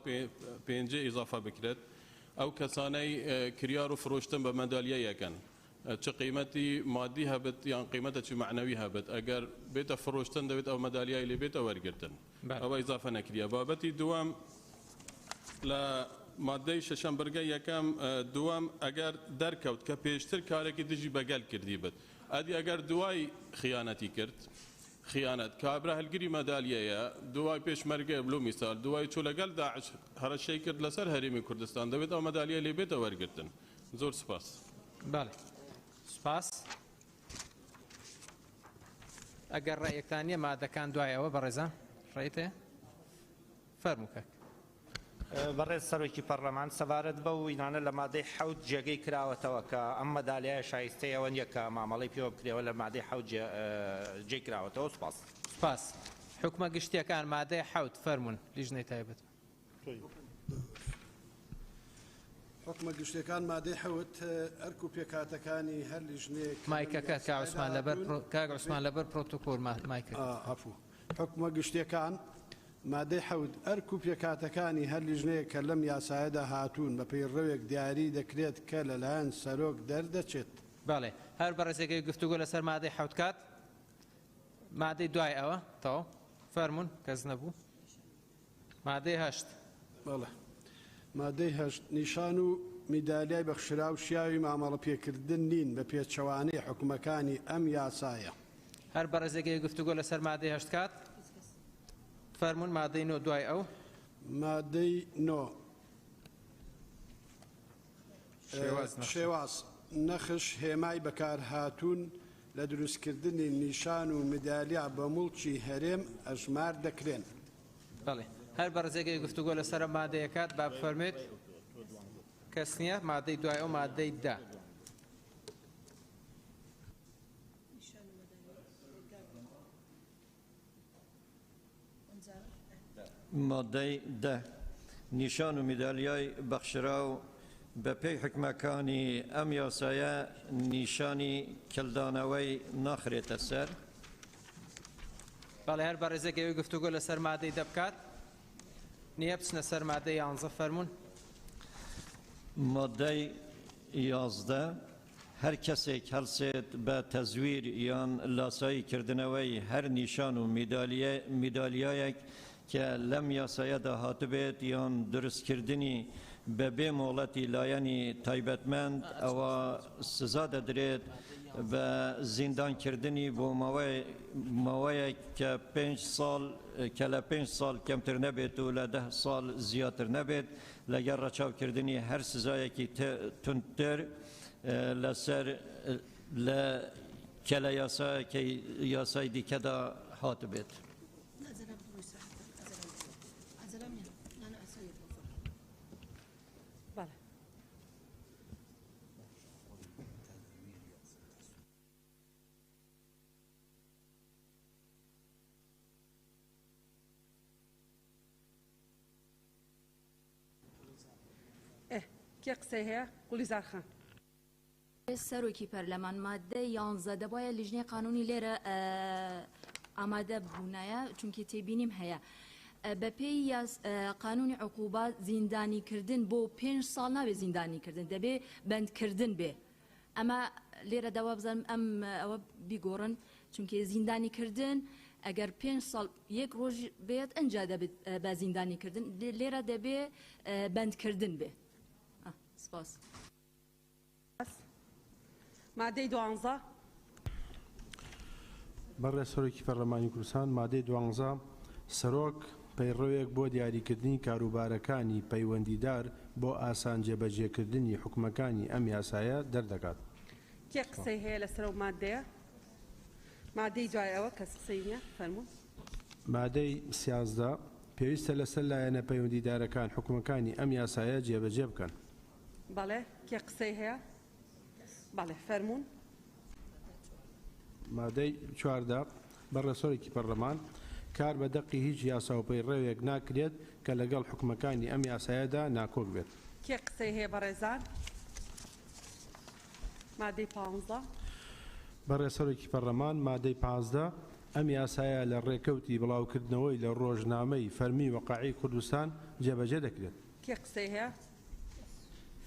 پێنجێ ئیزافە بکرێت ئەو کەسانەی کریار و فرۆشتن بە مەدالیە یەکەن چ قیمەتی مادی هەبێت یان قیمەتەکی مەعنەوی هەبێت ئەگەر بێتە فرۆشتن دەبێت ئەو مەدالیای لێ بێتە وەرگرتن ئەوە ئیزافە نەکریە. بابەتی دووەم لە مادەی شەشەم بڕگەی یەکەم دووەم ئەگەر دەرکەوت کە پێشتر کارێکی دژی بە گەل کردی بێت ئەدی ئەگەر دوای خیانەتی کرد خیانەت کابرا هەلگری مەدالیەیە دوای پێشمەرگە بلو میسال دوای چوو لەگەل داعش هەرەشەی کرد لەسەر هەرێمی کوردستان دەبێت ئەو مەدالیە لێ بێتە وەرگرتن. زۆر سوپاس. بەڵێ سوپاس. ئەگەر ڕەئیەکتان نییە مادەکان دوایەوە بەڕێزان ڕەئیت هەیە؟ فەرموو کاک. بەڕێز سەرۆکی پەڕلەمان، سەبارەت بەو وینانە لە مادەی حەوت جێگەی کراوەتەوە کە ئەم مەدالیایە شایستەی ئەوە نییە کە مامەڵەی پێوە بکرێەوە لە مادەی حەوت جێی کراوەتەوە. سوپاس. سوپاس. حوکمە گشتییەکان مادەی حەوت فەرموون لیژنەی تایبەت. حوکمە گشتیەکان مادەی حەوت ئەرک و پێکهاتەکانی هەر لیژنەیەک کە لەم مایکەکە کاک یاسایەدا عوسمان لەبەر هاتوون کاک عوسمان لەبەر پرۆتۆکۆل مایکەکە. عەفو. حوکمە گشتیەکان مادەی حەوت ئەرک و پێکهاتەکانی هەر لیژنەیەک کە لەم یاسایەدا هاتوون بە پەیڕەوێک دیاری دەکرێت کە لەلایەن سەرۆک دەردەچێت. بەڵێ هەر بەڕێزێک گفتوگۆ لەسەر مادەی حەوت کات. مادەی دوای ئەوە تەواو فەرموون کەس نەبوو. مادەی هەشت. بەڵێ. مادەی هەشت، نیشان و میدالیای بەخشراو شیاوی مامەڵە پێکردن نین بە پێچەوانەی حوکمەکانی ئەم یاسایە. هەر بەڕێزێک ئەوی گفتوگۆ لەسەر مادەی هەشت کات. فەرموون مادەی نۆ دوای ئەو. مادەی نۆ. شێواز نەخش هێمای بەکارهاتوون لە دروستکردنی نیشان و مدالیا بە موڵکی هەرێم ئەژمار دەکرێن. بەڵێ هەر بەڕێزێک گفتوگۆ لەسەر ئەم مادەیە کات با بفەرموێت. کەس نییە. مادەی دوای ئەو مادەی دە. مادەی دە، نیشان و میدالیای بەخشراو بە پێی حوکمەکانی ئەم یاسایە نیشانی کلدانەوەی ناخرێتە سەر. بەڵێ هەر بەڕێزێک ئەوێ گفتوگۆ لەسەر مادەی دە بکات. نییە بچنە سەر مادەی یانزە فەرموون. مادەی 11 هەر کەسێک هەڵسێت بە تەزویر یان لاسایی کردنەوەی هەر نیشان و میدالیایەک کە لەم یاسایەدا هاتبێت یان دروستکردنی بە بێ مۆڵەتی لایەنی تایبەتمەند ئەوا سزا دەدرێت بە زیندانکردنی بۆ ماوەیەک کە پێنج ساڵ کە لە پێنج ساڵ کەمتر نەبێت و لە 10 ساڵ زیاتر نەبێت لەگەڵ ڕەچاوکردنی هەر سزایەکی توندتر لەسەر لە کە لە یاساکەی یاسای دیکەدا هاتبێت. ئێ کێ قسەی هەیە؟ گوڵیزار خان. سەرۆکی پەرلەمان ماددەی یانزە دەبوایە لیژنەی قانونی لێرە ئامادە بوونایە چونکی تێبینیم هەیە بەپێی قانونی عقوبات زیندانی کردن بۆ پێنج ساڵ نابێ زیندانی کردن دەبێ بەندکردن بێ ئەمە لێرە دەوا بزانم ئەم ئەوە بیگۆڕن چونکێ زیندانی کردن ئەگەر پێنج ساڵ یەک ڕۆژ بێت ئەنجا دەبێت بە زیندانی کردن لێرە دەبێ بەندکردن بێ سپاس. مادەی دوانزە. بەڕێز سەرۆکی پەرلەمانی کوردستان، مادەی دوانزە، سەرۆک پەیڕەوێک بۆ دیاریکردنی کاروبارەکانی پەیوەندیدار بۆ ئاسان جێبەجێکردنی حوکمەکانی ئەم یاسایە دەردەکات. کێ قسەی هەیە لەسەر ئەو مادەیە؟ مادەی دوای ئەوە کەس قسەی نییە، فەرموون. مادەی 13، پێویستە لەسەر لایەنە پەیوەندیدارەکان حوکمەکانی ئەم یاسایە جێبەجێ بکەن. بەڵێ، کێ قسەی هەیە؟ بەڵێ، فەرموون. مادەی 14، بەڕێز سەرۆکی پەرلەمان، کار بە دەقی هیچ یاسا و پەیڕەوێک ناکرێت کە لەگەڵ حوکمەکانی ئەم یاسایەدا ناکۆک بێت. کێ قسەی هەیە بەڕێزان؟ مادەی پانزە. بەڕێز سەرۆکی پەرلەمان، مادەی 15، ئەم یاسایە لە ڕێکەوتی بڵاوکردنەوەی لە ڕۆژنامەی فەرمی وەقائیعی کوردستان جێبەجێ دەکرێت. کێ قسەی هەیە؟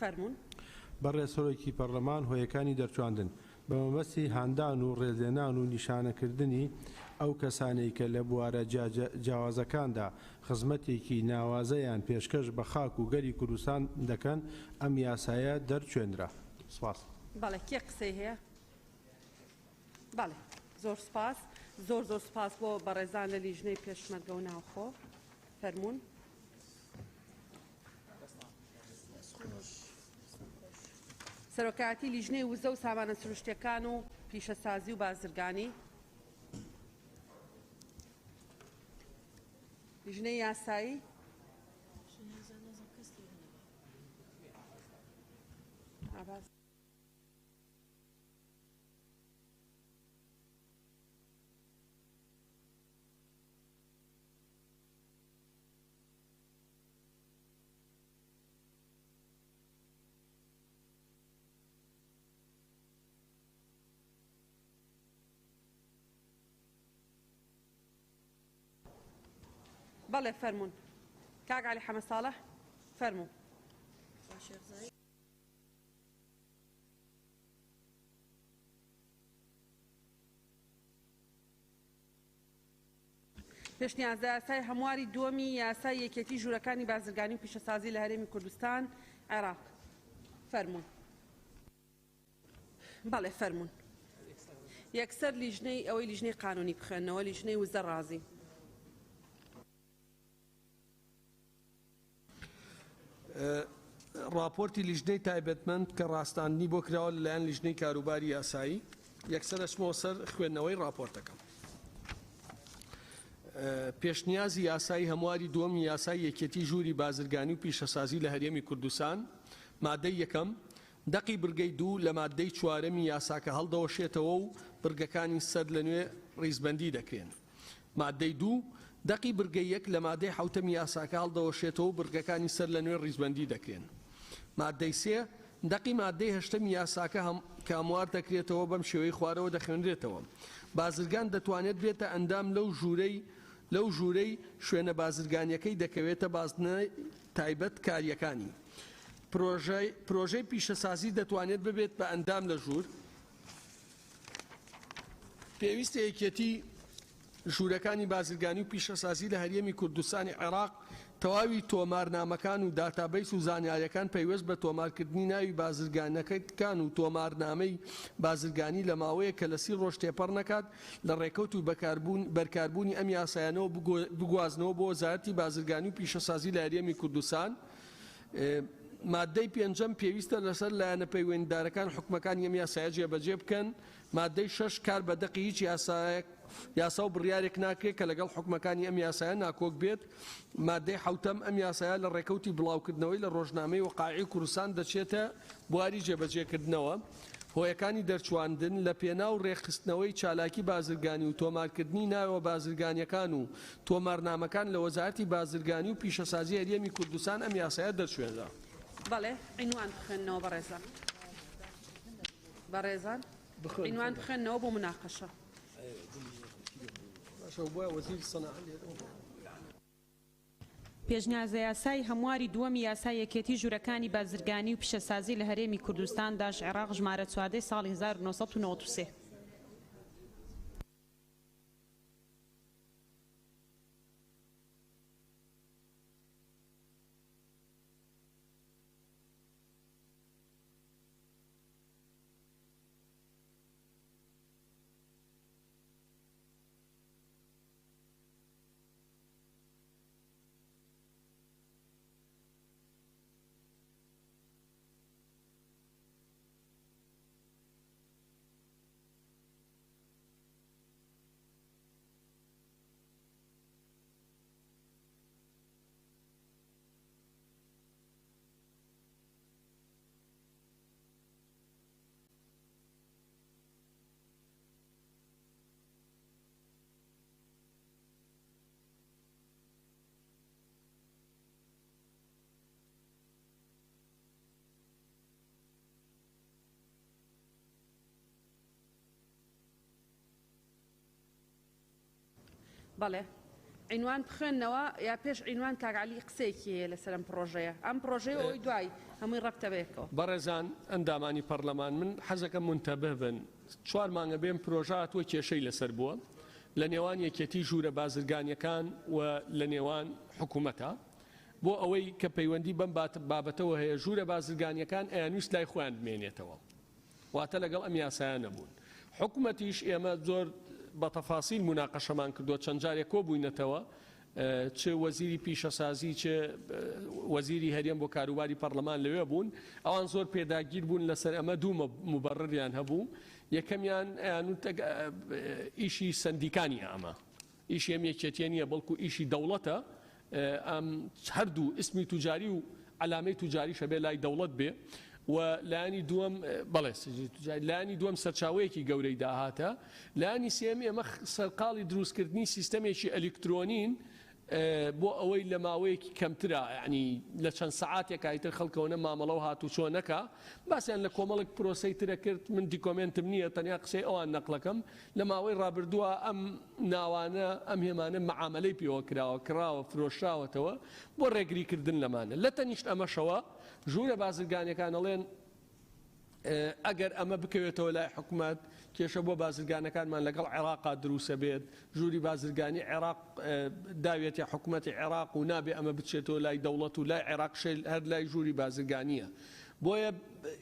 فەرموون. بەڕێز سەرۆکی پەرلەمان، هۆیەکانی دەرچواندن بە مەبەستی هاندان و ڕێزلێنان و نیشانەکردنی ئەو کەسانەی کە لە بوارە جیاوازەکاندا خزمەتێکی ناوازەیان پێشکەش بە خاک و گەلی کوردستان دەکەن، ئەم یاسایە دەرچوێنرا. سپاس. بەڵێ کێ قسەی هەیە؟ بەڵێ زۆر سپاس. زۆر زۆر سپاس بۆ بەڕێزان لە لیژنەی پێشمەرگە و ناوخۆ. فەرموون. سەرۆکایەتی لیژنەی وزە و سامانە سروشتیەکان و پیشەسازی و بازرگانی. لیژنەی یاسایی. بەڵێ فەرموون کاک عەلی حەمە ساڵح فەرموو. پێشنیازەیاسای هەمواری دووەمی یاسای یەکێتی ژوورەکانی بازرگانی و پیشەسازی لە هەرێمی کوردستان، عێراق. فەرموون. بەڵێ فەرموون. یەکسەر لیژنەی ئەوەی لیژنەی قانونی بخوێنەوە، لیژنەی وزە ڕازی. ڕاپۆرتی لیژنەی تایبەتمەند کە ڕاستاندنی بۆ کراوە لەلایەن لیژنەی کاروباری یاسایی، یەکسەر ئەچمەوە سەر خوێندنەوەی ڕاپۆرتەکەم. پێشنیازی یاسای هەمواری دووەمی یاسای یەکێتی ژووری بازرگانی و پیشەسازی لە هەرێمی کوردستان، مادەی یەکەم، دەقی بڕگەی دوو لە ماددەی چوارەمی یاساکە هەڵدەوەشێتەوە و بڕگەکانی سەر لە نوێ ڕیزبەندی دەکرێن. ماددەی دوو، دەقی بڕگەی یەک لە مادەی حەوتەمی یاساکە هەڵدەوەشێتەوە و بڕگەکانی سەر لە نوێ ڕیزبەندی دەکرێن. ماددەی سێ، دەقی ماددەی هەشتەمی یاساکە هەم کە هەموار دەکرێتەوە بەم شێوەی خوارەوە دەخوێنرێتەوە، بازرگان دەتوانێت بێتە ئەندام لەو ژوورەی لەو ژوورەی شوێنە بازرگانیەکەی دەکەوێتە بازنەی تایبەت کاریەکانی. پرۆژەی پرۆژەی پیشەسازی دەتوانێت ببێت بە ئەندام لە ژوور. پێویستە یەکێتی ژوورەکانی بازرگانی و پیشەسازی لە هەرێمی کوردستانی عێراق تەواوی تۆمارنامەکان و داتابەیس و زانیاریەکان پەیوەست بە تۆمارکردنی ناوی بازرگانەکان و تۆمارنامەی بازرگانی لە ماوەیەک کە لە سی ڕۆژ تێپەڕ نەکات لە ڕێکەوت و بەرکاربوونی ئەم یاسایانەوە بگوازنەوە بۆ وەزارەتی بازرگانی و پیشەسازی لە هەرێمی کوردستان. ماددەی پێنجەم، پێویستە لەسەر لایەنە پەیوەندیدارەکان حوکمەکانی ئەم یاسایە جێبەجێ بکەن. ماددەی شەش، کار بە دەقی هیچ یاسایەک، یاسا و بڕیارێک ناکرێت کە لەگەڵ حوکمەکانی ئەم یاسایە ناکۆک بێت. ماددەی حەوتەم، ئەم یاسایە لە ڕێکەوتی بڵاوکردنەوەی لە ڕۆژنامەی وەقائیعی کوردستان دەچێتە بواری جێبەجێکردنەوە. هۆیەکانی دەرچواندن، لە پێناو ڕێکخستنەوەی چالاکی بازرگانی و تۆمارکردنی ناوە بازرگانیەکان و تۆمارنامەکان لە وەزارەتی بازرگانی و پیشەسازی هەرێمی کوردستان ئەم یاسایە دەرچوێنرا. بەڵێ عینوان بخوێننەوە بەڕێزان. بەڕێزان عینوان بخوێننەوە بۆ مناقەشە. باشە بۆیە وەزیری سەناعە لێرە. پێشنیازەیاسای هەمواری دووەمی یاسای یەکێتی ژوورەکانی بازرگانی و پیشەسازی لە هەرێمی کوردستان داش عێراق ژمارە 14 ساڵی 1993. بەڵێ عینوان بخوێنەوە یا پێش عینوان کاک عەلی قسەیەکی هەیە لەسەر ئەم پڕۆژەیە ئەم پڕۆژەیە و ئەوەی دوای هەمووی ڕەبتە بەیەکەوە. بەڕێزان ئەندامانی پەڕلەمان من حەزەکەم مونتەبه بن چوار مانگە بێم پرۆژە هاتووە کێشەی لەسەر بووە لە نێوان یەکێتی ژوورە بازرگانیەکان و لە نێوان حکومەتە بۆ ئەوەی کە پەیوەندی بەم بابەتەوە هەیە ژوورە بازرگانیەکان ئەیانویست لای خۆیان بمێنێتەوە واتە لەگەڵ ئەم یاسایە نەبوون حکومەتیش ئێمە زۆر بە تەفاسیل موناقەشەمان کردووە چەند جارێک کۆبووینەتەوە چ وەزیری پیشەسازی چ وەزیری هەرێم بۆ کاروباری پەڕلەمان لەوێ بوون، ئەوان زۆر پێداگیر بوون لەسەر ئەمە، دوو موبەڕریان هەبوو، یەکەمیان ئەیانوت ئیشی سەندیکا نییە ئەمە ئیشی ئەم یەکێتیە نییە بەڵکو ئیشی دەوڵەتە، ئەم هەردوو ئیسمی توجاری و عەلامەی توجاریش ئەبێ لای دەوڵەت بێ و لایەنی دووەم بەڵێ سجلی توجاری لایەنی دووەم سەرچاوەیەکی گەورەی داهاتە لایەنی سێیەم ئێمە سەرقاڵی دروستکردنی سیستەمێکی ئەلیکترۆنین بۆ ئەوەی لە ماوەیەکی کەمترا یعنی لە چەند سەعاتێکا ئیتر خەڵکەوە نە مامەڵە و هاتوچۆ نەکا باسیان لە کۆمەڵێک پرۆسەی ترە کرد من دیکۆمێنتم نییە تەنیا قسەی ئەوان نەقلەکەم لە ماوەی ڕابردووە ئەم ناوانە ئەم هێمانە مەعامەلەی پێوە کراوە کڕاوە فرۆشراوەتەوە بۆ ڕێگریکردن لەمانە لە تەنیشت ئەمەشەوە ژوورە بازرگانیەکان ئەڵێن ئەگەر ئەمە بکەوێتەوە لای حکومەت کێشە بۆ بازرگانەکانمان لەگەڵ عێراقا دروسە بێت ژووری بازرگانی عێراق داوێتە حکومەتی عێراق و نابێ ئەمە بچێتەوە لای دەوڵەت و لای عێراق هەر لای ژووری بازرگانیە بۆیە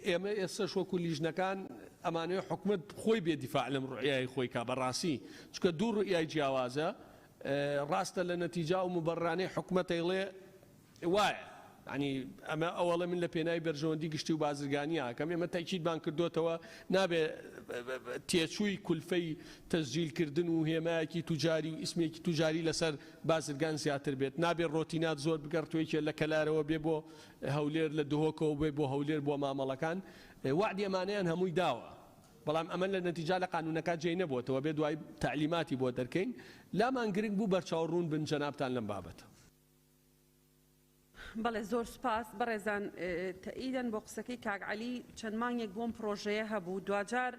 ئێمە ئێستەش وەکو لیژنەکان ئەمانەوێ حکومەت خۆی بێ دیفاع لەم ڕوئیای خۆی کا بەڕاستی چونکە دوو ڕوئیای جیاوازە ڕاستە لە نەتیجا و مبەررانەی حکومەت ئەیڵێ وایە. یانی ئەمە ئەوەڵێ من لە پێناوی بەرژەوەندی گشتی و بازرگانی ئەکەم، ئێمە تەئکیدمان کردۆتەوە نابێ تێچووی کولفەی تەسجیل کردن و هێمایەکی توجاری و ئیسمێکی توجاری لەسەر بازرگان زیاتر بێت، نابێ ڕۆتینات زۆر بگەڕتوێ کێ لە کەلارەوە بێ بۆ هەولێر لە دهۆکەوە بێ بۆ هەولێر بۆ مامەڵەکان، وەعدی ئەمانەیان هەمووی داوە. بەڵام ئەمە لە نەتیجا لە قانونەکە جێی نەبۆتەوە بێ دوای تەعلیماتی بۆ دەرکەین، لامان گرنگ بوو بەرچاو ڕوون بن جەنابتان لەم بابەتە. بەڵێ زۆر سوپاس بەڕێزان تەئیدەن بۆ قسەکەی کاک عەلی چەند مانگێک بۆم پڕۆژەیە هەبوو دواجار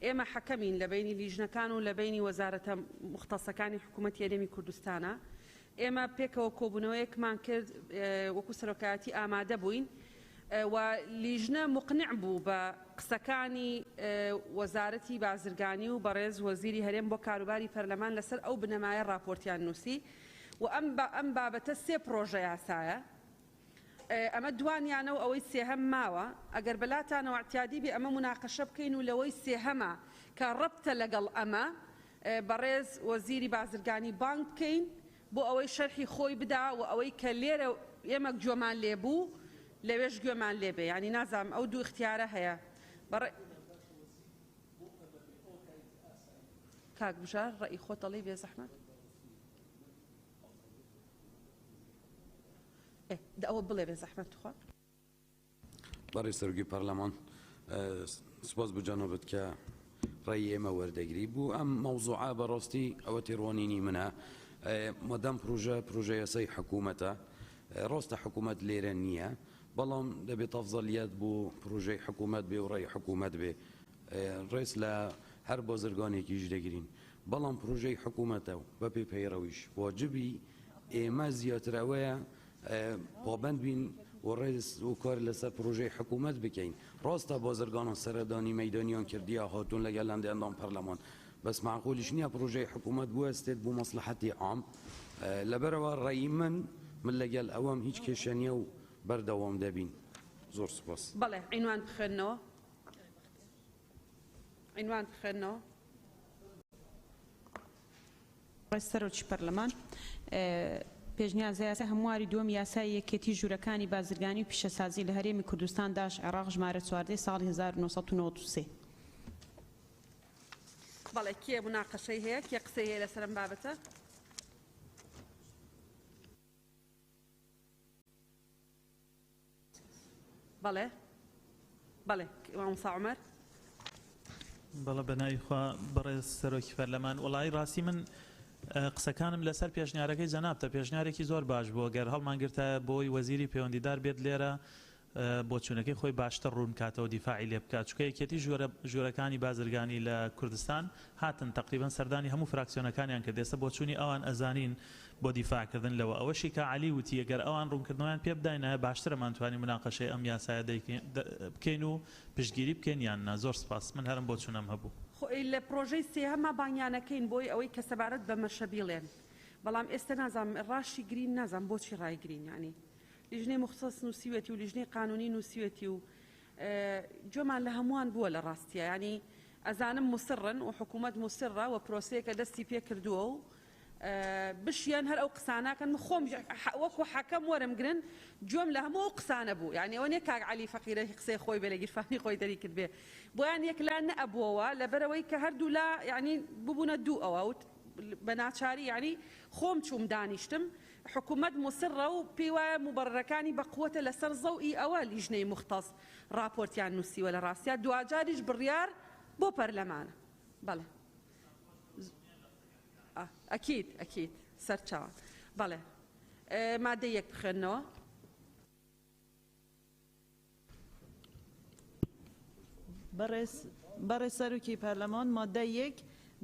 ئێمە حەکەمین لە بەینی لیژنەکان و لە بەینی وەزارەتە موختەسەکانی حکوومەتی هەرێمی کوردستانە ئێمە پێکەوە کۆبوونەوەیەکمان کرد وەکو سەرۆکایەتی ئامادە بووین و لیژنە مقنع بوو بە قسەکانی وەزارەتی بازرگانی و بەڕێز وەزیری هەرێم بۆ کاروباری پەرلەمان لەسەر ئەو بنەمایە ڕاپۆرتیان نووسی و ئەم ئەم بابەتە سێ پڕۆژە یاسایە ئەمە دوانیانە و ئەوەی سێهەم ماوە ئەگەر بەلاتانەوە اعتیادی بێ ئەمە موناقەشە بکەین و لەوەی سێهەمە کە ڕەبتە لەگەڵ ئەمە بەڕێز وەزیری بازرگانی بانگ بکەین بۆ ئەوەی شەرحی خۆی بدا و ئەوەی کە لێرە ئێمە گوێمان لێ بوو لەوێش گوێمان لێ بێ یانی نازانم ئەو دوو ئیختیارە هەیە بەڕێ کاک بژار ڕەئی خۆت ئەڵێی بێزەحمەت؟ ئێ دە ئەوە بڵێ بێزەحمەت توخوا. بەڕێز سەرۆکی پەرلەمان سپاس بۆ جەنابت کە ڕێی ئێمە وەردەگری بوو ئەم مەوزوعە بەڕاستی ئەوە تێڕوانینی منە مادام پرۆژە پرۆژە یاسای حکوومەتە ڕاستە حکوومەت لێرە نییە بەڵام دەبێت ئەفزەلیات بۆ پرۆژەی حکوومەت بێ و ڕێی حکوومەت بێ ڕێز لە هەر بازرگانێکیش دەگرین، بەڵام پرۆژەی حکومەتە و بەپێی پەیڕەویش واجبی ئێمە زیاتر ئەوەیە پابەند بین و ڕێز و کار لەسەر پرۆژەی حکومەت بکەین. ڕاستە بازرگانان سەردانی مەیدانیان کردیە، هاتوون لەگەڵ هەندێ ئەندام پەرلەمان، بەس مەعقولیش نییە پرۆژەی حکومەت بوەستێت بۆ مەسڵەحەتی عام. لەبەرئەوە ڕەئی من، من لەگەڵ ئەوەم هیچ کێشە نییە و بەردەوام دەبین. زۆر سوپاس. بەڵێ عینوان بخوێننەوە. عینوان بخوێنەوە. ڕێز سەرۆکی پەرلەمان، پێشنیازە یاسای هەمواری دووەم یاسای یەکێتی ژوورەکانی بازرگانی و پیشەسازی لە هەرێمی کوردستان داش عێراق ژمارە 14 ساڵی 1993. بەڵێ کێ موناقەشەی هەیە؟ کێ قسەی هەیە لەسەر ئەم بابەتە؟ بەڵێ بەڵێ مامۆستا عومەر. بەڵێ بەناوی خوا بەڕێز سەرۆکی پەرلەمان وەڵایی ڕاستی من قسەکانم لەسەر پێشنیارەکەی جەنابتە پێشنیارێکی زۆر باش بوو گەر هەڵمانگرتایە بۆی وەزیری پەیوەندیدار بێت لێرە بۆچوونەکەی خۆی باشتر ڕوون بکاتەوە دیفاعی لێ بکات چونکە یەکێتی ژوورە ژوورەکانی بازرگانی لە کوردستان هاتن تەقریبەن سەردانی هەموو فراکسیۆنەکانیان کرد ئێستا بۆچوونی ئەوان ئەزانین بۆ دیفاع کردن لەوە ئەوەشی کە عەلی وتی گەر ئەوان ڕوونکردنەوەیان پێ بداینایە باشتر ئەمانتوانی موناقەشەی ئەم یاسایە بکەین و پشتگیری بکەین یان نا زۆر سپاس من هەر ئەم بۆچوونەم هەبوو. خۆ لە پڕۆژەی سێهەما بانگیانەکەین بۆی ئەوەی کە سەبارەت بە مەشە بیڵێن بەڵام ئێستە نازانم ڕاشی گرین نازانم بۆچی ڕایگرین یانی لیژنەی موختەس نووسیوێتی و لیژنەی قانونی نووسیوێتی و گوێمان لە هەمووان بووە لە ڕاستیە یانی ئەزانم موسڕن و حکوومەت موسڕە و پرۆسەیەکە دەستی پێ کردووە و بشیان هەر ئەو قساناکەن من خۆم وەکو حەکەم وەرم گرن گوێم لە هەموو ئەو قسانە بوو یعنی ئەوە نیە کاک عەلی فەقیرە قسەی خۆی بێ لە گیرفانی خۆی دەری کرد بێ بۆیان یەکلا نەئەبووەوە لەبەرەوەی کە هەردوو لا یعنی ببوونە دوو ئەوە بە ناچاری یعنی خۆم چووم دانیشتم حکومەت موسڕە و پێی وایە موبەڕرەکانی بە قوەتە لەسەر زەوئی ئەوە لیژنەی موختەس ڕاپۆرتیان نووسیوە لە ڕاستیا دواجاریش بڕیار بۆ پەرلەمانە بەڵێ ئەکید ئەکید سەرچاوە بەڵێ مادەی یەک بخوێنەوە. بەڕێز سەرۆکی پەرلەمان، ماددەی یەک،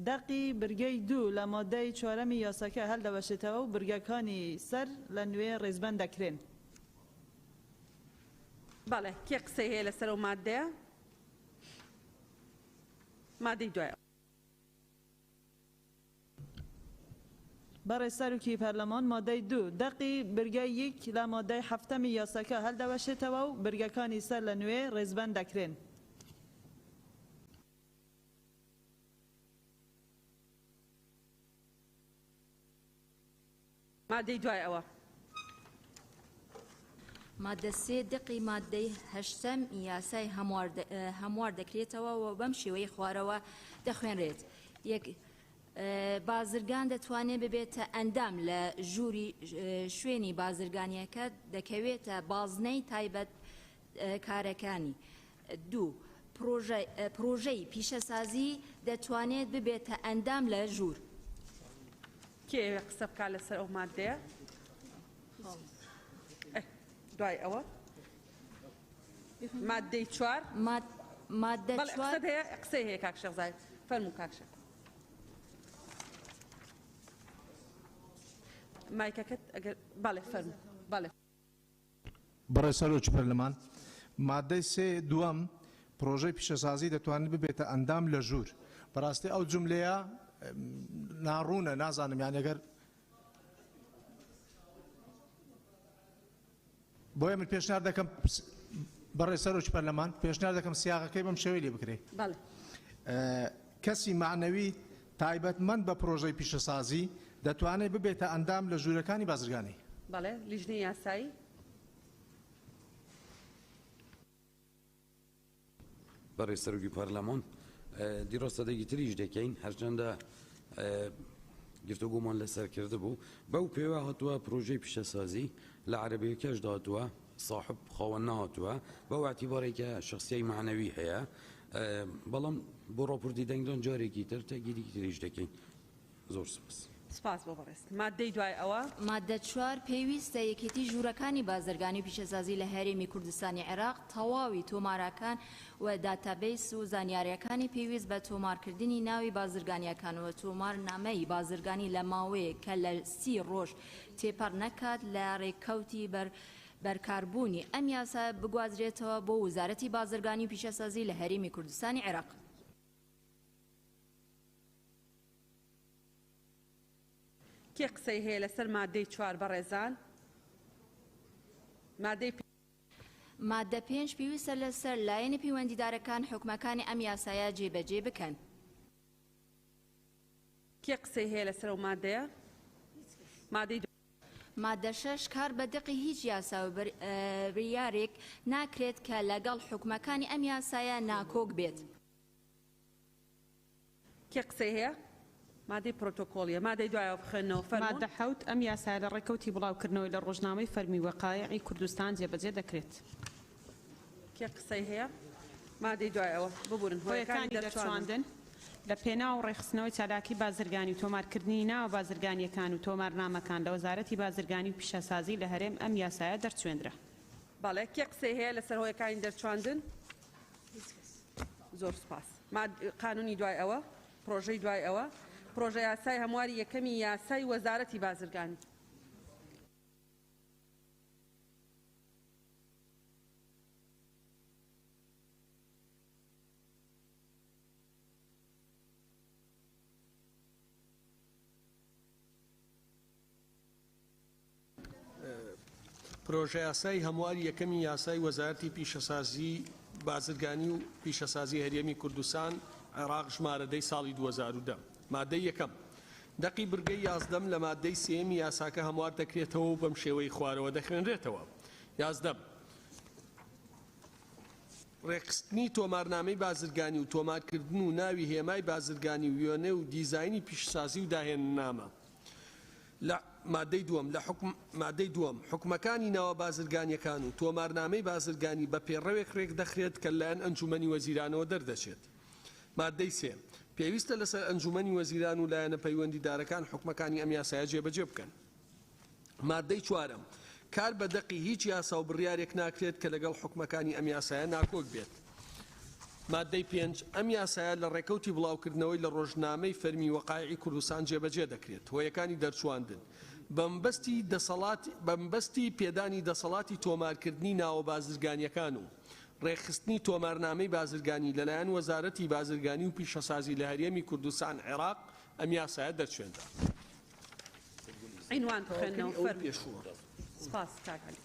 دەقی برگەی دوو لە ماددەی چوارەمی یاساکە هەڵدەوەشێتەوە و برگەکانی سەر لە نوێ ڕیزبەند دەکرێن. بەڵێ، کێ قسەی هەیە لەسەر ئەو ماددەیە؟ ماددەی دوای ئەوە. بەڕێز سەرۆکی پەرلەمان، مادەی دوو، دەقی برگەی یەک لە مادەی حەفتەمی یاساکە هەڵدەوەشێتەوە و برگەکانی سەر لە نوێ ڕێزبەند دەکرێن. مادەی دوای ئەوە. ماددە سێ، دەقی ماددەی هەشتەم یاسای هەموار دەکرێتەوە و بەم شێوەی خوارەوە دەخوێنرێت، یەک. بازرگان دەتوانێت ببێتە ئەندام لە ژووری شوێنی بازرگانیەکە دەکەوێتە بازنەی تایبەت کارەکانی. دوو. پرۆژەی پیشەسازی دەتوانێت ببێتە ئەندام لە ژوور. کێ ئەوێ قسە بکات لەسەر ئەو ماددەیە؟ دوای ئەوە ماددەی چوار. ماددە چوار. قسەت هەیە؟ قسەی هەیە کاک شێخ زاهیر. فەرموو کاک شێخ. مایکەکەت ئەگەر بەڵێ فەرموو. بەڵێ. بەڕێز سەرۆکی پەرلەمان، ماددەی سێ دووەم، پرۆژەی پیشەسازی دەتوانێت ببێتە ئەندام لە ژوور. بەڕاستی ئەو جوملەیە ناڕوونە، نازانم یان ئەگەر بۆیە من پێشنیار دەکەم بەڕێز سەرۆکی پەرلەمان، پێشنیار دەکەم سیاغەکەی بەم شێوەی لێ بکرێ. بەڵێ. کەسی مەعنەوی تایبەتمەند بە پرۆژەی پیشەسازی دەتوانێت ببێتە ئەندام لە ژوورەکانی بازرگانی. بەڵێ، لیژنەی یاسایی. بەڕێز سەرۆکی پەرلەمان، دیڕاستەدەگی تریش دەکەین، هەرچەندە گفتوگۆمان لەسەر کردبوو، بەو پێوە هاتووە پرۆژەی پیشەسازی لە عەرەبیەکەشدا هاتووە، ساحب خاوەن نەهاتووە، بەو ئیعتیبارەی کە شخصیەی مەعنەوی هەیە، بەڵام بۆ ڕاپۆرتی دەنگدان جارێکی تر تەگیری تریش دەکەین. زۆر سوپاس. سوپاس بۆ بەڕێزت. ماددەی دوای ئەوە. ماددە چوار، پێویستە یەکێتی ژوورەکانی بازرگانی و پیشەسازی لە هەرێمی کوردستانی عێراق تەواوی تۆماراکان و داتابەیس و زانیارییەکانی پێویست بە تۆمارکردنی ناوی بازرگانییەکان و تۆمارنامەی بازرگانی لە ماوەیەک کە لە 30 ڕۆژ تێپەڕ نەکات لە ڕێککەوتی بەرکاربوونی ئەم یاسایە بگوازرێتەوە بۆ وزارەتی بازرگانی و پیشەسازی لە هەرێمی کوردستانی عێراق. کێ قسەی هەیە لەسەر مادەی چوار بەڕێزان؟ مادەی پێنج. مادە پێنج، پێویستە لەسەر لایەنە پەیوەندیدارەکان حوکمەکانی ئەم یاسایە جێبەجێ بکەن. کێ قسەی هەیە لەسەر ئەو مادەیە؟ مادەی. مادە شەش، کار بە دەقی هیچ یاسا و بریارێک ناکرێت کە لەگەڵ حوکمەکانی ئەم یاسایە ناکۆک بێت. کێ قسەی هەیە؟ مادەی پرۆتۆکۆڵیە. مادەی دوایەوە بخوێننەوە فەرموون. مادە حەوت، ئەم یاسایە لە ڕێکەوتی بڵاوکردنەوەی لە ڕۆژنامەی فەرمی وەقایعی کوردستان جێبەجێ دەکرێت. کێ قسەی هەیە؟ مادەی دوای ئەوە، ببورن، هۆیەکانی هۆیەکانی دەرچواندن. دەرچواندن، لە پێناو ڕێکخستنەوەی چالاکی بازرگانی و تۆمارکردنی ناوە بازرگانییەکان و تۆمارنامەکان لە وەزارەتی بازرگانی و پیشەسازی لە هەرێم ئەم یاسایە دەرچوێندرا. بەڵێ، کێ قسەی هەیە لەسەر هۆیەکانی دەرچواندن؟ زۆر سوپاس. قانونی دوای ئەوە، پرۆژەی دوای ئەوە، پرۆژە یاسای هەمواری یەکەمی یاسای وەزارەتی بازرگانی. پرۆژەیاسای هەمواری یەکەمی یاسای وەزارەتی پیشەسازی بازرگانی و پیشەسازی هەرێمی کوردستان عێراق ژمارە دەی ساڵی 2010 مادەی یەکەم دەقی بڕگەی یازدەم لە مادەی سێیەمی یاساکە هەموار دەکرێتەوە و بەم شێوەی خوارەوە دەخوێنرێتەوە یازدەم ڕێکخستنی تۆمارنامەی بازرگانی و تۆمارکردن و ناوی هێمای بازرگانی و وێنە و دیزاینی پیشەسازی و داهێننامە لە مادەی دووەم لە حوکم مادەی دووەم، حوکمەکانی ناوە بازرگانییەکان و تۆمارنامەی بازرگانی بە پێڕەوێک رێکدەخرێت کە لەلایەن ئەنجوومەنی وەزیرانەوە دەردەچێت. مادەی سێ، پێویستە لەسەر ئەنجوومەنی وەزیران و لایەنە پەیوەندیدارەکان حوکمەکانی ئەم یاسایە جێبەجێ بکەن. مادەی چوارەم، کار بە دەقی هیچ یاسا و بڕیارێک ناکرێت کە لەگەڵ حوکمەکانی ئەم یاسایە ناکۆک بێت. مادەی پێنج، ئەم یاسایە لە ڕێکەوتی بڵاوکردنەوەی لە ڕۆژنامەی فەرمی وەقایعی کوردستان جێبەجێ دەکرێت. هۆیەکانی دەرچواندن بەمەبەستی دەسەڵات بەمەبەستی پێدانی دەسەڵاتی تۆمارکردنی ناوە بازرگانییەکان و ڕێکخستنی تۆمارنامەی بازرگانی لەلایەن وەزارەتی بازرگانی و پیشەسازی لە هەرێمی کوردستان عێراق ئەم یاسایە دەرچوێنرا. عینوان بخوێنەوە فەرموو. سپاس کاک عەلی.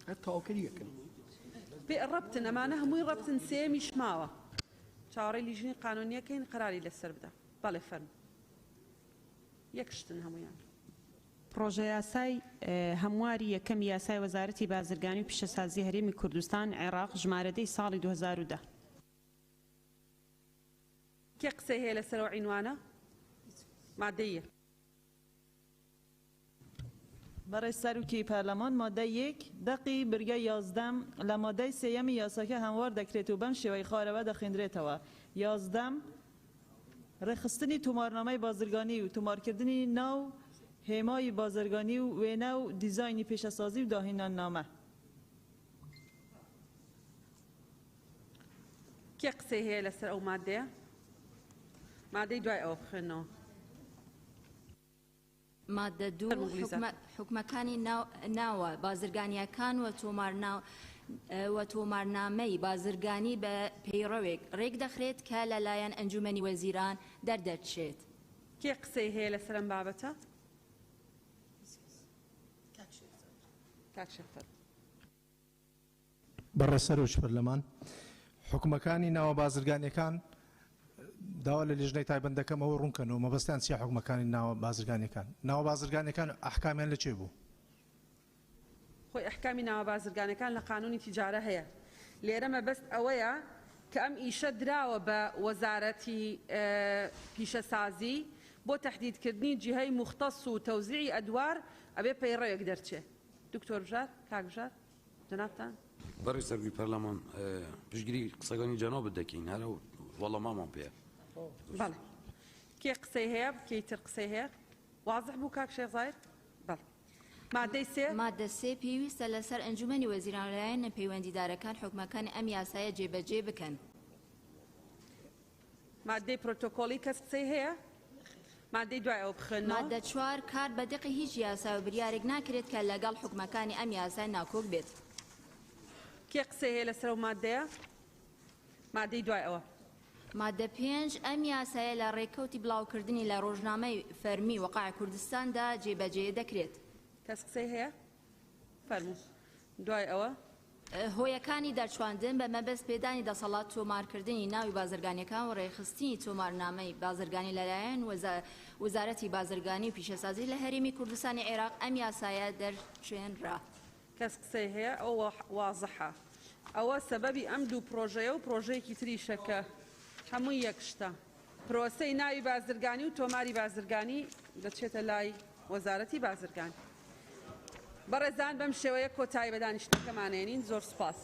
هەر تەواوکەری یەکن. پێ ڕەبتن ئەمانە هەمووی ڕەبتن سێیەمیش ماوە چاوەڕێی لیژنەی قانونیەکەین قەراری لەسەر بدا بەڵێ فەرموو یەک شتن هەموویان. پڕۆژەیاسای هەمواری یەکەمی یاسای وەزارەتی بازرگانی و پیشەسازی هەرێمی کوردستان، عێراق، ژمارە دە ی ساڵی 2010. کێ قسەی هەیە لەسەر ئەو عینوانە؟ مادەی یەک. بەڕێز سەرۆکی پەرلەمان مادەی یەک، دەقی برگەی یازدەم لە مادەی سێیەمی یاساکە هەموار دەکرێت و بەم شێوەی خوارەوە دەخوێندرێتەوە، یازدەم، ڕێکخستنی تۆمارنامەی بازرگانی و تۆمارکردنی ناو، هێمای بازرگانی و وێنە و دیزاینی پیشەسازی و داهێناننامە. کێ قسەی هەیە لەسەر ئەو مادەیە؟ مادەی دوای ئەوە بخوێنەوە. مادە دوو، حوکمەکانی ناوە بازرگانییەکان و و تۆمارنامەی بازرگانی بە پەیڕەوێک ڕێکدەخرێت کە لەلایەن ئەنجومەنی وەزیران دەردەچێت. کێ قسەی هەیە لەسەر ئەم بابەتە؟ کاک شێخ فەرموو. بەڕێز سەرۆکی پەرلەمان، حوکمەکانی ناوە بازرگانیەکان داوا لە لیژنەی تایبەت دەکەم ئەوە ڕوونکەنەوە مەبەستیان چیە حوکمەکانی ناوە بازرگانیەکان؟ ناوە بازرگانیەکان ئەحکامیان لە چێ بوو؟ خۆی ئەحکامی ناوە بازرگانەکان لە قانونی تیجارە هەیە، لێرە مەبەست ئەوەیە کە ئەم ئیشە دراوە بە وەزارەتی پیشەسازی بۆ تەحدیدکردنی جیهەی موختەس و تەوزیعی ئەدوار ئەبێ پەیڕەوێک دەرچێ. دکتۆر بژار، کاک بژار. جەنابتان. بەڕێز سەرۆکی پەرلەمان پشتگیری قسەکانی جەنابت دەکەین هەر ئەو وەڵامامان پێیە. بەڵێ کێ قسەی هەیە؟ کێی تر قسەی هەیە؟ وازح بوو کاک شێخ زاهیر؟ بەڵێ مادەی سێ. مادە سێ، پێویستە لەسەر ئەنجومەنی وەزیران و لایەنە پەیوەندیدارەکان حوکمەکانی ئەم یاسایە جێبەجێ بکەن. مادەی پرۆتۆکۆڵی کەس قسەی هەیە؟ مادەی دوای ئەوە بخوێنەوە. مادە چوار، کار بە دەقی هیچ یاسا و بریارێک ناکرێت کە لەگەڵ حوکمەکانی ئەم یاسایە ناکۆک بێت. کێ قسەی هەیە لەسەر ئەو مادەیە؟ مادەی دوای ئەوە. مادە پێنج، ئەم یاسایە لە ڕێکەوتی بڵاوکردنی لە ڕۆژنامەی فەرمی وەقائع کوردستاندا جێبەجێ دەکرێت. کەس قسەی هەیە؟ فەرموو دوای ئەوە. هۆیەکانی دەرچواندن بە مەبەست پێدانی دەسەڵات تۆمارکردنی ناوی بازرگانیەکان و ڕێکخستنی تۆمارنامەی بازرگانی لەلایەن وەزارەتی بازرگانی و پیشەسازی لە هەرێمی کوردستانی عێراق ئەم یاسایە دەرچوێنرا. کەس قسەی هەیە؟ ئەوە وازحە ئەوە سەبەبی ئەم دوو پرۆژەیە و پرۆژەیەکی تریشە کە هەمووی یەک شتە. پرۆسەی ناوی بازرگانی و تۆماری بازرگانی دەچێتە لای وەزارەتی بازرگانی. بەڕێزان بەم شێوەیە کۆتایی بە دانیشتنەکەمان ئێنین. زۆر سوپاس.